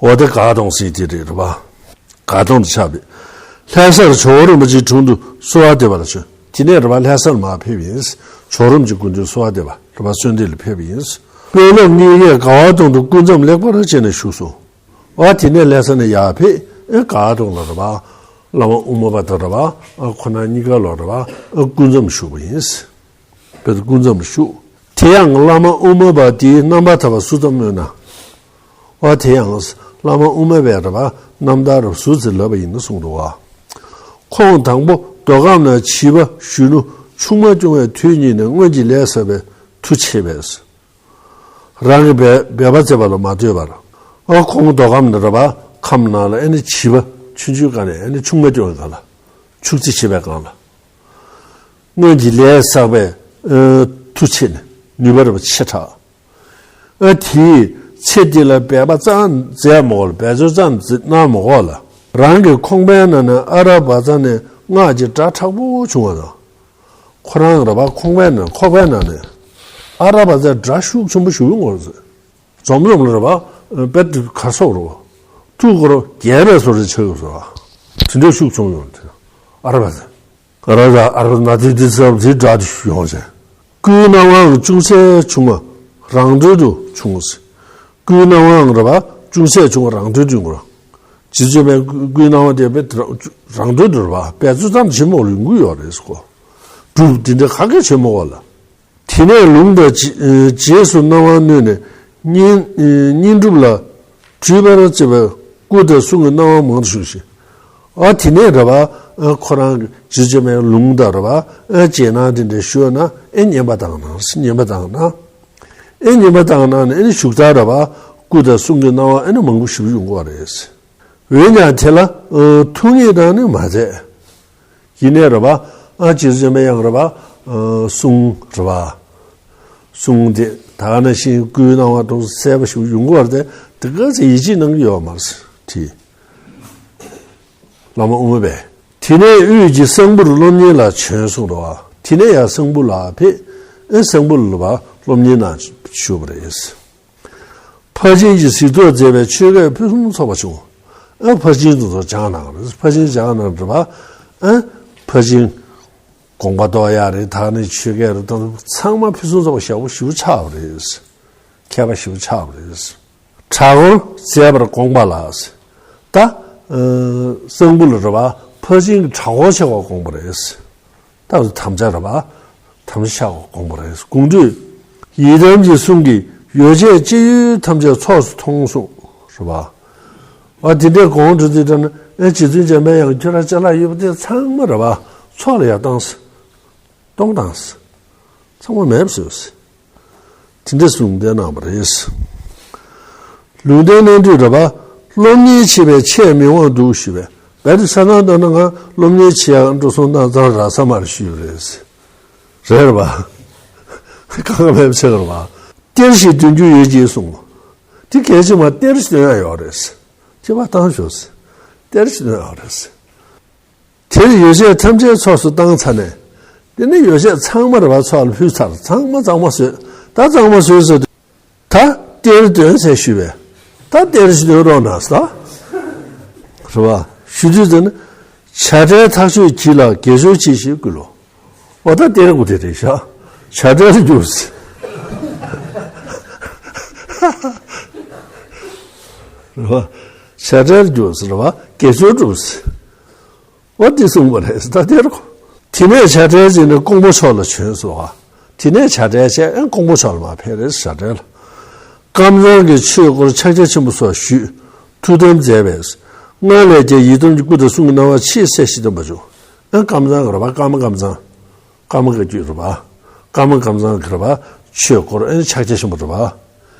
འོ་དེ་དགའ་གདོང་ཟེར་དེ་རེད་རེད་བ། དགའ་གདོང་དུ་ཆགས་པས། ལྷ་སར་ཇོ་བོ་རིན་པོ་ཆེའི་དྲུང་དུ་གསོལ་བ་འདེབས་པ་ལ་བྱོན། དེ་ནས་རེད་བ་ལྷ་སར་མར་ཕེབས་ཡིན། ཇོ་བོ་རིན་པོ་ཆེའི་སྐུ་མདུན་གསོལ་བ་འདེབས་པ་རེད་བ་གསོལ་འདེབས་ལ་ཕེབས་ཡིན། དཔོན་སློབ་གཉིས་ཀས་དགའ་བ་དོང་དུ་སྐུ་མཚམས་ལེགས་པར་བཅད་ནས་བཞུགས་སོ། བ་དེ་ནས་ལྷ་ས་ནས་ཡར་ཕེབས་ཨེ་དགའ་གདོང་ལ་རེད་བ། བླ་མ་དབུ་མ་པ་དང་རེད་བ། ཨ་ཁོ་ན་གཉིས་ཀ་ལ་རེད་བ། ཨ་སྐུ་མཚམས་བཞུགས་པ་ཡིན། བོད་དུ་སྐུ་མཚམས་བཞུགས། དེ་ཡང་བླ་མ་དབུ་མ་པ་དེའི་རྣམ་པར་ཐར་པ་གསུང་ཙམ་སྨོས་ན། བ་དེ་ཡང་བླ་མ་དབུ་མ་པས་རེད་བ་རྣམ་ཐར་རབ་གསུང་ཟེར་ལབ་པ་ཡིན་ན་གསུངས་འདུག་བ། ཁོང་དང་པོ་མདོ་ཁམས་ན་བྱིས་པ་གཞོན་ནུ་ཆུང་མ་སྐྱོང་བའི་དུས་ཉིད་ནས་སྔོན་གྱི་ལས་བསགས་པའི་མཐུ་ཆེ་བས། རང་གི་འབད་འབད་པ་མཛད་པ་ལ་མ་ལྟོས་པར། ཨ་ཁོང་མདོ་ཁམས་ན་རེད་བ་ཁམས་ནང་ལ་ཨེ་ནི་བྱིས་པ་ཆུང་ཆུང་སྒང་ནས་ཨེ་ནི་ཆུང་མ་སྐྱོང་བའི་སྒང་ལ། ཕྱུགས་རྫི་བྱེད་པའི་སྒང་ལ། སྔོན་གྱི་ལས་བསགས་པའི་ཨ་མཐུ་ཆེ་ནས་ནུས་པ་རེད་བ་ཆེ་དྲགས། ཨ་དེས་ཚེ་འདི་ལ་འབད་པ་ཙམ་མཛད་མ་དགོས་ལ་འབད་རྩོལ་ཙམ་གནང་མ་དགོས་ལ། རང་གི་ཁོག་པའི་ནང་ནས་ཨ་ར་བ་ཙ་ནས་སྔགས་ཀྱི་སྒྲ་མཁྲེགས་པོ་བྱུང་བ་དང་། ཁོ་རང་རེད་བ་ཁོག་པའི་ནང་ཁོག་པའི་ནང་ནས་ཨ་ར་བ་ཙའི་སྒྲ་ཤུགས་ཆེན་པོ་ཞིག་ཡོང་གི་རེད། འཛོམས་འཛོམས་ལ་རེད་བ་དཔེ་གར་སོགས་རེད་བ། ཐུག་གོ་རོ་རྒྱལ་བའི་བཟོ་འདྲ་ཆགས་ཡོད་ཟེར་བ། དེ་འདྲའི་ཤུགས་བྱུང་ཡོང་དེ་ཨ་ར་བ་ཙ། ར་ར་ཨ་ར་ན་དེ་དེ་ཚབ་དེ་འདྲ་དུ་ཡོང་ཟེར། སྐུའི་སྣང་བའང་ཅུང་ཟད་ཆུང་བ་རང་གྲོལ་དུ་བྱུང་ཟེར། སྐུའི་སྣང་བའང་རེད་བ་ཅུང་ཟད་ཆུང་བ་རང་གྲོལ་དུ་ཡོང་གི་རེད། རྗེ་བཙུན་མའི་སྐུའི་སྣང་བ་དེ་དཔེ་རང་གྲོལ་དུ་རེད་བ་དཔེ་ཚོད་ཙམ་བྱེད་མོ་ལུས་འགུལ་ཡོད་རེད་ཟེར་གོ། སྒྲུབ་དེ་འདྲ་ག་གེ་བྱེད་མོ་གོ་ལ། དེ་ནས་ལུང་དང་རྗེས་རྗེས་སུ་སྣང་བ་མནོས་ནས་བསྙེན་བསྙེན་སྒྲུབ་ལ་སྤྲུལ་པར་བྱེད་པའི་སྐུ་དང་གསུང་གི་སྣང་བ་མང་དུ་ཞུགས་ཤིང་། ཨ་དེ་ནས་རེད་བ། ཨ་ཁོ་རང་གི་རྗེ་བཙུན་མའི་ལུང་དང་རེད་བ། ཨ་རྗེས་གནང་དེ་འདྲ་ཞུས་ན་ཨེ་བསྙེན་པ་བཏང་ན་བསྙེན་པ་བཏང་ན། ཨེ་བསྙེན་པ་བཏང་ན་ནི་ཨེ་ནི་བཞུགས་ཐག་རེད་བ། སྐུ་དང་གསུང་གི་སྣང་བ་ཨེ་ནི་མང་པོ་ཞིག་ཡོང་གི་རེད། འོན་ཀྱང་དེ་ལ་ཨ་ཐུགས་ངེས་དང་ནི་མ་མཛད། ཡིན་ནའི་རེད་བ། ཨ་རྗེ་བཙུན་པའི་ཡང་རེད་བ། ཨ་གསུང་རེད་བ། གསུང་དེ་ད་ག་ནང་བཞིན་སྐུའི་སྣང་བ་དང་གསལ་པོ་ཞིག་ཡོང་གི་བར་དེ་དེ་ག་ཚོད་ཡིད་ཆེས་གནང་གི་ཡོད་མ་རེད་དྲིས། བླ་མ་དབུ་མ་པས། དེ་ནས་དབུས་ཀྱི་གསང་ཕུར་སློབ་གཉེར་ལ་བྱོན་གསུངས་འདུག་བ། དེ་ནས་ཡང་གསང་ཕུར་ལ་ཕེབས། ཨེ་གསང་ཕུར་ལ་བ་སློབ་གཉེར་གནང་བཞུགས་པ་རེད། ཕར་ཕྱིན་གྱི་གཟིགས་རྟོག་མཛད་པའི་ཆོས་སྐལ་ཕུན་སུམ་ཚོགས་པ་བྱུང་། ཨ་ཕར་ཕྱིན་དུ་སྦྱངས་གནང་རེད། ཕར་ཕྱིན་སྦྱངས་གནང་རེད་པ། ཨ་ཕར་ཕྱིན་དགོངས་པ་རྟོགས་ཡ་རེད། ད་ནི་ཆོས་སྐལ་རེད། ད་ཚང་མ་ཕུན་སུམ་ཚོགས་པ་ཞེ་པོ་ཞེ་པོ་ཆགས་པ་རེད། མཁས་པ་ཞེ་པོ་ཆགས་པ་རེད། གྲྭ་སྐོར་མཛད་པར་དགོངས་པ་ལ། ད་ཨ་གསང་ཕུར་ལ་རེད་པ། ཕར་ཕྱིན་གྱི་གྲྭ་སྐོར་བྱེད་པར་དགོངས་པ་རེད། ད་དམ་བཅའ་རེད་པ། དམ་བཅའ་བྱ་བ་དགོངས་པ་རེད། དགོངས་དུས། ཡི་དམ་གྱི་གསུང་གིས་ཡོ་བྱད་ཅི་ཡོད་ཐམས་ཅད་ཚོགས་སུ་མཐོང་གསུངས་རེད་པ། ཨ་དེ་འདྲའི་དགོངས་འགྲོ་དུས་ད་ནི་ཨེ་རྗེ་བཙུན་འཇམ་པའི་དབྱངས་ཁྱོད་རང་ཅ་ལག་ཡོད་པ་དེ་ཚང་མ་རེད་པ། ཚོགས་ལ་ཡར་བཏང་ཟེར། གཏོང་བཏང་ཟེར། ཚང་མ་མེད་པ་བཟོས་ཟེར། དེ་འདྲ་གསུངས་གནང་བ་རེད། ལུང་བསྟན་གནང་དུས་རེད་པ། སློབ་གཉེར་བྱེད་པའི་ཆེས་མི་དབང་འདུག་ཞུས་པས། བལ་དུ་ས་ནང་དུ་ན་ང་སློབ་གཉེར་བྱེད་ཡག་འགྲོ་སོང་བཏང་ཙང་རག་ས་མ་རེད་ཞུས་པ་རེད། རེད་པ། གང་ག་མེད་པ་ཆགས་རེད་པ། གཏེར་ཞིག་འདོན་རྒྱུ་ཡོད་ཅེས་གསུངས། དེ་གལ་ཆེ་མ་གཏེར་ཞིག་འདོན་ཡག་ཡོད་རེད། ཁྱད་པར་བཏང་ཤོག་ཟེར། གཏེར་ཞིག་འདོན་ཡག་རེད། དེར་ཡོ་བྱད་ཐམས་ཅད་ཚོགས་སུ་བཏང་ཚར་ནས། དེ་ནས་ཡོ་བྱད་ཚང་མ་རེད་པ། ཚོགས་ལ་ཕུལ་ཚར། ཚང་མ་གཙང་མ་བཟོས། ད་གཙང་མ་བཟོས་ཟེར་དུས། ད་གཏེར་འདོན་ཟེར་ཞུས་པས། ད་གཏེར་ཞིག་འདོན་རོགས་གནང་ཟེར། རེད་པ། ཞུ་དུས་དེ་ནི། བྱ་བྲལ་ཐག་ཆོད་གྱིས་ལ་དགེ་སྦྱོར་གྱིས་ཞེས་བསྐུལ་ལོ། འོ་ད་གཏེར་དགོས་དེ་རེད་ཤག་བྱ་བྲལ་དུ་གྱུར་ཟེར། རེད་པ། བྱ་བྲལ་གྱུར་ཟེར་བ་དགེ་སྦྱོར་གྲུབ་ཟེར། འོ་འདི་གསུངས་པ་རེད་ད་དེར་གོ། དེ་ནས་བྱ་བྲལ་བྱས་ནས་ཀོང་པོ་ཕྱོགས་ལ་བྱོན་སོ། དེ་ནས་བྱ་བྲལ་བྱས་ཨན་ཀོང་པོ་ཕྱོགས་ལ་མར་ཕེབས་རེད་བྱ་བྲལ་ལ། ཀམ་ཚང་གིས་ཆོས་སྐོར་ཕྱག་རྒྱ་ཆེན་པོ་སོགས་ཞུས། ཐུགས་དམ་མཛད་པས། སྔར་ལས་ཀྱང་ཡི་དམ་གྱི་སྐུ་དང་གསུང་གི་སྣང་བ་ཆེས་གསལ་ཞིང་སྟོན་པ་བྱུང་། ཨན་ཀམ་ཚང་གི་རེད་པ་ཀརྨ་ཀམ་ཚང་། ཀརྨ་བཀའ་བརྒྱུད་རེད་པ། ཀརྨ་ཀམ་ཚང་གི་རེད་པ། ཆོས་སྐོར་ཨན་ཕྱག་རྒྱ་ཆེན་པོ་རེད་པ།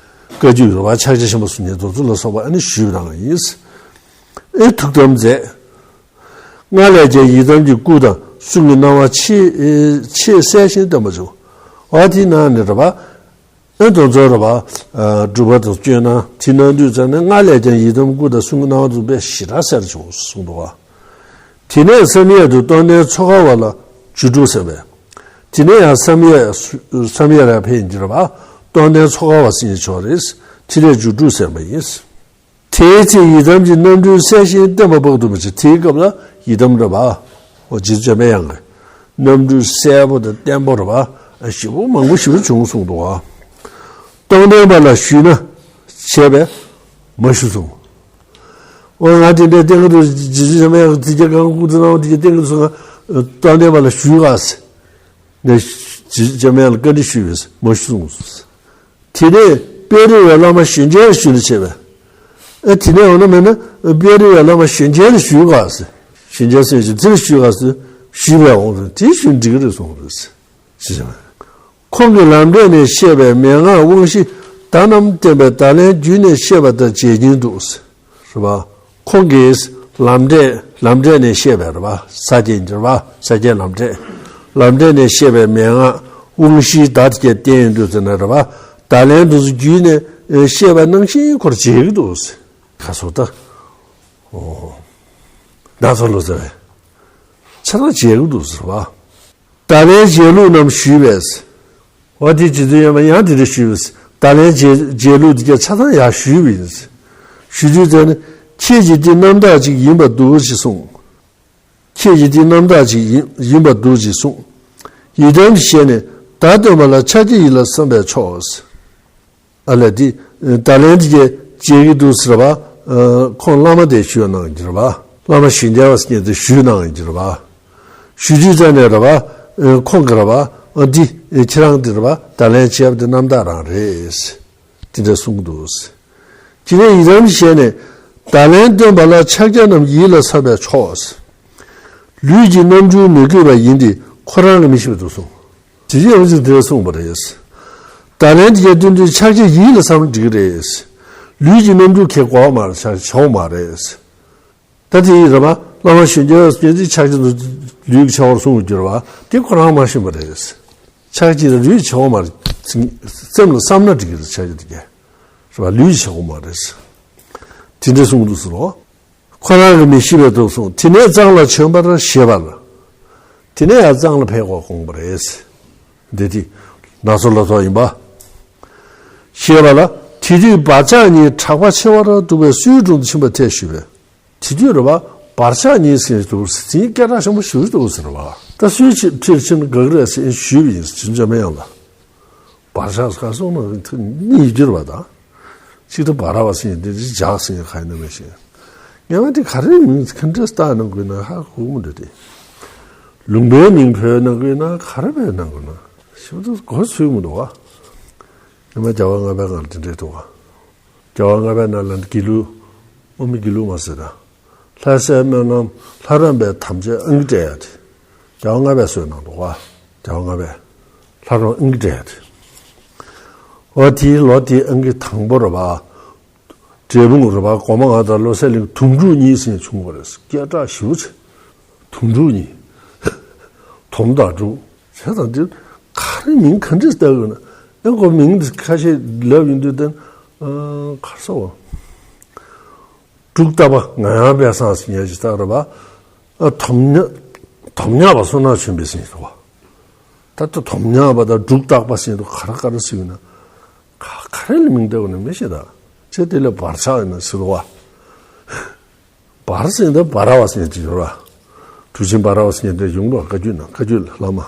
བཀའ་བརྒྱུད་རེད་པ་ཕྱག་རྒྱ་ཆེན་པོ་གསུང་ཉན་དོ་ཚུལ་ལ་སོགས་པ་ཨན་ཞུས་གནང་ཡིན། ཨན་ཐུགས་དམ་མཛད། སྔར་ལས་ཀྱང་ཡི་དམ་གྱི་སྐུ་དང་གསུང་གི་སྣང་བ་ཆེས་ཆེས་གསལ་ཞིང་སྟོན་པ་བྱུང་། འོ་དེའི་ནང་ནས་རེད་པ། ཨེ་དོན་ཚོ་རེད་པ། སྒྲུབ་པ་དང་སྤྱོད་ན་དེ་ནང་དུས་ཙམ་ནས་སྔར་ལས་ཀྱང་ཡི་དམ་སྐུ་དང་གསུང་གི་སྣང་བ་འཛུམ་པའི་ཞེ་དྲག་གསལ་བྱུང་གསུངས་འདུག་བ། དེ་ནས་བསམ་ཡས་དུ་རྟོགས་ལྡན་ཚོགས་དཀར་བ་ལ་རྒྱུད་དྲུག་གསན་པས། དེ་ནས་ཡང་བསམ་ཡས་བསམ་ཡས་ར་ཕེབས་ཡིན་གྱི་རེད་པ། རྟོགས་ལྡན་ཚོགས་དཀར་བ་ཟེར་ཡིན་ཆོག་རེད། དེ་ལས་རྒྱུད་དྲུག་གསན་པ་ཡིན། དེའི་ཚེ་ཡི་དམ་གྱི་རྣམ་འཕྲུལ་གསལ་ཞིང་བརྟན་པ་དཔག་ཏུ་མེད་ཅིང་དེའི་སྐབས་ལ་ཡི་དམ་རེད་པ། འོ་རྗེ་བཙུན་འཇམ་པའི་དབྱངས་ཀྱི་རྣམ་འཕྲུལ་གསལ་པོ་དང་བརྟན་པོ་རེད་པ། ཞེ་པོ་མང་པོ་ཞེ་པོ་བྱུང་གསུངས་འདུག་བ། རྟོགས་ལྡན་པ་ལ་ཞུས་ན་བྱས་པས་མ་ཞུ་གསུངས། འོ་ང་དེ་འདྲའི་བསྟན་གྱི་འདུག་རྗེ་བཙུན་འཇམ་པའི་དབྱངས་དེ་གའི་གང་སྐུ་ཚེ་སྣང་བ་དེ་གའི་བསྟན་གྱི་འདུག་གསུངས་ང་རྟོགས་ལྡན་པ་ལ་ཞུས་ག་ཟེར། ནས་རྗེ་བཙུན་འཇམ་དབྱངས་ལ་བཀའ་འདྲི་ཞུས་པས་མ་ཞུ་གསུངས། དེ་ནས་དཔལ་རི་བའི་བླ་མ་གཞོན་ཆེན་ཞུས་ནས་བྱས་པས། ཨེ་དེ་ནས་འོ་ན་མེད་ན་དཔལ་རི་བའི་བླ་མ་གཞོན་ཆེན་ལ་ཞུས་ག་ཟེར། གཞོན་ཆེན་ཟེར་ཞིག་དེ་ལ་ཞུས་ག་ཟེར་ཞུས་པས་འོང་ཟེར་དེ་ཞུས་འགྲིག་གི་རེད་གསུངས་རེད་ཟེར། ཁོང་གིས་ལམ་འབྲས་ནས་བཤད་པའི་མན་ངག་དབང་བཞི་ད་རྣམས་བསྟན་པའི་ད་ལན་རྒྱུད་ནས་བཤད་པ་དང་མཇལ་ཉིན་འདུག་ཟེར། རེད་པ། ཁོང་གིས་ལམ་འབྲས་ལམ་འབྲས་ནས་བཤད་པའི་རེད་པ། ས་སྐྱའི་འགྱུར་བ་ས་སྐྱའི་ལམ་འབྲས། ལམ་འབྲས་ནས་བཤད་པའི་མན་ངག་དབང་བཞི་ད་དེ་གའི་བསྟན་ཡོད་འདུག་ཟེར་ན་རེད་པ། ད་ལན་དུ་རྒྱུད་ནས་བཤད་པ་ནང་བཞིན་ཁོར་མཇལ་གྱི་འདུག་ཟེར། ཁ་སོ་ད། ཨོ། ད་ཚོ་ལོ་ཟེར་བས། ཆ་ཚང་མཇལ་གྱི་འདུག་ཟེར་བ། ད་ལན་མཇལ་ལུགས་རྣམས་ཞུས་པས། འོ་དེ་རྗེ་བཙུན་ཡོད་མ་ཡང་དེ་འདྲ་ཞུས་པས། ད་ལན་མཇལ་མཇལ་ལུགས་དེ་ག་ཆ་ཚང་ཡང་ཞུས་པ་ཡིན། ཞུ་དུས་ཙམ་ནས་ཁྱེད་ཀྱིས་དེ་རྣམ་དག་ཅིག་ཡིན་པར་འདུག་ཅེས་གསུངས། ཁྱེད་ཀྱིས་དེ་རྣམ་དག་ཅིག་ཡིན་ཡིན་པར་འདུག་ཅེས་གསུངས། ཡི་དམ་གྱི་ཞལ་ནས་བརྡ་སྟོན་པ་ལ་ཕྱག་རྒྱ་ཡིད་ལ་བསམ་པས་ཆོག་ཨ་ལས་དེ་ད་ལན་དེ་གའི་མཇལ་གྱི་འདུག་ཟེར་བ། ཁོང་བླ་མ་དེ་ཞུས་གནང་གི་རེད་བ། བླ་མ་གཞོན་རྒྱལ་བ་ཟེར་མཁན་དེ་ཞུས་གནང་གི་རེད་བ། ཞུ་དུས་ཙམ་ནས་རེད་བ། ཁོང་གི་རེད་བ། འདི་ཁྱེད་རང་འདི་རེད་བ་ད་ལན་བྱས་པ་འདི་རྣམ་དག་རང་རེད། དེ་འདྲ་གསུངས་འདུག་དེ་ནས་ཡི་དམ་ཞལ་ནས་ད་ལན་སྟོན་པ་ལ་ཕྱག་རྒྱ་རྣམས་ཡིད་ལ་ཟབ་པས་ཆོག་ལུས་ཀྱི་རྣམ་འགྱུར་མི་དགོས་པ་ཡིན་ཏེ་ཁོ་རང་གིས་མི་ཤེས་པ་འདུག་གསུངས། དེ་ཡང་ཅིག་དེ་ལ་གསུངས་པ་རེད། ད་ལན་དེ་གའི་སྟོན་དུས་ཕྱག་རྒྱ་ཡིད་ལ་བསམ་འགྲིག་གི་རེད། ལུས་ཀྱི་རྣམ་འགྱུར་གས་གོ་བ་མ་རེད་ཕྱག་རྒྱ་བྱ་བ་མ་རེད། ད་དེ་ཡིན་རེད་པ། བླ་མ་གཞོན་སྐྱེས་སྤྱན་གཟིགས་ཕྱག་རྒྱ་དུ་ལུས་ཀྱི་བྱ་བར་གསུངས་ཡོད་རེད་པ། དེ་ཁོ་རང་མ་ཤེས་པ་རེད། ཕྱག་རྒྱ་དང་ལུས་ཀྱི་བྱ་བ་མ་རེད། སེམས་ལ་བསམ་ན་འགྲིག་གི་རེད་ཕྱག་རྒྱ་དེ་གས། རེད་པ་ལུས་ཀྱི་བྱ་བ་མ་རེད། དེ་འདྲ་གསུངས་འདུག་ཟེར་རོ། ཁོ་རང་གིས་མི་ཤེས་པའི་དུག་གསུངས། དེ་ནས་གཙང་ལ་བྱོན་པར་ཞེས་པ་ལ། དེ་ནས་ཡང་གཙང་ལ་ཕེབས་དགོས་དགོངས་པ་རེད། འདི་དེ་ནག་ཚོ་ལ་ཐོག་ཡིན་པ། ཞེས་པ་ལ་དེ་དུས་བར་ཆགས་གཉིས་གྲགས་པ་ཆེ་བར་འདུག་པས་སུའི་དྲུང་དུ་ཕྱིན་པ་ཐལ་ཞུས་པས། དེ་དུས་རེད་པ། བར་ཆགས་གཉིས་ཟེར་འདུག་ཟེར་དེ་སྐད་གྲགས་ཆེན་པོ་ཞུ་འདུག་ཟེར་བ། ད་སུའི་ཕྱིར་ཕྱིན་དགའ་གི་རེད་ཟེར་ཞུས་པ་ཡིན་ཟེར་འཇམ་པའི་དབྱངས་ལ། བར་ཆགས་སྐལ་སོང་ན་གཉིས་འགྱུར་བ་དང་། གཅིག་ཏུ་བར་བ་ཟེར་ཡིན་དེ་འཇག་ཟེར་ཡིན་ཁ་ཡིན་ན་མེད་ཞིང་། ངས་མ་དེ་ག་རེ་མིང་ག་འདྲས་བཏགས་གནང་དགོས་ན་ཧ་གོ་མི་འདུག་སྟེ། ལུང་པའི་མིང་བོས་གནང་དགོས་ན་ག་རེ་བོས་གནང་དགོས་ན་ཞིབ་ཏུ་གོ་ཚོད་མི་འདུག་བ། ངས་མ་རྒྱལ་བ་ལྔ་པའི་སྒང་ལ་དེ་འདྲས་འདུག་བ། རྒྱལ་བ་ལྔ་པའི་ནང་ལ་དགེ་ལུགས་དབུ་མའི་དགེ་ལུགས་མ་ཟེར་ན། ལྷ་སའི་སྨོན་ལམ་ལྷ་རམས་པའི་དམ་བཅའ་ཨང་ཀི་སྤྲད་ཡ་དེ། རྒྱལ་བ་ལྔ་པས་བཟོས་གནང་འདུག་བ། རྒྱལ་བ་ལྔ་པས་ལྷ་རམས་ཨང་ཀི་སྤྲད་ཡ་དེ། འོ་དེའི་ལོ་དེའི་ཨང་ཀི་དང་པོ་རེད་པ། འབྲས་སྤུངས་རེད་པ་སྒོ་མང་དང་བློ་གསལ་གླིང་དུང་སྒྲུག་གཉིས་ཟེར་བྱུང་བ་རེད། སྐད་གྲགས་ཞེ་པོ་ཆེ། དུང་སྒྲུག་གཉིས། དོམ་དང་འབྲུག་བྱས་ཙང་དེ་ག་རེ་མིང་ག་འདྲས་བཏགས་དགོས་ན་ཨེ་ཁོ་མིང་འདི་ཁ་ཤས་ལབ་ཡོང་དུས་དེ་གར་སོ། འབྲུག་སྟག་པ་ང་ཡང་པས་སངས་ཟེར་ཉལ་གྱི་རྟགས་རེད་པ། ཨ་དོམ་ཉག་དོམ་ཉག་པ་བསོད་ནམས་ཆོས་འཕེལ་ཟེར་འདུག་བ། ད་ལྟ་དོམ་ཉག་པ་དང་འབྲུག་སྟག་པ་ཟེར་འདུག་ག་རེ་ག་རེ་ཟེར་ཡོད་ན། ག་ག་རེ་ལ་མིང་བཏགས་དགོས་ན་མི་ཤེས་ད། ཚེ་དེ་ལས་བར་ཆགས་ཡིན་ན་ཟེར་འདུག་བ། བར་ཟེར་འདི་བར་བ་ཟེར་གྱི་ཡོད་ར། གྲུ་ཆེན་བར་བ་ཟེར་འདི་ཡོང་འདུག་བཀའ་བརྒྱུད་ན་བཀའ་བརྒྱུད་ལ་བླ་མ།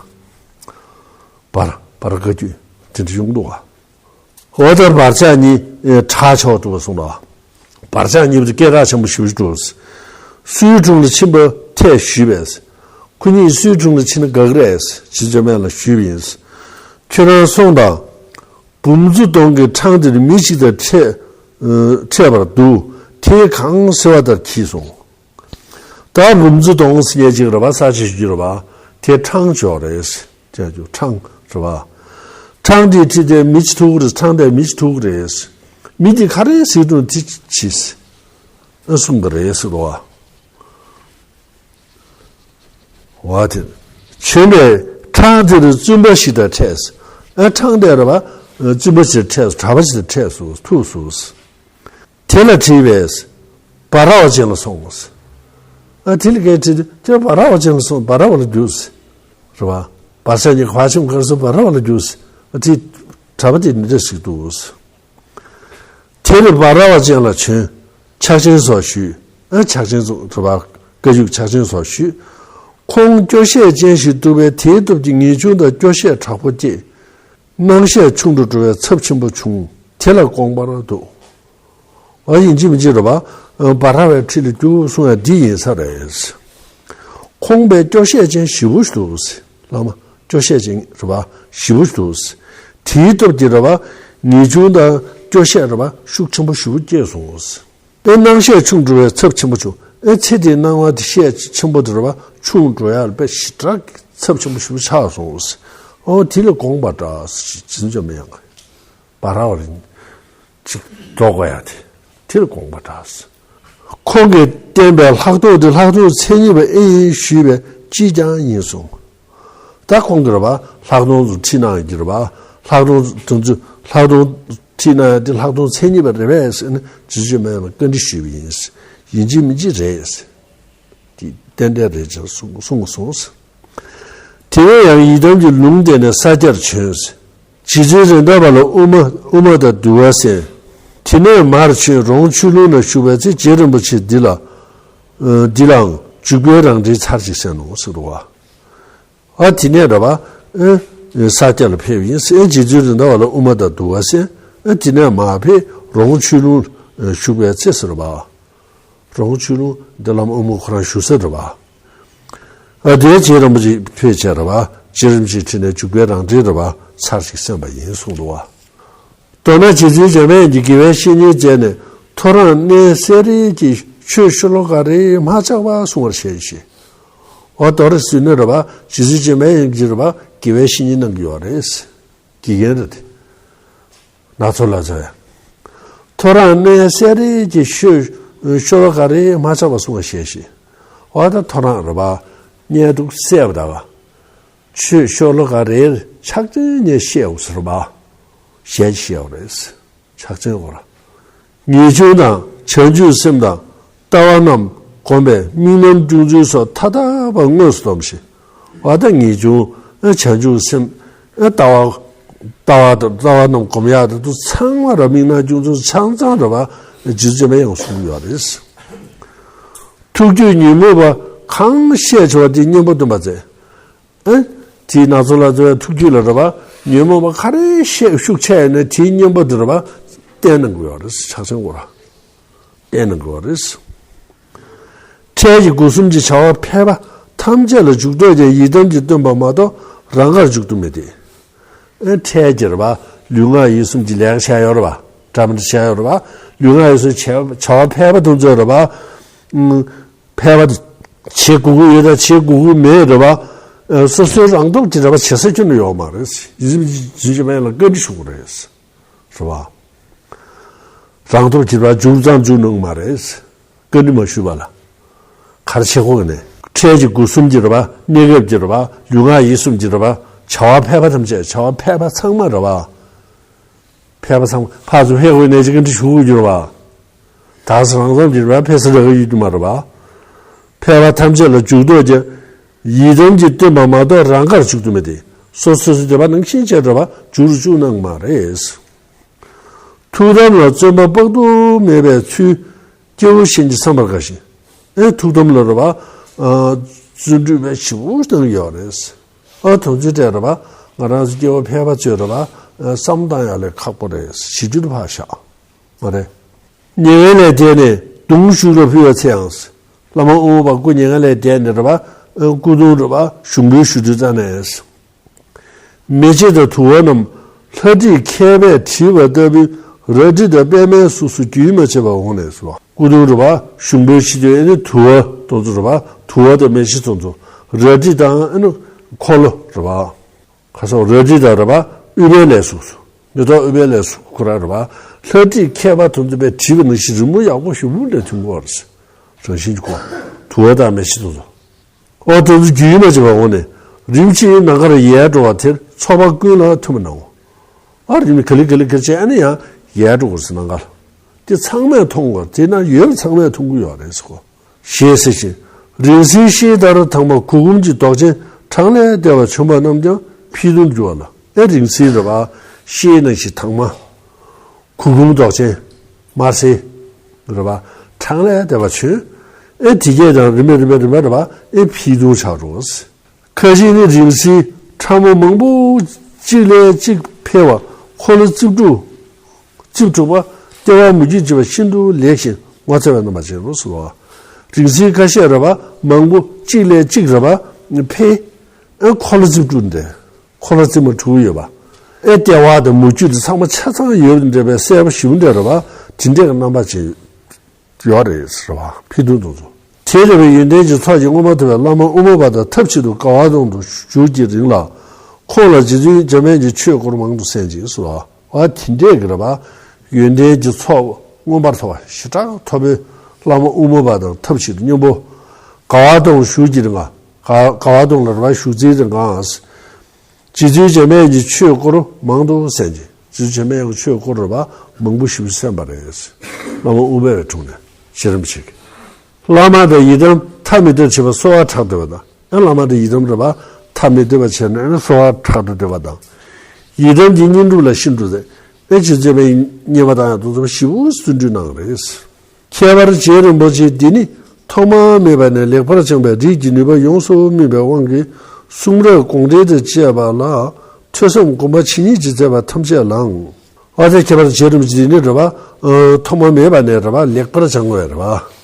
བར་བར་བཀའ་བརྒྱུད་དེ་འདྲ་ཡོང་འདུག་བ། འོ་ད་བར་ཆགས་གཉིས་གྲགས་ཆོག་འདུག་གསུངས་ལ། བར་ཆད་གཉིས་པོ་དེ་སྐད་གྲགས་ཆེན་པོ་ཞེ་པོ་ཅིག་འགྲོ། སུའི་དྲུང་ལ་ཕྱིན་པ་ཐལ་ཞུས་པས། ཁོ་གཉིས་སུའི་དྲུང་ལ་ཕྱིན་ན་དགའ་གི་རེད། རྗེ་བཙུན་འཇམ་དབྱངས་ལ་ཞུས་པ་ཡིན། ཁྱོད་རང་སོང་དང་། བུམ་མཛོ་གདོང་གི་འཕྲང་དེར་མི་གཅིག་དང་འཕྲད་འཕྲད་པར་འདུག་དེས་གང་ཟེར་བ་ལྟར་གྱིས་གསུངས། ད་བུམ་མཛོ་གདོང་ཟེར་མཁན་ཅིག་རེད་པ། ས་ཆ་ཞིག་རེད་པ། དེ་འཕྲང་ཅིག་རེད། ཅེས་བརྗོད། འཕྲང་རེད་པ། འཕྲང་དེའི་འཁྲིས་དེར་མི་གཅིག་ཐུག་གི་རེད། འཕྲང་དེར་མི་གཅིག་ཐུག་གི་རེད། མི་དེ་ག་རེ་ཟེར་འདུག་དེ་གྱིས་གསུང་གི་རེད་ཟེར་བ། བ་དེ། བྱོན་པས་འཕྲང་དེར་བཙུན་པ་ཞིག་དང་འཕྲད། ཨ་འཕྲང་དེར་རེད་པ། བཙུན་པ་ཞིག་དང་འཕྲད་སོང་། གྲྭ་པ་ཞིག་དང་འཕྲད་སོང་། ཐུག་སོང་། དེ་ལ་དྲིས་པས། འབའ་ར་བ་ཅན་ལ་སོང་། ཨ་དེ་ལ་སྐད་དྲིས་ཏེ་དེ་འབའ་ར་བ་ཅན་ལ་སོང་། འབའ་ར་བ་ལ་རྒྱུགས། རེད་པ། བར་ཆད་གཉིས་ཀ་ཕར་ཕྱིན་གར་སོང་། འབའ་ར་བ་ལ་རྒྱུགས། ཨ་དེ་གྲྭ་པ་དེ་འདི་འདྲ་ཞིག་འདུག་དེ་ལ་འབའ་ར་བ་ཅན་ལ་བྱོན། ཕྱག་ཆེན་སོགས་ཞུས། ཨ་ཕྱག་ཆེན་སོགས་རེད་པ། བཀའ་བཞུགས་ཕྱག་ཆེན་སོགས་ཞུས། ཁོང་སྐྱོ་ཤས་ཅན་ཞིག་འདུག་པས་དེའི་སྟབས་ཀྱིས་ངེས་འབྱུང་དང་སྐྱོ་ཤས་དྲག་པོ་སྐྱེས། སྣང་ཤས་ཆུང་དུ་འགྲོ་བའི་ཚབས་ཆེན་པོ་བྱུང་། དེ་ལ་དགོངས་པར་འདུག་ཨ་ཡིན་གཅིག་མིན་གཅིག་རེད་པ། འབའ་ར་བའི་འཁྲིས་ལ་རྒྱུགས་གསུང་ཡ་འདི་ཡིན་ས་རེད། ཁོང་པས་སྐྱོ་ཤས་ཅན་ཞེ་པོ་ཞིག་འདུག་བླ་མ་སྐྱོ་ཤས་ཅན་རེད་པ། ཞེ་པོ་ཞིག་འདུག་དེའི་སྟབས་ཀྱིས་རེད་པ། ངེས་འབྱུང་དང་སྐྱོ་ཤས་རེད་པ། ཤུགས་ཆེན་པོ་ཞེ་པོ་སྐྱེས་སོང་། ཨེ་སྣང་ཤས་ཆུང་འགྲོ་བའི་ཚབས་ཆེན་པོ་བྱུང་། ཨེ་ཚེ་འདིའི་སྣང་བ་དེ་ཤས་ཆེན་པོ་དེ་རེད་པ། ཆུང་འགྲོ་ཡ་དཔེ་ཞེ་དྲག་ཚབས་ཆེན་པོ་ཞེ་པོ་ཆགས་སོང་། ཨོ་དེ་ལ་དགོངས་པ་འདྲ་ཟེར། རྗེ་བཙུན་འཇམ་དབྱངས་འབའ་ར་བ་ལ་ཅིག་འགྲོ་དགོས་ཡ་དེ། དེ་ལ་དགོངས་པ་འདྲ་ཟེར། ཁོང་གིས་བསྟན་པའི་ལྷག་མཐོང་དེ་ལྷག་མཐོང་མཚན་ཉིད་པ་ཨེ་ཡིན་ཞུས་པས་ཅིས་ཀྱང་ཡིན་གསུངས། ད་ཁོང་གིས་རེད་པ། ལྷག་མཐོང་ཚོ་ཁྲིད་གནང་གི་རེད་པ། ལྷག་མཐོང་དེ་ཚོ་ལྷག་མཐོང་ཁྲིད་གནང་ཡ་དེ་ལྷག་མཐོང་མཚན་ཉིད་པ་རེད་པས་ཟེར་ནས་རྗེ་བཙུན་མ་ཡང་ལ་བཀའ་འདྲི་ཞུས་པ་ཡིན། ཡིན་གཅིག་མིན་གཅིག་རེད། དེ་ཏན་ཏན་རེད་ཅེས་གསུངས་གསུངས་སོང་། དེ་ནས་ཡང་ཡི་དམ་གྱི་ལུང་བསྟན་ནས་ས་སྐྱར་བྱོན། རྗེ་བཙུན་རེད་མདའ་བ་ལ་དབུ་མ་དབུ་མ་དང་འདུལ་བ་གསན། དེ་ནས་མར་བྱོན། རོང་ཆོས་ལུང་ན་བཞུགས་པའི་ཚེ་རྗེ་རིན་པོ་ཆེ་འདི་ལ། འདི་ལའང་འཇུག་པའི་རང་འགྲེལ་ཚར་ཅིག་གསན་ནོ་ཟེར་འདུག་བ། ཨ་དེ་ནས་རེད་པ། ཨེ་ས་སྐྱ་ལ་ཕེབས་ཡིན་ཟེར། རྗེ་བཙུན་རེད་མདའ་བ་ལ་དབུ་མ་དང་འདུལ་བ་གསན། ཨ་དེ་ནས་མར་ཕེབས། རོང་ཆོས་ལུང་བཞུགས་པའི་ཚེ་ཟེར་བ། རོང་ཆོས་ལུང་འདི་བླ་མ་དབུ་མ་ཁོ་རང་བཞུགས་ས་རེད་པ། ཨ་དེའི་རྗེ་རིན་པོ་ཆེ་ཕེབས་བྱས་རེད་པ། རྗེ་རིན་པོ་ཆེའི་ཁྲིད་ནས་འཇུག་པའི་རང་འགྲེལ་རེད་པ། ཚར་ཞིག་གསན་པ་ཡིན་གསུངས་འདུག་བ། མདོར་ན་རྗེ་བཙུན་འཇམ་དབྱངས་ཀྱིས་དགེ་བའི་བཤེས་གཉེན་མཛད་ནས་ཐོ་རངས་གནས་གསེར་རིའི་གི་ཆོས་ཤོ་ལོ་ཀ་རེ་མ་ཆག་པར་གསུང་བར་ཞལ་བཞེས། འོ་མདོར་ཟེར་ན་རེད་པ། རྗེ་བཙུན་འཇམ་དབྱངས་ཀྱིས་རེད་པ། དགེ་བའི་བཤེས་གཉེན་གནང་གི་ཡོད་རེད། དགེ་རྒན་རེད་དེ། ནག་ཚོ་ལ་ཚོ་ཡ། ཐོ་རངས་གནས་གསེར་རིའི་གི་ཆོས་ཤོ་ལོ་ཀ་རེ་མ་ཆག་པར་གསུང་བར་ཞལ་བཞེས། འོ་ད་ཐོ་རངས་རེད་པ། གནས་འདུག་སེ་བ་ད་བ། ཆོས་ཤོ་ལོ་ཀ་རེར་ཕྱག་ཆེན་ནས་བཤད་འོ་ཟེར་བ། ཞལ་བཤད་འོ་རེད། ཕྱག་ཆེན་འོ་ར། ངེས་འབྱུང་དང་བྱང་ཆུབ་སེམས་དང་ལྟ་བ་རྣམས་བསྒོམས་པས་དམིགས་རྣམ་སྐྱོང་ཚུལ་སོགས་མཐའ་དག་པ་དངོས་སུ་སྡོམ་ཞིང་། འོ་ད་ངེས་འབྱུང་། བྱང་ཆུབ་སེམས། ལྟ་བ། ལྟ་བ་དང་ལྟ་བ་རྣམས་བསྒོམ་ཡག་དེ་ཚོ་ཚང་མ་ར་དམིགས་རྣམ་སྐྱོང་ཚུལ་ཆ་ཚང་ར་བ། རྗེ་བཙུན་མ་ཡང་གསུངས་ཡོད་རེད། ཐུགས་རྒྱུད་ཉོན་མོངས་པ་གང་བཤད་བྱ་བ་དེ་གཉེན་པོ་སྟོན་པ་མཛད། ཨེ། དེའི་ནག་ཚོ་ལ་འཛོལ་བའི་ཐུགས་རྒྱུད་ལ་རེད་པ། ཉོན་མོངས་པ་ག་རེ་བཤད་ཤུགས་ཆེ་ཡིན་ན་དེའི་གཉེན་པོ་དེ་རེད་པ། བསྟན་གནང་དགོས་པ་རེད། ཕྱག་ཆེན་སྐོར་བསྟན་གནང་དགོས་པ་རེད། འཕྲལ་གྱི་སྒོ་གསུམ་གྱི་བྱ་བ་ཕལ་པ་ཐམས་ཅད་ལ་འཇུག་ལྡོག་ཀྱང་ཡི་དམ་གྱིས་སྟོན་པ་མ་གཏོགས་རང་དགར་འཇུག་ཏུ་མེད་དེ། ཨེ། འཕྲལ་གྱི་རེད་པ། ལུས་ངག་ཡིད་གསུམ་གྱི་ལས་ཀ་བྱས་ཡོད་རེད་པ། འདྲ་མི་འདྲ་བྱས་ཡོད་རེད་པ། ལུས་ངག་ཡིད་གསུམ་བྱ་བྱ་བ་ཕལ་པ་དེ་ཚོ་རེད་པ། ཨུམ། ཕལ་པ་དེ་བྱེད་དགོས་ཀྱི་ཡོད་དང་བྱེད་དགོས་ཀྱི་མེད་རེད་པ། ཨ། སོ་སོའི་རང་སྟོབས་ཀྱིས་རེད་པ། བྱེད་ས་ཁྱོན་ནས་ཡོད་མ་རེད། ཡིད་བཞིན་གྱི་མེད་ལ་བཀའ་འདྲི་ཞུ་དགོས་རེད། རེད་པ། རང་སྟོབས་ཀྱིས་རེད་པ། འཇུག་ཙམ་འཇུག་གནང་མ་རེད། བཀའ་འདྲི་མ་ཞུས་པ་ལ། ག་རེ་བྱེད་དགོས་ནས། འཕྲལ་གྱི་སྒོ་གསུམ་གྱི་རེད་པ། གནས་སྐབས་ཀྱི་རེད་པ། ལུས་ངག་ཡིད་གསུམ་གྱི་རེད་པ། བྱ་བ་ཕལ་པ་ཐམས་ཅད། བྱ་བ་ཕལ་པ་ཚང་མ་རེད་པ། ཕལ་པ་ཚང་མ་ཕར་ཚུར་ཕེབས་དགོས་ནས་ཅིག་ག་འདྲ་ཞུ་དགོས་ཀྱི་རེད་པ། ད་ས་རང་ཙམ་གྱི་རེད་པ། ཕལ་ས་ར་ག་ཡོད་རྒྱུ་མ་རེད་པ། ཕལ་པ་ཐམས་ཅད་ལ་འཇུག་ལྡོག་ཀྱང་ཡི་དམ་གྱིས་སྟོན་པ་མ་གཏོགས་རང་དགར་འཇུག་ཏུ་མེད་དེ། སོ་སོ་སོའི་འདོད་པ་ནང་བཞིན་བྱས་རེད་པ། འཇུག་རུ་བཅུག་གནང་མ་རེད། ཐུགས་དམ་ལ་བརྩོན་པ་དཔག་ཏུ་མེད་པའི་ཚུལ་སྐྱེ་བོ་གཞན་གྱིས་བསམ་པར་དཀའ་ཞིང་། ཨེ། ཐུགས་དམ་ལ་རེད་པ། ཨ། བརྩོན་འགྲུས་དཔེ་ཞེ་པོ་བཏང་ཡོད་རེད། ཨ། དེ་ཚོའི་གྲས་རེད་པ། ང་རང་ཚོ་སྐྱེ་བོ་ཕལ་པ་ཚོས་རེད་པ། ཨ། བསམ་བཏང་ཡག་ལས་ཁག་པོ་རེད། བྱེད་རྒྱུ་དེ་ཕར་བཞག་མ་རེད། མྱ་ངན་ལས་འདས་ནས་གདུང་ཞུགས་ལ་ཕུལ་བའི་ཚེའང་། བླ་མ་དབུ་མ་པ་སྐུ་མྱ་ངན་ལས་འདས་ནས་རེད་པ། སྐུ་གདུང་རེད་པ་ཞུགས་འབུལ་ཞུ་དུས་ཙ་ནས། མེ་ལྕེ་དང་དུ་བ་རྣམས་ལྷ་བྲིས་མཁས་པས་བྲིས་པ་ལྟ་བུའི་རལ་གྲི་དང་པདྨའི་གཟུགས་སུ་རྒྱུན་མ་ཆད་པར་འོངས་ནས་སོ། སྐུ་གདུང་རེད་པ་ཞུགས་འབུལ་ཞུ་དུས་ཨེ་ནི་དུ་བ་དེ་ཚོ་རེད་པ། དུ་བ་དང་མེ་ལྕེ་དེ་ཚོ། རལ་གྲི་དང་ཨེ་ནི་འཁོར་ལོ་རེད་པ། ཁ་སང་རལ་གྲི་དང་རེད་པ། ཨུཏྤལ་ལའི་གཟུགས་སུ། མེ་ཏོག་ཨུཏྤལ་ལའི་གཟུགས་ཁོ་རང་རེད་པ། ལྷ་བྲིས་མཁས་པ་དེ་ཚོ་པས་བྲིས་པ་ནང་བཞིན་རི་མོ་ཡག་པོ་ཞེ་པོ་ལས་མཐུན་པ་རེད། རང་བཞིན་གྱི་སྐོར། དུ་བ་དང་མེ་ལྕེ་དེ་ཚོ། ཨོ་དེ་ཚོ་རྒྱུན་མ་ཆད་པར་འོངས་ནས། རིམ་གྱིས་ནམ་མཁར་ཡལ་འགྲོ་བ་དེར་ཚོགས་པ་ཀུན་ལ་ཐིམ་པར་སྣང་ངོ་། ཨ་རིམ་གྱིས་ག་ལེ་ག་ལེ་ག་ལེ་བྱས་ཨ་ནི་ཡང་ཡལ་འགྲོ་དགོས་ཟེར་ནམ་མཁར། དེ་ཚང་མས་མཐོང་དགོས། དེ་ན་ཡོད་པ་ཚང་མས་མཐོང་གི་ཡོད་རེད་ཟེར་གོ། ཞེས་ཟེར་ཞིང་། རིང་བསྲེལ་ཤེལ་ལྟར་དྭངས་མ་གུར་གུམ་གྱི་མདོག་ཅན་གྲངས་ལས་འདས་པ་བྱོན་པ་རྣམས་ཀྱང་ཕྱིས་དུར་འགྱུར་བ་ལ། ཨེ་རིང་བསྲེལ་རེད་པ། ཤེལ་ནང་བཞིན་དྭངས་མ། གུར་གུམ་མདོག་ཅན། དམར་སེར། རེད་པ། གྲངས་ལས་འདས་པ་བྱོན། ཨེ་དེ་གས་ཀྱང་རིམ་པས་རིམ་པས་རིམ་པས་རེད་པ། ཨེ་ཕྱིས་དུར་ཆགས་འགྲོ། ཁ་ཅིག་ནི་རིང་བསྲེལ་ཕྲ་མོ་མང་པོ་གཅིག་ལས་གཅིག་འཕེལ་བ་འཁོར་ལོ་རྩིབས་དྲུག་རྩིབས་དྲུག་པ་ལྟེ་བ་མུ་ཁྱུད་བྱེད་པ་ཤིན་ཏུ་ལེགས་ཤིང་ངོ་མཚར་བའི་རྣམ་པ་ཅན་རོ་ཟེར་བ། རིང་བསྲེལ་ཁ་ཤས་རེད་པ་མང་པོ་གཅིག་ལས་གཅིག་རེད་པ་འཕེལ། ཨེ་འཁོར་ལོ་རྩིབས་དྲུག་འདྲ། འཁོར་ལོ་རྩིབས་མ་དྲུག་ཡོད་པ། ཨེ་ལྟེ་བ་དང་མུ་ཁྱུད་དེ་ཚང་མ་ཆ་ཚང་ཡོད་འདྲ་བའི་གསལ་པོ་ཞིབ་འདྲ་རེད་པ། དེ་འདྲས་ཀྱི་རྣམ་པ་ཅན་ཡོད་རེད་ཟེར་བ། ཕྱིས་དུར་དེ་ཚོ། དེ་ལྟ་བུའི་ཡོན་ཏན་གྱི་ཚོགས་ཀྱིས་མངོན་པར་མཐོ་བའི་བླ་མ་དབུ་མ་པ་དང་ཐབས་ཅིག་ཏུ་དགའ་བ་དང་དུ་བཞུགས་ཀྱི་རིང་ལ། ཁོང་ལ་རྗེ་བཙུན་འཇམ་དཔལ་གྱི་ཆོས་སྐོར་མང་དུ་གསན་ཅིང་གསོལ་བ། དེ་འདྲས་ཀྱི་རེད་པ། ཡོན་ཏན་གྱི་ཚོགས་མངོན་པར་མཐོ་བ་ཞེ་དྲག་མཐོ་པོའི་བླ་མ་དབུ་མ་པ་དང་ཐབས་ཅིག་ཏུ་མཉམ་པོ། དགའ་བ་དང་བཞུགས་ཀྱི་རིང་ལ། དགའ་དགའ་བ་དང་ལ་རེད་པ་བཞུགས་ཚེ་རིང་ལ། རྗེ་བཙུན་འཇམ་དཔལ་གྱི་ཆོས་སྐོར་མང་དུ་གསན་ཅིང་། རྗེ་བཙུན་འཇམ་དཔལ་གྱི་ཆོས་སྐོར་རེད་པ་མང་པོ་ཞིག་གསན་པ་རེད། བླ་མ་དབུ་མའི་དྲུང་ནས་ཤེས་རམ་བྱེད་ཀྱི། བླ་མ་དང་ཡི་དམ་ཐ་མི་དད་བྱེད་པ་གསོལ་བ་ཕྲག་དོད་པ་དང་། ཡང་བླ་མ་དང་ཡི་དམ་རེད་པ་ཐ་མི་དད་པ་བྱས་ནས་གསོལ་བ་ཕྲག་དོད་པ་དང་། ཡི་དམ་གྱི་བསྙེན་སྒྲུབ་ལ་ཤིན་ཏུ་དད། ཨེ་ཅི་བྱས་པའི་མཉེས་པ་དང་ཡང་དུ་ཞིབ་པོ་བརྩོན་འགྲུས་གནང་རེད། ཁྱད་པར་རྗེ་རིན་པོ་ཆེ་འདི་ནི་ཐོག་མ་མེད་པ་ནས་ལེགས་པར་སྦྱངས་པའི་རིགས་ཀྱི་ནུས་པ་ཡོངས་སུ་སྨིན་པའི་དབང་གིས་གསུང་རབ་དགོངས་འགྲེལ་དང་བཅས་པ་ལ་ཐོས་བསམ་སྒོམ་པ་ཇི་སྙེད་ཅིག་མཛད་པ་ཐམས་ཅད་ལའང་། ཨ་ཙི་ཁྱད་པར་རྗེ་རིན་པོ་ཆེ་འདི་ནི་རེད་པ། ཐོག་མ་མེད་པ་ནས་རེད་པ་ལེགས་པར་སྦྱངས་པའི་རེད་པ།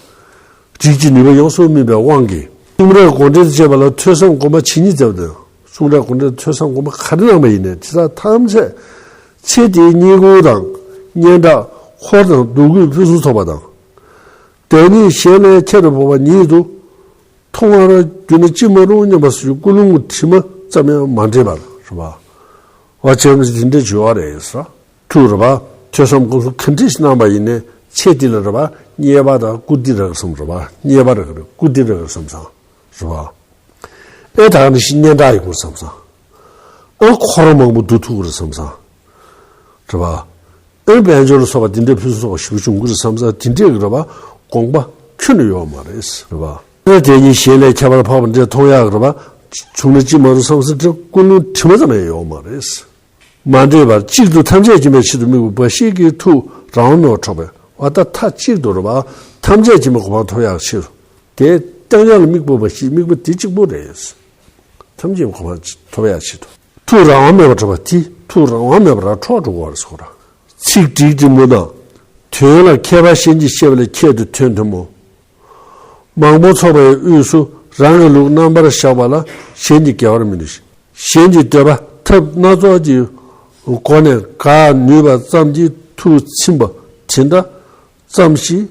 རིགས་ཀྱི་ནུས་པ་ཡོངས་སུ་སྨིན་པའི་དབང་གིས་གསུང་རབ་དགོངས་འགྲེལ་དང་བཅས་པ་ལ་ཐོས་བསམ་སྒོམ་པ་ཇི་སྙེད་མཛད་པ་དང་། གསུང་རབ་དགོངས་འགྲེལ་ཐོས་བསམ་སྒོམ་པ་ག་རེ་གནང་བ་ཡིན་ནའི་དེ་དག་ཐམས་ཅད་ཚེ་འདིའི་བསྙེན་བཀུར་དང་སྙན་གྲགས་འཁོར་དང་གདུང་རྒྱུད་ཕུན་སུམ་ཚོགས་པ་དང་། བདག་ཉིད་གཞན་ལས་ཁྱད་དུ་འཕགས་པ་ཉིད་དུ་མཐོང་བར་གྱུར་ན་ཅི་མ་རུང་སྙམ་པ་སོགས་ཀུན་སློང་གི་དྲི་མ་ཙམ་ཡང་མ་འདྲེས་པར་རེད་པ། བ་ཅན་དེ་འདྲ་བྱུང་བ་རེད་ཟེར། ཐུགས་རེད་པ། ཐོས་བསམ་སྒོམ་གསུམ་ག་འདྲ་ཞིག་གནང་བ་ཡིན་ནའི་ཚེ་འདི་ལ་རེད་པ་མཉེས་པ་དང་བཀུར་སྟི་རག་བསམ་རེད་པ། མཉེས་པ་རག་རེད་བཀུར་སྟི་རག་བསམ་སང་། རེད་པ། ཨེ་ད་ནི་ཤི་སྙན་གྲགས་ཡོང་བསམ་སང་། ཨ་འཁོར་མང་པོ་འདུ་ཐུབ་ཀྱི་རེད་བསམ་སང་། རེད་པ། ཨེ་དཔལ་འབྱོར་ལ་སོགས་པ་འདི་འདྲའི་ཕུན་སུམ་ཚོགས་པ་ཞིག་བྱུང་གི་རེད་བསམ་སང་དེ་འདྲས་ཀྱི་རེད་པ་དགོངས་པ་ཁྱོན་ནས་ཡོད་མ་རེད། རེད་པ། ཨེ་དེ་ཉིད་གཞན་ལས་ཁྱད་པར་འཕགས་པ་འདྲ་མཐོང་ཡག་རེད་པ། བྱུང་ན་ཅི་མ་རུང་བསམ་སང་དེ་ཀུན་སློང་དྲི་མ་ཙམ་ཡང་ཡོད་མ་རེད། མ་འདྲེས་པར་གཅིག་ཏུ་ཐམས་ཅད་མཁྱེན་པའི་ཆེད་དུ་དམིགས་པ་འབའ་ཞིག་གིས་ཐུགས་རང་དབང་མེད་པར་འཕྲོག་པས། བ་ད་མཐའ་གཅིག་ཏུ་རེད་པ། ཐམས་ཅད་མཁྱེན་པའི་གོ་འཕང་ཐོབ་ཡག་ཕྱིར། དེ་རྐྱང་རྐྱང་ལ་དམིགས་པ་འབའ་ཞིག་དམིགས་པ་དེ་གཅིག་པོ་རེད། ཐམས་ཅད་མཁྱེན་པའི་གོ་འཕང་ཐོབ་ཡག་ཕྱིར་དུ། ཐུགས་རང་དབང་མེད་པར་འཕྲོག་པ་དེ་ཐུགས་རང་དབང་མེད་པར་འཕྲོག་འགྲོ་གི་རེད་ཟེར་གོ་ར། ཚིག་འགྲིག་འགྲིག་མོ་དང་། དོན་ལ་མཁས་པ་གཞན་གྱིས་བཤད་པ་ལས་ཁྱད་དུ་ཐོན་ཐོན་མོ། མང་པོ་ཚོགས་པའི་དབུས་སུ་རང་གི་ལུགས་རྣམ་པར་བཞག་པ་ལ་གཞན་གྱིས་འགལ་བར་མི་ནུས་ཤིང་། གཞན་གྱི་འདོད་པ་ཐབས་སྣ་ཚོགས་ཀྱི་སྒོ་ནས་དགག་ནུས་པ་ཙམ་གྱིས་ཐུགས་ཚིམ་པ་དེ་འདྲ་ཙམ་ཞིག་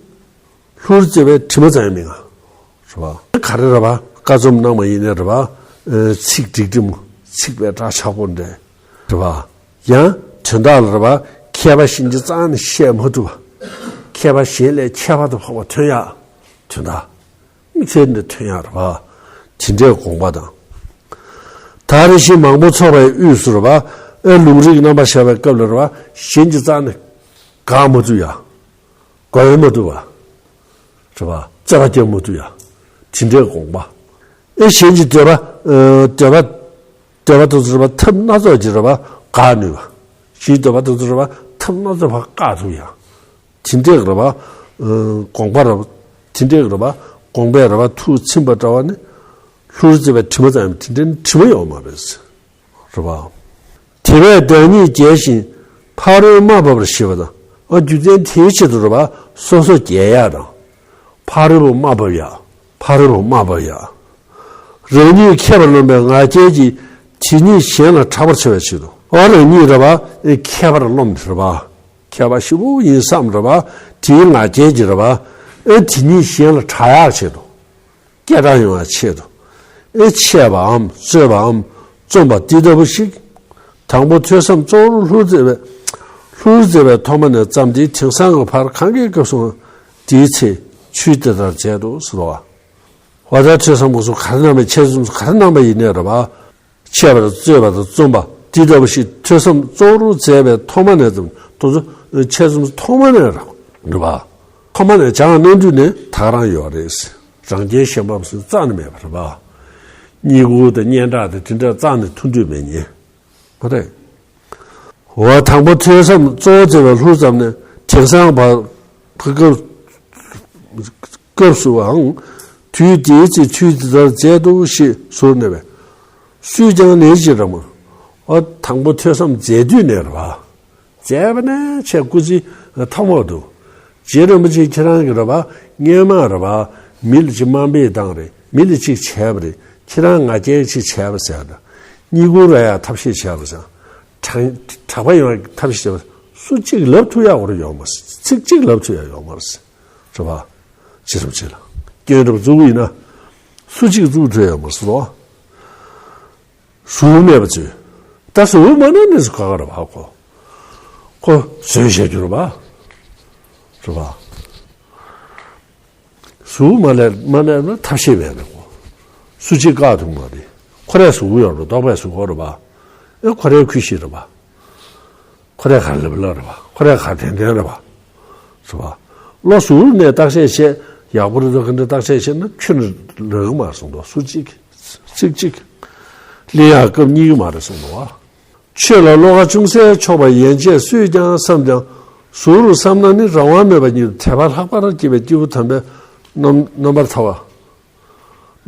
ལྷུར་བརྩེ་བའི་དྲི་མ་ཙམ་ཡང་མི་མངའ། རེད་པ། ག་རེ་རེད་པ། བཀའ་རྩོམ་གནང་བ་ཡིན་ནའི་རེད་པ། ཚིག་འགྲིག་འགྲིག་མོ། ཚིག་པའི་སྒྲ་ཆགས་པོ་འདྲ། རེད་པ། ཡང་དོན་དག་ལ་རེད་པ། མཁས་པ་གཞན་གྱིས་རྩ་ནས་བཤད་མ་ཐུབ་པ། མཁས་པ་གཞན་ལས་ཁྱད་པར་དུ་འཕགས་པ་ཐོན་ཡག་དོན་དག་དམིགས་བསལ་འདི་ཐོན་ཡག་རེད་པ། དེ་འདྲའི་དགོངས་པ་དང་། ད་རེ་ཞིག་མང་པོ་ཚོགས་པའི་དབུས་སུ་རེད་པ། ཨེ་ལུང་རིགས་རྣམ་པར་བཞག་པའི་སྐབས་ལ་རེད་པ། གཞན་གྱིས་རྩ་ནས་དགག་མ་ཐུབ་ཡག་དགག་ཡང་མ་ཐུབ་པ། རེད་པ། རྩོད་པ་རྒྱག་མ་ཐུབ་ཡག་དེ་འདྲའི་དགོངས་པ། ཨེ་གཞན་གྱི་འདོད་པ། འདོད་པ། འདོད་པ་དེ་ཚོ་རེད་པ། ཐབས་སྣ་ཚོགས་ཀྱིས་རེད་པ། དགག་ནུས་པ། གཞན་གྱི་འདོད་པ་དེ་ཚོ་རེད་པ། ཐབས་སྣ་ཚོགས་ཕར་བཀག་ཐུབ་ཡག་དེ་འདྲའི་རེད་པ། དགོངས་པ་རེད་པ། དེ་འདྲའི་རེད་པ། དགོངས་པས་རེད་པ། ཐུགས་ཚིམ་པ་འདྲ་བ་ནི། ལྷུར་བརྩེ་བའི་དྲི་མ་ཙམ་ཡང་དེ་འདྲའི་དྲི་མ་ཡོད་མ་རེད། རེད་པ། དེ་བས་བདག་ཉིད་རྒྱལ་ཞིང་ཕ་རོལ་དམའ་བར་ཤེས་པ་དང་ ཨ་རྒྱུ་མཚན་དེའི་ཆེད་དུ་རེད་བ། སོ་སོ་རྒྱལ་ཡག་དང་། ཕ་རོལ་པོ་དམའ་ཕབ་ཡག་ཕ་རོལ་པོ་དམའ་ཕབ་ཡག་རང་ཉིད་མཁས་པར་རློམ་པའི་ང་རྒྱལ་གྱིས་དེ་ཉིད་གཞན་ལ་གྲགས་པར་བྱ་བའི་ཆེད་དུ། ཨ་རང་ཉིད་རེད་བ། ཨེ་མཁས་པར་རློམ་རེད་བ། མཁས་པ་ཞེ་པོ་ཡིན་བསམ་རེད་བ། དེའི་ང་རྒྱལ་གྱིས་རེད་བ། ཨེ་དེ་ཉིད་གཞན་ལ་གྲགས་ཡག་ཆེད་དུ། སྐད་གྲགས་ཡོང་བའི་ཆེད་དུ། ཨེ་འཆད་པའམ་རྩོད་པའམ་རྩོམ་པ་འདི་ལྟ་བུ་ཞིག་དང་པོ་ཐོས་བསམ་གཙོ་བོར་ལྷུར་མཛད་པའི། ལྷུར་མཛད་པའི་ཐོག་མ་ནས་བརྩམས་ཏེ་དེང་སང་གི་བར་གང་གི་སྐབས་སུའང་དེའི་ཚེ་ཆོས་དེ་ལྟར་མཛད་དོ་ཟེར་བ། འོ་ད་ཐོས་བསམ་སྒོམ་གསུམ་ག་རེ་གནང་བའི་འཆད་རྩོད་ག་རེ་གནང་བ་ཡིན་ནའི་རེད་བ། འཆད་པ་དང་རྩོད་པ་དང་རྩོམ་པ་འདི་ལྟ་བུ་ཞིག་ཐོས་བསམ་གཙོ་བོར་མཛད་པའི་ཐོག་མ་ནས་ཙམ་དུ་འཆད་རྩོད་ཐོག་མ་ནས་རང་རེད་བ། ཐོག་མ་ནས་སྦྱངས་གནང་དུས་ནས་ད་ག་རང་ཡོད་རེད། རང་རྒྱལ་གཞན་ཕམ་ཟེར་རྩ་ནས་མེད་པ་རེད་བ། རྙེད་བཀུར་དང་སྙན་གྲགས་དང་དེ་འདྲ་རྩ་ནས་མཐོང་འདོད་མེད་ཉེ། མ་རེད། འོ་དང་པོ་ཐོས་བསམ་གཙོ་བོ་མཛད་པའི་ལྷུར་ཙམ་ནས་དེང་སང་བར་སྐབས་སྐབས་སུའང་དུས་དེའི་ཚེ་ཆོས་འདི་ལྟར་མཛད་དོ་ཞེས་ཟུར་གནས་པས། སུས་ཀྱང་ལན་ཅིག་རམ། འོ་དང་པོ་ཐོས་བསམ་མཛད་དུས་ནས་རེད་བ། མཛད་པ་ནས་ཆེས་སྐུ་ཚེ་ཐོག་མར་དུ། རྗེ་རིན་པོ་ཆེ་ཁྱེད་རང་གི་རེད་བ། སྔོན་མ་རེད་བ། མི་ལ་ཅིག་དམའ་འབེབས་བཏང་རེད། མི་ལ་ཅིག་བྱས་པ་རེད། ཁྱེད་རང་ང་རྒྱལ་ཅིག་བྱས་པ་ཟེར་ན། རྙེད་བཀུར་རག་ཡག་ཐབས་ཤེས་བྱས་པ་ཟེར། དྲག་དྲག་པ་ཡོང་ཡག་ཐབས་ཤེས་བྱས་པ། སུ་གཅིག་ལབ་ཐུབ་ཡག་འོ་རེ་ཡོད་མ་རེད། ཚིག་གཅིག་ལབ་ཐུབ་ཡག་ཡོད་མ་རེད། རེད་བ། རྗེ་རིན་པོ་ཆེ་ལ་སྐྱོན་འདྲ་པོ་བཙུགས་ཡིན་ན། སུ་གཅིག་བཙུགས་ཐུབ་ཡག་མ་རེད་ཟེར་བ། ཟུར་གནས་པ་ཚོས། ད་ཟུར་མ་གནས་ནས་སུ་ག་ག་རེད་བ་ཁོ། ཁོ་བཟོས་བཞག་རྒྱུ་རེད་བ། རེད་བ། ཟུར་མ་ལས་མ་གནས་ན་ཐབས་ཤེས་མེད་པས་ཁོ། སུ་གཅིག་བཀག་ཐུབ་མ་རེད། ཁོ་རས་ཟུར་ཡོད་རེད། རྟོག་པས་ཟུར་གོ་རེད་བ། ཨེ་ཁོ་རའི་ཁུལ་ཤེས་རེད་བ། ཁོ་རས་ག་ལབ་ལ་རེད་བ། ཁོ་རས་ག་དྲན་དྲན་རེད་བ། རེད་བ། བློ་ཟུར་ནས་བརྟག་དཔྱད་བྱས་ཡག་པོ་རེད་འདུག་ག་འདྲ་བརྟག་དཔྱད་བྱས་ན་ཁྱོན་ནས་ལོག་གི་མ་རེད་གསུངས་འདུག་སུ་གཅིག་ཚིག་གཅིག་ལེན་ཡག་སྐབས་རྙེད་ཀྱི་མ་རེད་གསུངས་འདུག་བ། ཆོས་ལ་བློ་ཁ་ཅུང་ཟད་ཕྱོགས་པ་ཡན་ཆད་སུས་ཀྱང་བསམ་ཀྱང་ཟུར་བསམ་ན་ནི་རང་དབང་མེད་པ་ཉིད་དུ་དད་པ་ལྷག་པར་སྐྱེས་པའི་སྐྱེས་བུ་དམ་པའི་རྣམ་རྣམ་པར་ཐར་བ།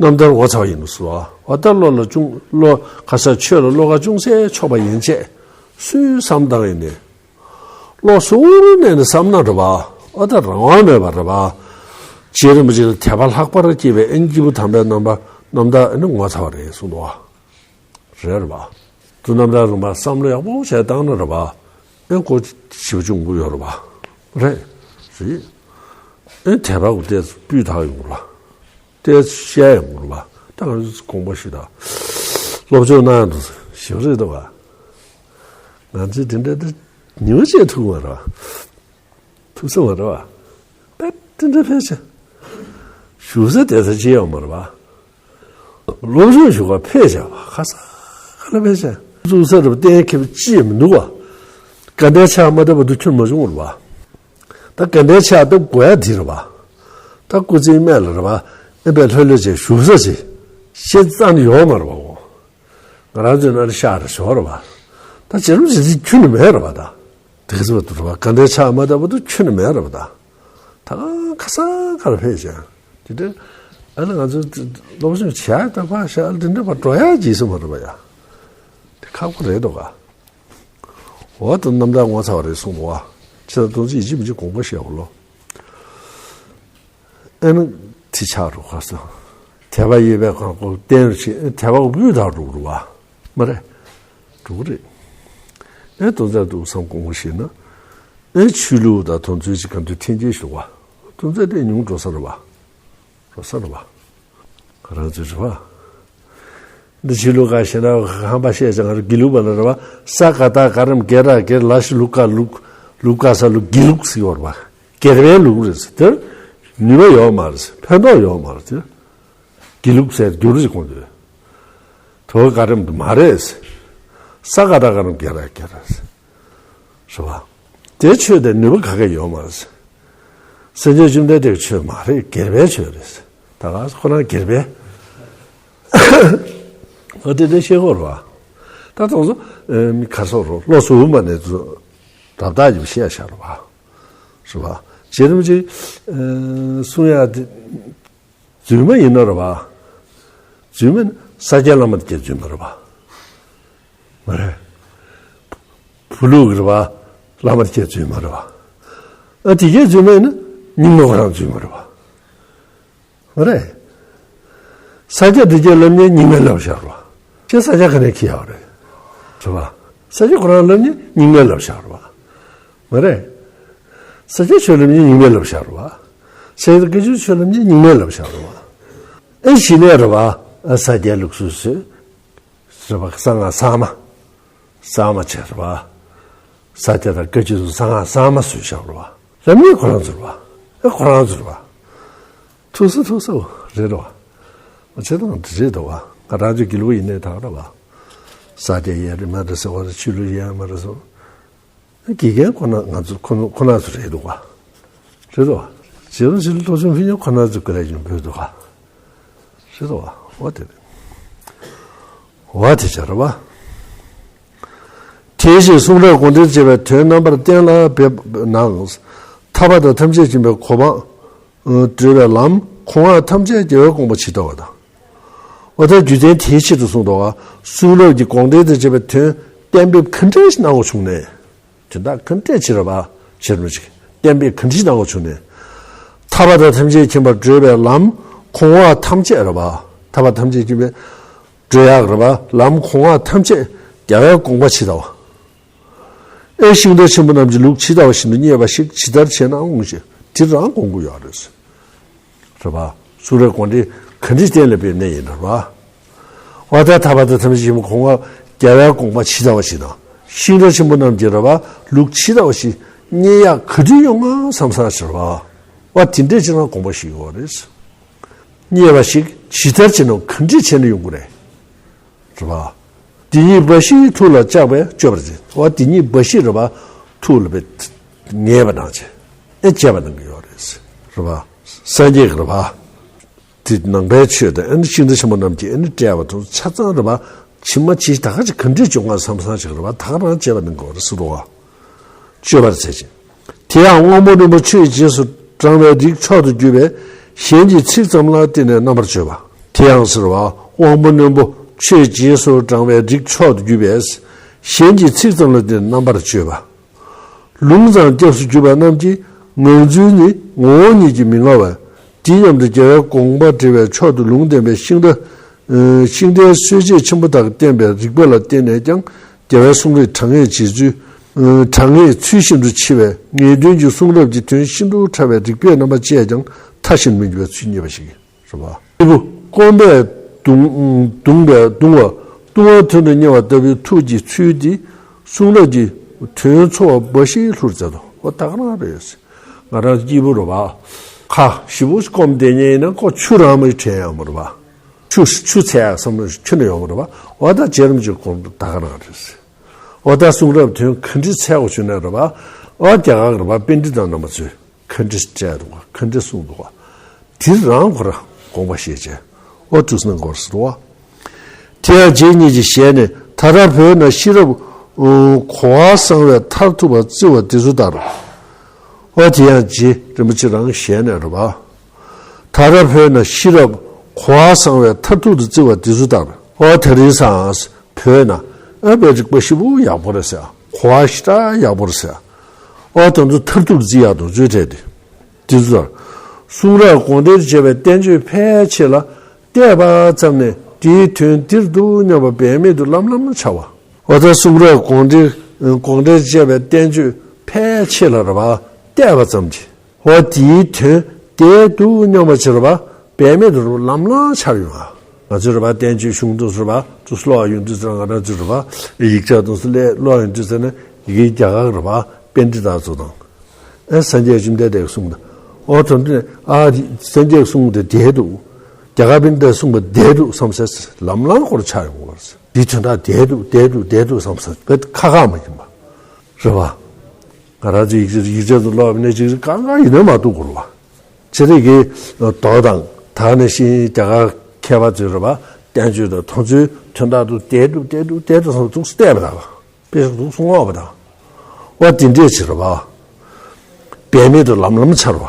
རྣམ་ཐར་ངོ་མཚར་བ་ཡིན་ནོ་ཟེར་བ། འོ་ད་བློ་ལ་ཅུང་བློ་ཁ་ས་ཆོས་ལ་བློ་ཁ་ཅུང་ཟད་ཕྱོགས་པ་ཡན་ཆད་སུས་བསམ་བཏང་ཡིན་ནས། བློ་གཟུར་ནས་ནི་བསམ་ན་རེད་བ། ཨ་ད་རང་དབང་མེད་པ་རེད་བ། རྗེ་རིན་པོ་ཆེ་ལ་དད་པ་ལྷག་པར་སྐྱེས་པའི་ཨེ་སྐྱེས་བུ་དམ་པའི་རྣམ་པ་རྣམ་དག་ཨེ་ནི་ངོ་ཚ་བ་རེད་གསུངས་འདུག་བ། རེད་རེད་བ། དུ་རྣམ་དག་རིམ་པ་བསམ་བློ་ཡག་པོ་བྱས་བཏང་ན་རེད་བ། ཨེ་གོ་ཞིབ་ཆུང་གུ་ཡོད་རེད་བ། རེད། རེད། ཨེ་དད་པ་གུ་ཏེ་སྤུས་དག་ཡོང་རེད་བ། ཏེ་བཤད་ཡོང་གི་རེད་བ། ད་ང་ཚོ་དགོངས་པ་ཞུས་དང་། སློབ་སྦྱོང་གནང་ཡང་འདུག་ཞེ་པོ་རེད་འདུག་བ། ང་ཚོས་དེ་འདྲ་དེ་ཉི་མ་བྱས་ཐུབ་ཀྱི་མ་རེད་བ། ཐུབ་ས་མ་རེད་བ། དཔེ་དེ་འདྲ་ཕལ་ཆེར། བཞུགས་ས་བསྡད་ས་ཅི་ཡང་མ་རེད་བ། སློབ་སྦྱོང་ཞུ་ག་ཕལ་ཆེར་བ་ཁ་ས་ཁ་ལ་ཕལ་ཆེར། བཙུགས་ས་རེད་བ་གཏན་འཁེལ་བ་ཅི་ཡང་མི་འདུག་བ། དགའ་ལྡན་ཕྱག་མ་བཏབ་བར་དུ་ཁྱོན་མ་བྱུང་བ་རེད་བ། ད་དགའ་ལྡན་ཕྱག་བཏབ་དགོས་ཡ་འདི་རེད་བ། ད་སྐུ་ཚེའི་སྨད་ལ་རེད་བ། ཨེ་པའི་ལྷོད་ལྷོད་བྱས་བཞུགས་ས་ཅིག་ཤེས་རྩ་ནས་ཡོད་མ་རེད་བ་འོ། ང་རང་ཚོའི་ནང་ལ་ཤག་རེ་ཞོག་རེད་བ། ད་བྱེད་རིམ་བྱེད་ཚིག་ཁྱོན་ནས་མེད་རེད་བ་ད། དེ་ཚོ་དུ་རེད་བ་དགའ་ལྡན་ཕྱག་མ་བཏབ་བར་དུ་ཁྱོན་ནས་མེད་རེད་བ་ད། ད་གང་ཁ་སང་ག་ལ་ཕེབས་ཤག་དེ་འདྲ་ཨ་ནི་ང་ཚོ་སློབ་སྦྱོང་བྱས་ད་ཕ་ཤག་དེ་འདྲ་བ་འགྲོ་ཡ་རྗེས་སུ་མ་རེད་བ་ཡ། དེ་ཁག་པོ་རེད་འདུག་ག་འོ་ད་རྣམ་དག་ངོ་ཚ་བ་རེད་གསུངས་འདུག་བ། ཁྱེད་ཚོ་དོན་ཚིག་ཡིད་ཆེས་མི་བྱེད་དགོངས་པ་བཞེས་འོ་ལོ། ཨེ་ནི་དེ་ཆགས་འགྲོ་ག་སོ། དད་པ་ཡོད་པའི་གང་གོ་བསྟན་རུ་ཆེ་དད་པ་སྤུས་དག་འགྲོ་གི་རེད་བ། མ་རེད། འགྲོ་གི་རེད། ཨེ་དོན་ཚན་འདུག་བསམ་དགོངས་པ་བཞེས་ན། ཨེ་ཆོས་ལུགས་དང་དོན་ཚན་ཅིག་གང་དུ་འཐེན་འཁྱེར་ཞུ་བ། དོན་ཚན་དེ་ཉུང་འགྲོ་ས་རེད་བ། འགྲོ་ས་རེད་བ། ང་རང་ཚོའི་རེད་བ། འདི་ཕྱི་ལུགས་ཀ་ཞེ་ན་ཧམ་པ་བཤད་ཅང་རེད་དགེ་ལུགས་པ་ལ་རེད་བ། ས་ག་ད་ག་རམ་གེ་ར་གེ་ལ་ཤི་ལུག་ཀ་ལུག་ལུག་ཀ་ས་ལུག་དགེ་ལུགས་ཟེར་བ་རེད་བ། དགེ་བའི་ལུགས་རེད་ཟེར་དེར་ནུས་པ་ཡོད་མ་རེད་ཟེར་ཕན་ཐོགས་ཡོད་མ་རེད་དེར་དགེ་ལུགས་ཟེར་འགྱུར་ཟེར་གོང་དུ་དོ་ག་རམ་དུ་མ་རེད་ཟེར། ས་ག་ད་ག་རམ་གེ་ར་གེ་ར་ཟེར། རེད་བ། དེ་ཆོས་དེ་ནུས་པ་ག་གེ་ཡོད་མ་རེད། སེམས་ཅན་བཅོམ་ལྡན་འདས་ཀྱི་ཆོས་མ་རེད་དགེ་བའི་ཆོས་རེད། ད་ག་ཁོ་རང་དགེ་བའི། ཨ་དེ་དེ་ཤེས་དགོས་རེད་བ། ད་དོང་ཚོ་མི་ཁ་སོག་རོ་བློ་གཟུ་བོ་མ་ནས་ཚོ་རབ་བཏགས་ཀྱི་བཤད་བཞག་རེད་བ། རེད་བ། རྗེ་རིན་པོ་ཆེ་གསུང་ཡ་དེ། རྫུན་མ་ཡིན་ནོ་རེད་བ། རྫུན་མ་ནི་ས་སྐྱ་བླ་མ་དེ་རྫུན་མ་རེད་བ། མ་རེད། བུ་ལུག་རེད་བ། བླ་མ་དེ་རྫུན་མ་རེད་བ། ཨ་དེ་གས་རྫུན་མ་ཡིན་ན་རྙིང་མ་ཁོ་རང་རྫུན་མ་རེད་བ། མ་རེད། ས་སྐྱ་དེ་གས་ལབ་མཁན་རྙིང་མའི་ལབ་བཞག་རེད་བ། ཁྱེད་ས་སྐྱ་ག་ནས་ཁྱེར་ཡག་རེད། རེད་བ། ས་སྐྱ་ཁོ་རང་ལབ་མཁན་རྙིང་མའི་ལབ་བཞག་རེད་བ། མ་རེད། ས་སྐྱ་ཆོས་ལབ་མཁན་རྙིང་མའི་ལབ་བཞག་རེད་བ། ས་སྐྱ་སྐད་ཆོས་ཆོས་ལབ་མཁན་རྙིང་མའི་ལབ་བཞག་རེད་བ། ཨེ་གཞི་ནས་རེད་བ། ཨ་ས་སྐྱའི་ལུགས་སྲོལ་བཟོས། རེད་བ། གསང་སྔགས་གཙང་མ། གཙང་མ་བྱས་རེད་བ། ས་སྐྱ་དང་བཀའ་བརྒྱུད་ཚོ་གསང་སྔགས་གཙང་མ་བཟོས་བཞག་རེད་བ། ལབ་མཁན་ཁོ་རང་ཚོ་རེད་བ། ཨེ་ཁོ་རང་ཚོ་རེད་བ། ཐུག་སོ་ཐུག་སོ་རེད་རེད་བ། ང་ཚོ་དང་འདི་རེད་འདུག་བ། ང་རང་ཚོ་དགེ་ལུགས་ཡིན་ནའི་ད་རེད་བ། ས་སྐྱ་ཡས་རེད་མ་རེད་ཟེར་བ་རེད། ཆོས་ལུགས་ཡས་མ་རེད་ཟེར། དགེ་རྒན་ཁོ་ན་ང་ཚོ་ཁོ་ན་ཁོ་ན་ཚོ་རེད་འདུག་བ། རེད་འདུག་བ། རྗེ་རིན་པོ་ཆེ་སློབ་སྦྱོང་ཕུལ་མཁན་ཁོ་ན་ཚོ་དགེ་ལས་ཡོང་ཕུལ་འདུག་བ། རེད་འདུག་བ། འོ་དེ་རེད། འོ་དེ་ཆ་རེད་བ། དེ་བཞིན་གསུང་རབ་དགོངས་འགྲེལ་ཅེས་པའི་དོན་རྣམ་པར་གཏན་ལ་ཕེབས་ནའང་། ཐར་པ་དང་ཐམས་ཅད་མཁྱེན་པའི་གོ་འཕང་བགྲོད་པའི་ལམ་གོང་འོག་ཐམས་ཅད་རྒྱལ་བའི་དགོངས་པ་ཇི་ལྟ་བ་དང་། འོ་ད་རྒྱུ་མཚན་དེའི་ཆེད་དུ་གསུངས་འདུག་བ། གསུང་རབ་ཀྱི་དགོངས་འགྲེལ་དང་བཅས་པའི་དོན་གཏན་འབེབས་ག་འདྲ་ཞིག་གནང་དགོས་བྱུང་ནས། དོན་དག་ག་འདྲ་ཅིག་རེད་བ། ཕྱིར་མི་ཅིག་གཏན་འབེབས་ག་འདྲ་ཞིག་གནང་དགོས་བྱུང་ནས། ཐར་པ་དང་ཐམས་ཅད་མཁྱེན་པར་བགྲོད་པའི་ལམ་གོང་འོག་ཐམས་ཅད་རེད་བ། ཐར་པ་ཐམས་ཅད་མཁྱེན་པའི་བགྲོད་ཡག་རེད་བ། ལམ་གོང་འོག་ཐམས་ཅད་རྒྱལ་བའི་དགོངས་པ་ཇི་ལྟ་བ། ཨེ་ཤིང་རྟ་ཆེན་པོ་རྣམས་ཀྱི་ལུགས་ཇི་ལྟ་བ་བཞིན་དུ་རྙེད་པ་ཞིག་ཇི་ལྟར་བྱས་ན་འོང་ཞེས་དེ་རང་དགོངས་ཀྱི་ཡོད་རེད། རེད་བ། གསུང་རབ་དགོངས་འགྲེལ་ག་འདྲ་གཏན་ལ་ཕེབས་ནས་ཡིན་རེད་བ། འོ་ད་ཐར་པ་དང་ཐམས་ཅད་མཁྱེན་པའི་གོང་འོག་རྒྱལ་བའི་དགོངས་པ་ཇི་ལྟ་བ་ཞིག་དང་། ཤིང་རྟ་ཆེན་པོ་རྣམས་ཀྱི་རེད་བ། ལུགས་ཇི་ལྟ་བ་ཞིག་རྙེད་ཡག་ག་དུས་ཡོང་ང་བསམ་བསམ་ཞིག་རེད་བ། འོ་དེ་འདྲས་ཅིག་རང་དགོངས་པ་ཞིག་ཡོད་རེད། རྙེད་པ་ཞིག་ཇི་ལྟར་བྱས་ན་ག་འདྲས་བྱས་ན་ཡོང་གི་རེད། རེད་བ། འདི་ཉིད་འབའ་ཞིག་ཐུགས་ལ་བཅགས་པས་སྤྱོད་པར་བྱེད། འོ་འདི་ཉིད་འབའ་ཞིག་རེད་བ། ཐུགས་ལ་བས་ངེས་པ་གནང་བྱས། ཨེ་བྱས་པ་གནང་གི་ཡོད་རེད། རེད་བ། སངས་རྒྱས་ཀྱི་རེད་བ། དེ་ནང་པའི་ཆོས་དང་ཨ་ནི་ཤིང་རྟ་ཆེན་པོ་རྣམས་ཀྱིས་ཨ་ནི་བཀྲལ་བ་དང་ཆ་ཚང་རེད་བ། ཇི་མ་ཇི་ད་ག་ཅིག་ག་འདྲས་བྱུང་ང་བསམ་བསམ་ཞིག་རེད་བ། ད་ག་རང་བྱས་པ་གནང་གི་ཡོད་རེད་ཟེར་འདུག་བ། སྤྱོད་པར་བྱེད་ཅིང་། དེ་ཡང་དབང་པོ་རྣོན་པོ་ཆོས་ཀྱི་རྗེས་སུ་འབྲང་བའི་རིགས་མཆོག་ཏུ་གྱུར་པས་གཞན་གྱི་ཚིག་ཙམ་ལ་བརྟེན་ནས་རྣམ་པར་དཔྱོད་པ། དེ་ཡང་ཟེར་བ། དབང་པོ་རྣོན་པོ་ཆོས་ཀྱི་རྗེས་སུ་འབྲང་བའི་རིགས་མཆོག་ཏུ་གྱུར་པས་གཞན་གྱི་ཚིག་ཙམ་ལ་བརྟེན་ནས་རྣམ་པར་དཔྱོད་པ། ལུང་ཙམ་སྐྱབས་སུ་གྱུར་པ་རྣམས་ཀྱི་ངང་ཚུལ་ནི་ངོ་བོ་ཉིད་ཀྱིས་མི་མངའ་བས། དེ་སྙམ་དུ་རྒྱལ་བའི་དགོངས་པ་འགྲེལ་བའི་མཆོག་ཏུ་ལུང་བསྟན་པའི་ཤིང་རྟ། ཤིང་རྟའི་སྲོལ་འབྱེད་ཆེན་པོ་དག་བསྟན་པའི་རིགས་པ་ལ་བརྟེན་ནས་ཀྱང་རྒྱལ་བའི་གསུང་རབ་དྲང་ངེས་རྗེ་བཙུན། དྲང་ངེས་ཚུལ་བཞིན་དུ་ཕྱེ་བའི་ངེས་དོན་གྱི་གསུང་རབ་ཀྱི་དོན་ཤིན་ཏུ་ཕྲ་བའི་རིགས་པས་རྣམ་པ་ཅིས་ཀྱང་མཐའ་གཞན་མི་འགྱུར་བའི་ཚུལ་རྙེད་པ་ཞིག་རེད་བ། སྐྱེས་བུ་སྐོམ་པས་གདུང་གདུང་བས་གདུང་བ་བཏུང་བ་དོན་དུ་གཉེར་བ་ལྟ་བུའི་ཐུགས་ཀྱི་ཚུལ་འདི་གསུང་རབ་ཀྱི་དོན་འཚོ་བ་འབའ་ཞིག་ལྷུར་མཛད་དོ། འོ་ད་ག་རང་རེད། ང་རང་སྐྱེས་བུ་རེད་བ། ཁ་ཞེ་པོ་སྐོམ་བསྡད་མཁན་ཡིན་ན་ཁོ་ཆུ་རང་མ་དྲན་ཡག་མ་རེད་བ། ཆུ་ཆུ་འཚོལ་ཡག་བསམ་བློ་ཁྱོན་ནས་ཡོང་མ་རེད་བ། འོ་ད་རྗེ་རིན་པོ་ཆེའི་དགོངས་པ་ད་ག་རང་རེད། འོ་ད་གསུང་རབ་དོན་ག་འདྲས་འཚོལ་དགོས་བྱུང་ན་རེད་བ། འོ་རྒྱ་གར་རེད་བ། པཎྜི་ཏ་རྣམ་པ་ཚོས་ག་འདྲས་བཀྲལ་འདུག་ག་ག་འདྲས་གསུངས་འདུག་ག་དེ་རང་ཁོ་རང་དགོངས་པ་བཞེས་བྱས། འོ་དུས་སྣང་སྐོར་ཟེར་འདུག་ག་དེ་ཡང་རྗེ་ཉིད་ཀྱི་ཞལ་ནས། ད་ལྟ་བོད་ན་ཤེས་རབ་གོ་བ་གསང་བའི་མཐར་ཐུག་པ་བརྩི་བ་འདི་ཚོ་ལྟར། འོ་དེ་ཡང་རྗེ་རིན་པོ་ཆེ་རང་ཞལ་ནས་རེད་བ། ད་ལྟ་བོད་ན་ཤེས་རབ་གོ་བ་གསང་བའི་མཐར་ཐུག་ཏུ་བརྩི་བ་འདི་ཚོ་ལྟར། འོ་དེ་རིང་སང་བོད་ན་ཨ་བའི་རིག་པ་ཞེ་པོ་ཡག་པོ་རེད་ཟེར། གོ་བ་ཞེ་དྲག་ཡག་པོ་རེད་ཟེར། འོ་དེ་ཚོ་མཐར་ཐུག་ཏུ་བརྩི་ཡག་དང་བརྩོན་འགྲུས་དེ། འདི་ཚོ་ལྟར། གསུང་རབ་དགོངས་འགྲེལ་བཅས་པའི་བསྟན་བཅོས་ཕལ་ཆེ་ལ་བལྟས་པ་ཙམ་ནས་དེའི་དོན་འདིར་འདུག་སྙམ་པ་འབད་མེད་དུ་ལམ་ལམ་འཆར་བ། འོ་ད་གསུང་རབ་དགོངས་འགྲེལ་དགོངས་འགྲེལ་བཅས་པའི་བསྟན་བཅོས་ཕལ་ཆེ་ལ་རེད་བ། བལྟས་པ་ཙམ་གྱིས། འོ་དེའི་དོན་དེར་འདུག་སྙམ་པ་ཅིག་རེད་བ། འབད་མེད་དུ་ལམ་ལམ་འཆར་ཡོང་བ། ང་ཚོས་རེད་བ། བསྟན་བཅོས་གཞུང་དུ་རེད་བ། དུ་ཀློག་ཡོང་དུས་ཙང་ང་རང་ཚོས་རེད་བ། ཡིག་ཆ་དུ་ཀློག་ཡོང་དུས་ཙང་ནས་ཡི་གེ་རྒྱ་གར་རེད་བ། པཎྜི་ཏ་ཚོ་དང་། ཨེ་སངས་རྒྱས་བཅོམ་ལྡན་འདས་ཀྱིས་གསུངས་ཏེ། ཨོ་དོན་དུ་ཨ་སངས་རྒྱས་ཀྱིས་གསུངས་ཏེ་བསྡད་འདུག་རྒྱ་གར་པཎྜི་ཏས་གསུངས་པ་བསྡད་འདུག་བསམ་སའི་ལམ་ལམ་ཁོར་ཆགས་ཡོང་བར། འདིའི་དོན་དག་བསྡད་འདུག་བསྡད་འདུག་བསྡད་འདུག་བསམ་ས་བེད་ཁ་ཁ་མ་ཡིན་པ། རེད་བ། ང་རང་ཚོ་ཡིག་ཆ་ཡིག་ཆ་ཚོ་ཀློག་པ་ནས་ཅིག་གང་གང་ཡིན་ན་མ་གཏོགས་གོ་རེད་བ། ཆེ་རིགས་ཀྱི་མདོ་དང་ད་ནས་ཤིང་རྒྱ་གར་མཁས་པ་ཚོས་རེད་བ། བསྟན་བཅོས་དང་དོན་ཚུལ་དོན་དག་ཏུ་བསྡད་འདུག་བསྡད་འདུག་བསྡད་འདུག་བསམ་འདུག་བལྟས་པ་དང་། དཔེ་ཆ་འདུག་གསུང་ངོ་བ་དང་། འོ་དེ་འདྲས་ཆེ་རེད་བ། འབད་མེད་དུ་ལམ་ལམ་འཆར་བ།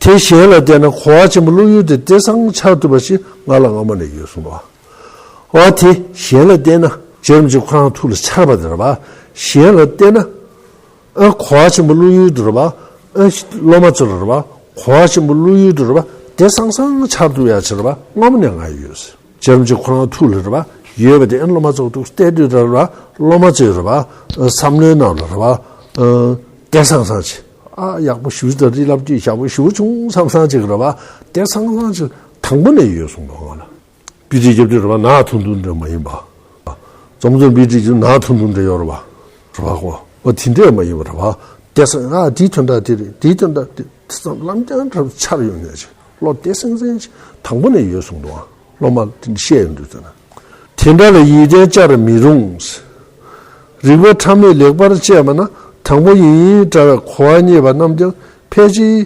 དེ་གཞན་ལ་བལྟས་ན་གོ་བ་ཆེན་པོ་བློ་ཡུལ་དེ་སྟེ་སང་འཆར་ཐུབ་པ་ཞིག་ང་ལ་སྔ་མོ་ནས་ཡོད་གསུངས་བ། འོ་དེ་གཞན་ལ་བལྟས་ན་རྗེ་རིན་པོ་ཆེ་ཁོ་རང་ཐུགས་ལ་འཆར་བ་དེ་རེད་བ། གཞན་ལ་བལྟས་ན། ཨ་གོ་བ་ཆེན་པོ་བླུག་ཡུལ་དུ་རེད་པ། ཨ་སློབ་མ་ཚོ་ལ་རེད་པ། གོ་བ་ཆེན་པོ་བླུག་ཡུལ་དུ་རེད་པ། དེ་སང་སང་ཆགས་ཐུབ་ཡ་ཆེ་རེད་པ། སྔ་མོ་ནས་ང་ཡོད། རྗེ་རིན་པོ་ཆེ་ཁོ་རང་ཐུགས་ལ་རེད་པ། ཡོད་པ་དེ་ཨ་སློབ་མ་ཚོ་ཐུགས་གཏད་དུས་དུ་རེད་པ། སློབ་མ་ཚོས་རེད་པ། ཨ་བསམ་བློའི་ནང་ལ་རེད་པ། ཨ་དེ་སང་སང་ཆེ། ཨ་ཡག་པོ་ཞུ་ད་རི་ལབ་དུས་ཡག་པོ་ཞུ་བྱུང་བསམ་སང་ཅིག་རེད་པ། དེ་སང་སང་ཆེ་དང་པོ་ནས་ཡོད་གསུངས་འདུག་ང་ལ། བི་ཏི་རྒྱབ་དུས་རེད་པ། ནག་ཐུང་ཐུང་འདྲ་མ་ཡིན་པ། ཙམ་ཙམ་བི་ཏི་རྒྱབ་ནག་ཐུང་ཐུང་འདྲ་ཡོད་རེད་པ། རེད་པ་གོ། ཨ་དེ་འདྲ་མ་ཡིན་པ་རེད་པ། དེ་སང་ཨ་དེའི་དོན་དག་དེ་རེད། དེའི་དོན་དག་དེ་དེ་ཙམ་ལམ་རྐྱང་འདྲ་འཆར་ཡོང་ནས་ཅིག་བློ་དེ་སེང་སེང་ཅིག་དང་པོ་ནས་ཡོད་གསུངས་འདུག་སློབ་མ་དེ་འདྲ་བཤད་ཡོང་དུས་ཙམ་ན། དེ་འདྲ་ལ་ཡིད་བརྟན་བཅར་མི་རུང་། རིགས་པ་ཕྲ་མོས་ལེགས་པར་དཔྱད་པ་ན། དང་པོ་ཡིན་ཡིན་འདྲ་བའི་གོ་བ་རྙེད་པ་རྣམས་ཀྱང་ཕལ་ཆེར་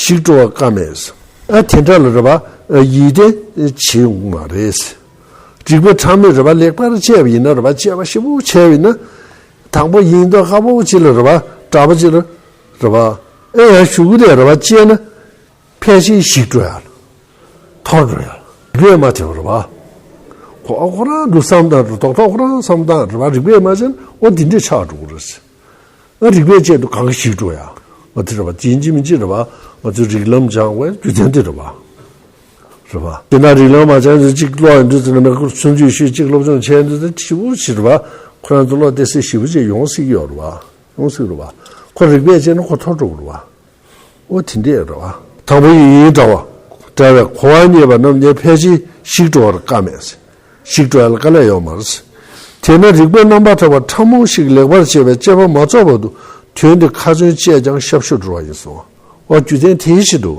ཞིག་འགྲོ་བ་དཀའ་མས། ཨ་དེ་འདྲ་ལ་རེད་པ། ཡིད་བརྟན་བྱེད་ཡོང་མ་རེད། རིགས་པ་ཕྲ་མོས་རེད་པ། ལེགས་པར་དཔྱད་པ་ཡིན་ན་རེད་པ། དཔྱད་པ་ཞིབ་པོ་བྱས་པ་ཡིན་ན། དང་པོ་ཡིན་མདོག་ཁ་པོ་ཅིག་ལ་རེད་པ། འདྲ་པོ་ཅིག་ལ་རེད་པ། ཨེ་ཡང་གཞུག་གུ་ལས་རེད་པ། དཔྱད་ན། ཕལ་ཆེར་ཞིག་འགྲོ་ཡ། འཐོར་འགྲོ་ཡ། རིགས་པས་མ་དྲངས་པ་རེད་པ། ཁོ་ཨ་ཁོ་རང་འདུག་བསམ་སྟངས་རེད། རྡོག་རྡོག་ཁོ་རང་བསམ་སྟངས་རེད་པ། རིགས་པས་མ་དྲངས་ན་འོ་འདི་འདྲས་ཆགས་འགྲོ་གི་རེད། ཨ་རིགས་པས་དཔྱད་དུས་གང་ག་ཞིག་འགྲོ་ཡ། ཨ་དེ་རེད་པ། དེ་ཡིན་གཅིག་མིན་གཅིག་རེད་པ། ང་ཚོས་རིགས་ལམ་སྦྱང་དགོས་རྒྱུ་མཚན་དེ་རེད་པ། རེད་པ། དེ་ན་རིགས་ལམ་མ་སྦྱང་དུས་གཅིག་ཀློག་ཡོང་དུས་ཙམ་ན་མི་ཁུར་ཆུང་ཆུང་ཤོས་གཅིག་སློབ་སྦྱོང་བྱས་དུས་ཙམ་ཞིབ་པོ་ཞིག་རེད་པ། ཁོ་རང་ཚོ་བློ་གཏད་ས་ཞིབ་པོ་ཅིག་ཡོང་སྲིད་ཀྱི་ཡོད་རེད་པ། ཡོང་སྲིད་རེད་པ། ཁོ་རིགས་པས་དཔྱད་ན་ཁོ་འཐོར་འགྲོ་གི་རེད་པ། འོ་དེ་འདྲས་རེད་པ། དང་པོ་ཡིན་ཡིན་འདྲ་བ། འདྲ་བའི་གོ་བ་རྙེད་པ་རྣམས་ཀྱང་ཕལ་ཆེར་ཞིག་འགྲོ་བར་དཀའ་མས། ཞིག་འགྲོ་ཡ་ལ་དཀའ་ལས་ཡོད་མ་རེད། དེས་ན་རིགས་པས་རྣམ་པར་གྲགས་པ་ཕྲ་མོ་ཞིག་ལེགས་པར་དཔྱད་པས་དཔྱད་པ་མ་རྫོགས་བར་དུ་དོན་དེ་ཁ་ཚོན་བཅད་ཀྱང་ཤབ་ཤུབ་འགྲོ་བ་ཡིན་གསུངས། འོ་རྒྱུ་མཚན་དེའི་ཕྱིར་དུ།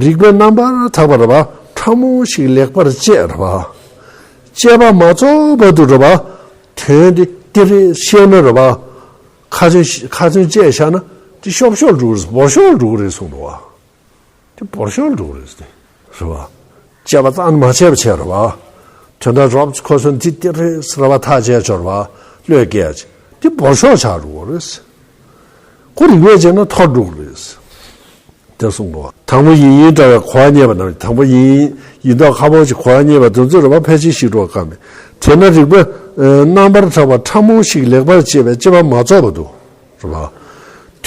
རིགས་པས་རྣམ་པར་གྲགས་པ་རེད་པ། ཕྲ་མོ་ཞིག་ལེགས་པར་དཔྱད་རེད་པ། དཔྱད་པ་མ་རྫོགས་བར་དུ་རེད་པ། དོན་དེ་དེ་རེད་ཤེས་ན་རེད་པ། ཁ་ཚོན་ཤ- ཁ་ཚོན་བཅད་བཞག་ན་དེ་ཤོབ་ཤོབ་འགྲོ་གི་རེད། འབོར་ཤོག་འགྲོ་གི་རེད་གསུངས་འདུག་བ། དེ་འབོར་ཤོག་འགྲོ་གི་རེད་དེ། རེད་པ། དཔྱད་པ་རྩ་ནས་མ་བྱས་པ་བྱས་རེད་པ། དོན་དག་རོབ་ཁོ་ཚོ་འདི་དེ་རེད་ཟེར་བ་ཐག་བཅད་ཆོག་རེད་པ། བློས་འགེལ་ཅིག་དེ་འབོར་ཤོག་ཆགས་འགྲོ་གི་རེད། ཁོ་རིགས་པས་དཔྱད་ན་འཐོར་འགྲོ་གི་རེད། དེ་གསུངས་འདུག་དང་པོ་ཡིན་ཡིན་འདྲ་བའི་གོ་བ་རྙེད་པ་རྣམས། དང་པོ་ཡིན་ཡིན་མདོག་ཁ་པོ་ཞིག་གོ་བ་རྙེད་པ་དེ་ཚོ་རེད་པ། ཕལ་ཆེར་ཞིག་འགྲོ་བ་དཀའ་མས། དེས་ན་རིགས་པས་རྣམ་པར་གྲགས་པ་ཕྲ་མོ་ཞིག་ལེགས་པར་དཔྱད་པས་དཔྱད་པ་མ་རྫོགས་བར་དུ། རེད་པ།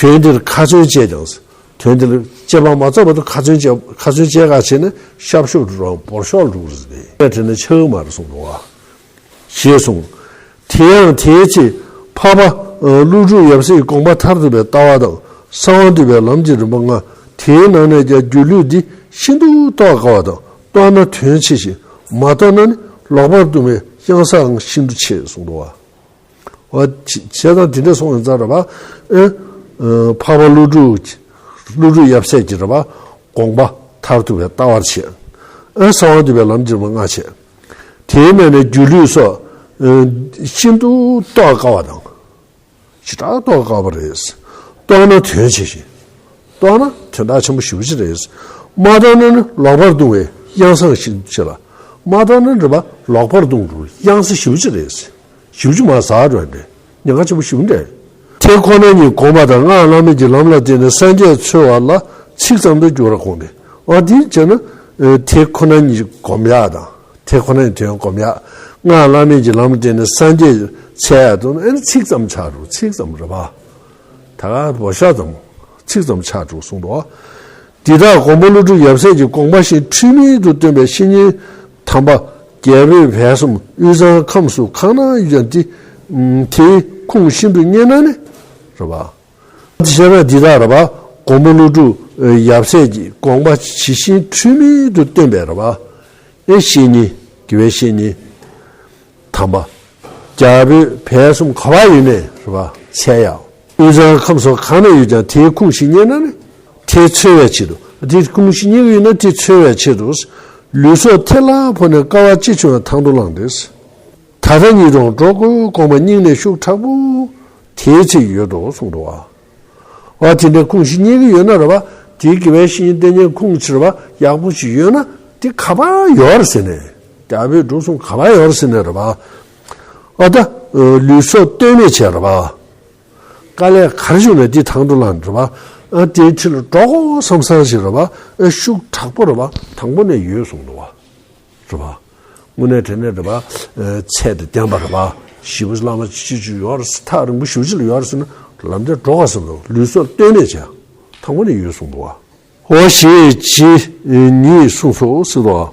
དོན་འདིར་ཁ་ཚོན་བཅད་ཀྱང་། དོན་འདིར་དཔྱད་པ་མ་རྫོགས་བར་དུ་ཁ་ཚོན་བཅད། ཁ་ཚོན་བཅད་ག་བྱས་ན་ཤབ་ཤུབ་འགྲོ་རུང་འབོར་ཤོག་འགྲོ་གི་རེད། དེ་ནས་ཆགས་མ་རེད་གསུངས་འདུག་བ། ཞེས་གསུངས། དེ་ཡང་དེའི་ཚེ་འཕགས་པ་ཀླུ་སྒྲུབ་ཡབ་སྲས་ཀྱི་དགོངས་པ་མཐར་ཐུག་པའི་ལྟ་བ་དང་གསང་བ་འདུས་པའི་ལམ་གྱི་རིམ་པ་ལྔ། དེའི་ནང་ནས་ཀྱང་སྒྱུ་ལུས་འདི་ཤིན་ཏུ་རྟོགས་དཀའ་བ་དང་རྟོགས་ན་དོན་ཆེ་ཞིང་མ་རྟོགས་ན་ནི་ལོག་པར་ལྟུང་བའི་གཡང་སའང་ཤིན་ཏུ་ཆེ་གསུངས་འདུག་བ། འོ་བྱས་ཙང་དེ་འདྲ་སོང་ཡོང་ཙང་རེད་པ། ཨེ། འཕགས་པ་ཀླུ་སྒྲུབ་ཀླུ་སྒྲུབ་ཡབ་སྲས་ཀྱི་རེད་པ། དགོངས་པ་མཐར་ཐུག་པའི་ལྟ་བར་བྱེད། ཨེ་གསང་བ་འདུས་པའི་ལམ་གྱི་རིམ་པ་ལྔ་བྱེད། དེའི་ནང་ནས་སྒྱུ་ལུས་སོགས་ཤིན་ཏུ་རྟོགས་དཀའ་བ་དང་། ཞེ་དྲག་རྟོགས་དཀའ་བ་རེད། རྟོགས་ན་དོན་ཆེ་ཞིང་། རྟོགས་ན་དོན་དག་ཆེན་པོ་ཞེ་པོ་ཅིག་རེད། མ་རྟོགས་ན་ནི་ལོག་པར་ལྟུང་བའི་གཡང་སའང་ཤིན་ཏུ་ཆེ་ལ། མ་རྟོགས་ན་རེད་པ་ལོག་པར་ལྟུང་འགྲོ་གཡང་ས་ཞེ་པོ་ཅིག་རེད། ཞེ་པོ་ཅིག་མ་ཟ་འགྲོ་ཡ་འདྲ། ཉེན་ཁ་ཆེན་པོ་ཞེ་པོ་འདྲ། དེ་ཁོ་ན་ཉིད་བསྒོམ་པ་དང་སྔགས་བླ་མེད་ཀྱི་ལམ་ལ་བརྟེན་ནས་སངས་རྒྱས་འཚོལ་བ་ལ་ཚིག་ཙམ་དུ་འགྱུར་བར་དགོངས་ཏེ། འོ་དེ་བྱས་ན། དེ་ཁོ་ན་ཉིད་བསྒོམ་ཡག་དང་། དེ་ཁོ་ན་ཉིད་དོན་བསྒོམ་ཡག་སྔགས་བླ་མེད་ཀྱི་ལམ་ལ་བརྟེན་ནས་སངས་རྒྱས་འཚོལ་ཡག་དང་ཨ་ནི་ཚིག་ཙམ་ཆགས་འགྲོ། ཚིག་ཙམ་རེད་པ། ད་ག་བོ་ཤ་ཙམ། ཚིག་ཙམ་ཆགས་འགྲོ་གསུངས་འདུག་འདི་དག་མགོན་པོ་ཀླུ་སྒྲུབ་ཡབ་སྲས་ཀྱི་དགོངས་པ་བཞིན་འཁྲུལ་མེད་དུ་སྟོན་པའི་བཤེས་གཉེན་དམ་པ་རྒྱ་བོད་བལ་གསུམ་དབུས་གཙང་ཁམས་སུ་གང་ན་ཡོད་ཀྱང་དེ་དེའི་ཁུངས་ཤིན་ཏུ་རྙེད་ན་ནི་རེད་པ། དེ་བྱས་ན་འདི་དག་རེད་པ། མགོན་པོ་ཀླུ་སྒྲུབ་ཡབ་སྲས་ཀྱི་དགོངས་པ་ཇི་བཞིན་འཁྲུལ་མེད་དུ་སྟོན་པའི་རེད་པ། ཨེ་བཤེས་གཉེན། དགེ་བའི་བཤེས་གཉེན་དམ་པ། རྒྱ་བོད་བལ་གསུམ་ག་པར་ཡོད་ནའི་རེད་པ། འཚོལ་ཡག་དབུས་གཙང་ཁམས་སོགས་གང་ན་ཡོད་ཀྱང་དེའི་ཁུངས་ཤིག་རྙེད་ན་ནི། དེ་འཚོལ་བའི་ཆེད་དུ། དེའི་ཁུངས་ཤིག་རྙེད་ཀྱི་ཡོད་ན་དེ་འཚོལ་བའི་ཆེད་དུ། ལུས་སྲོག་ཐལ་ལ་ཕོག་ནས་དཀའ་བ་ཅི་བྱུང་ཡང་ཐང་དུ་བླངས་ཏེ། ད་ལྟ་ཉིད་དུའང་འགྲོ་དགོས་དགོངས་པ་སྙིང་ནས་ཤུགས་དྲག་པོ་དེའི་ཚེ་ཡོད་དོ་གསུངས་འདུག་བ། འོ་དེ་འདྲའི་ཁུངས་ཤིག་རྙེད་ཀྱི་ཡོད་ན་རེད་པ། དེའི་དགེ་བའི་བཤེས་གཉེན་བསྟེན་མཁན་ཁུངས་ཆེ་བ་ཡག་པོ་ཞིག་ཡོད་ན་དེ་ག་པར་ཡོད་རེད་ཟེར་ནས། རྒྱ་བོད་འབྲུག་གསུམ་ག་པར་ཡོད་རེད་ཟེར་ནས་རེད་པ། འོ་ད་ལུས་སྲོག་ལྟོས་མེད་བྱས་རེད་པ། དཀའ་ལས་ག་རེ་བྱུང་ནས་དེ་ཐང་དུ་བླངས་རེད་པ། ཨ་དེའི་ཁྲིད་ལ་འགྲོ་དགོས་བསམ་བསམ་ཞིག་རེད་པ། ཨ་ཤུགས་དྲག་པོ་རེད་པ། དང་པོ་ནས་ཡོད་གསུངས་འདུག་བ། རེད་པ། དངོས་གནས་དྲང་གནས་རེད་པ། ཨ་ཚད་དང་ལྡན་པ་རེད་པ། ཞེ་པོ་བླ་མ་ཅིག་ཅིག་ཡོད་རེད་ཟེར། ཐག་རིང་པོ་ཞེ་པོ་ཅིག་ལ་ཡོད་རེད་ཟེར་ན་ ལམ་དེར་འགྲོ་དགོས་བསམ་ན་ལུས་སྲོག་ལྟོས་མེད་བྱས། ཐང་པ་ནས་ཡོད་གསུངས་འདུག་བ། འོ་ཞེས་ཇི་ཉིད་གསུངས་སོ་ཟེར་དོ།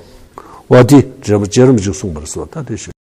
བ་དེ་འགྲེལ་པ་རྗེ་རིན་པོ་ཆེས་གསུངས་པར་སོ། ད་དེ་ཞུ།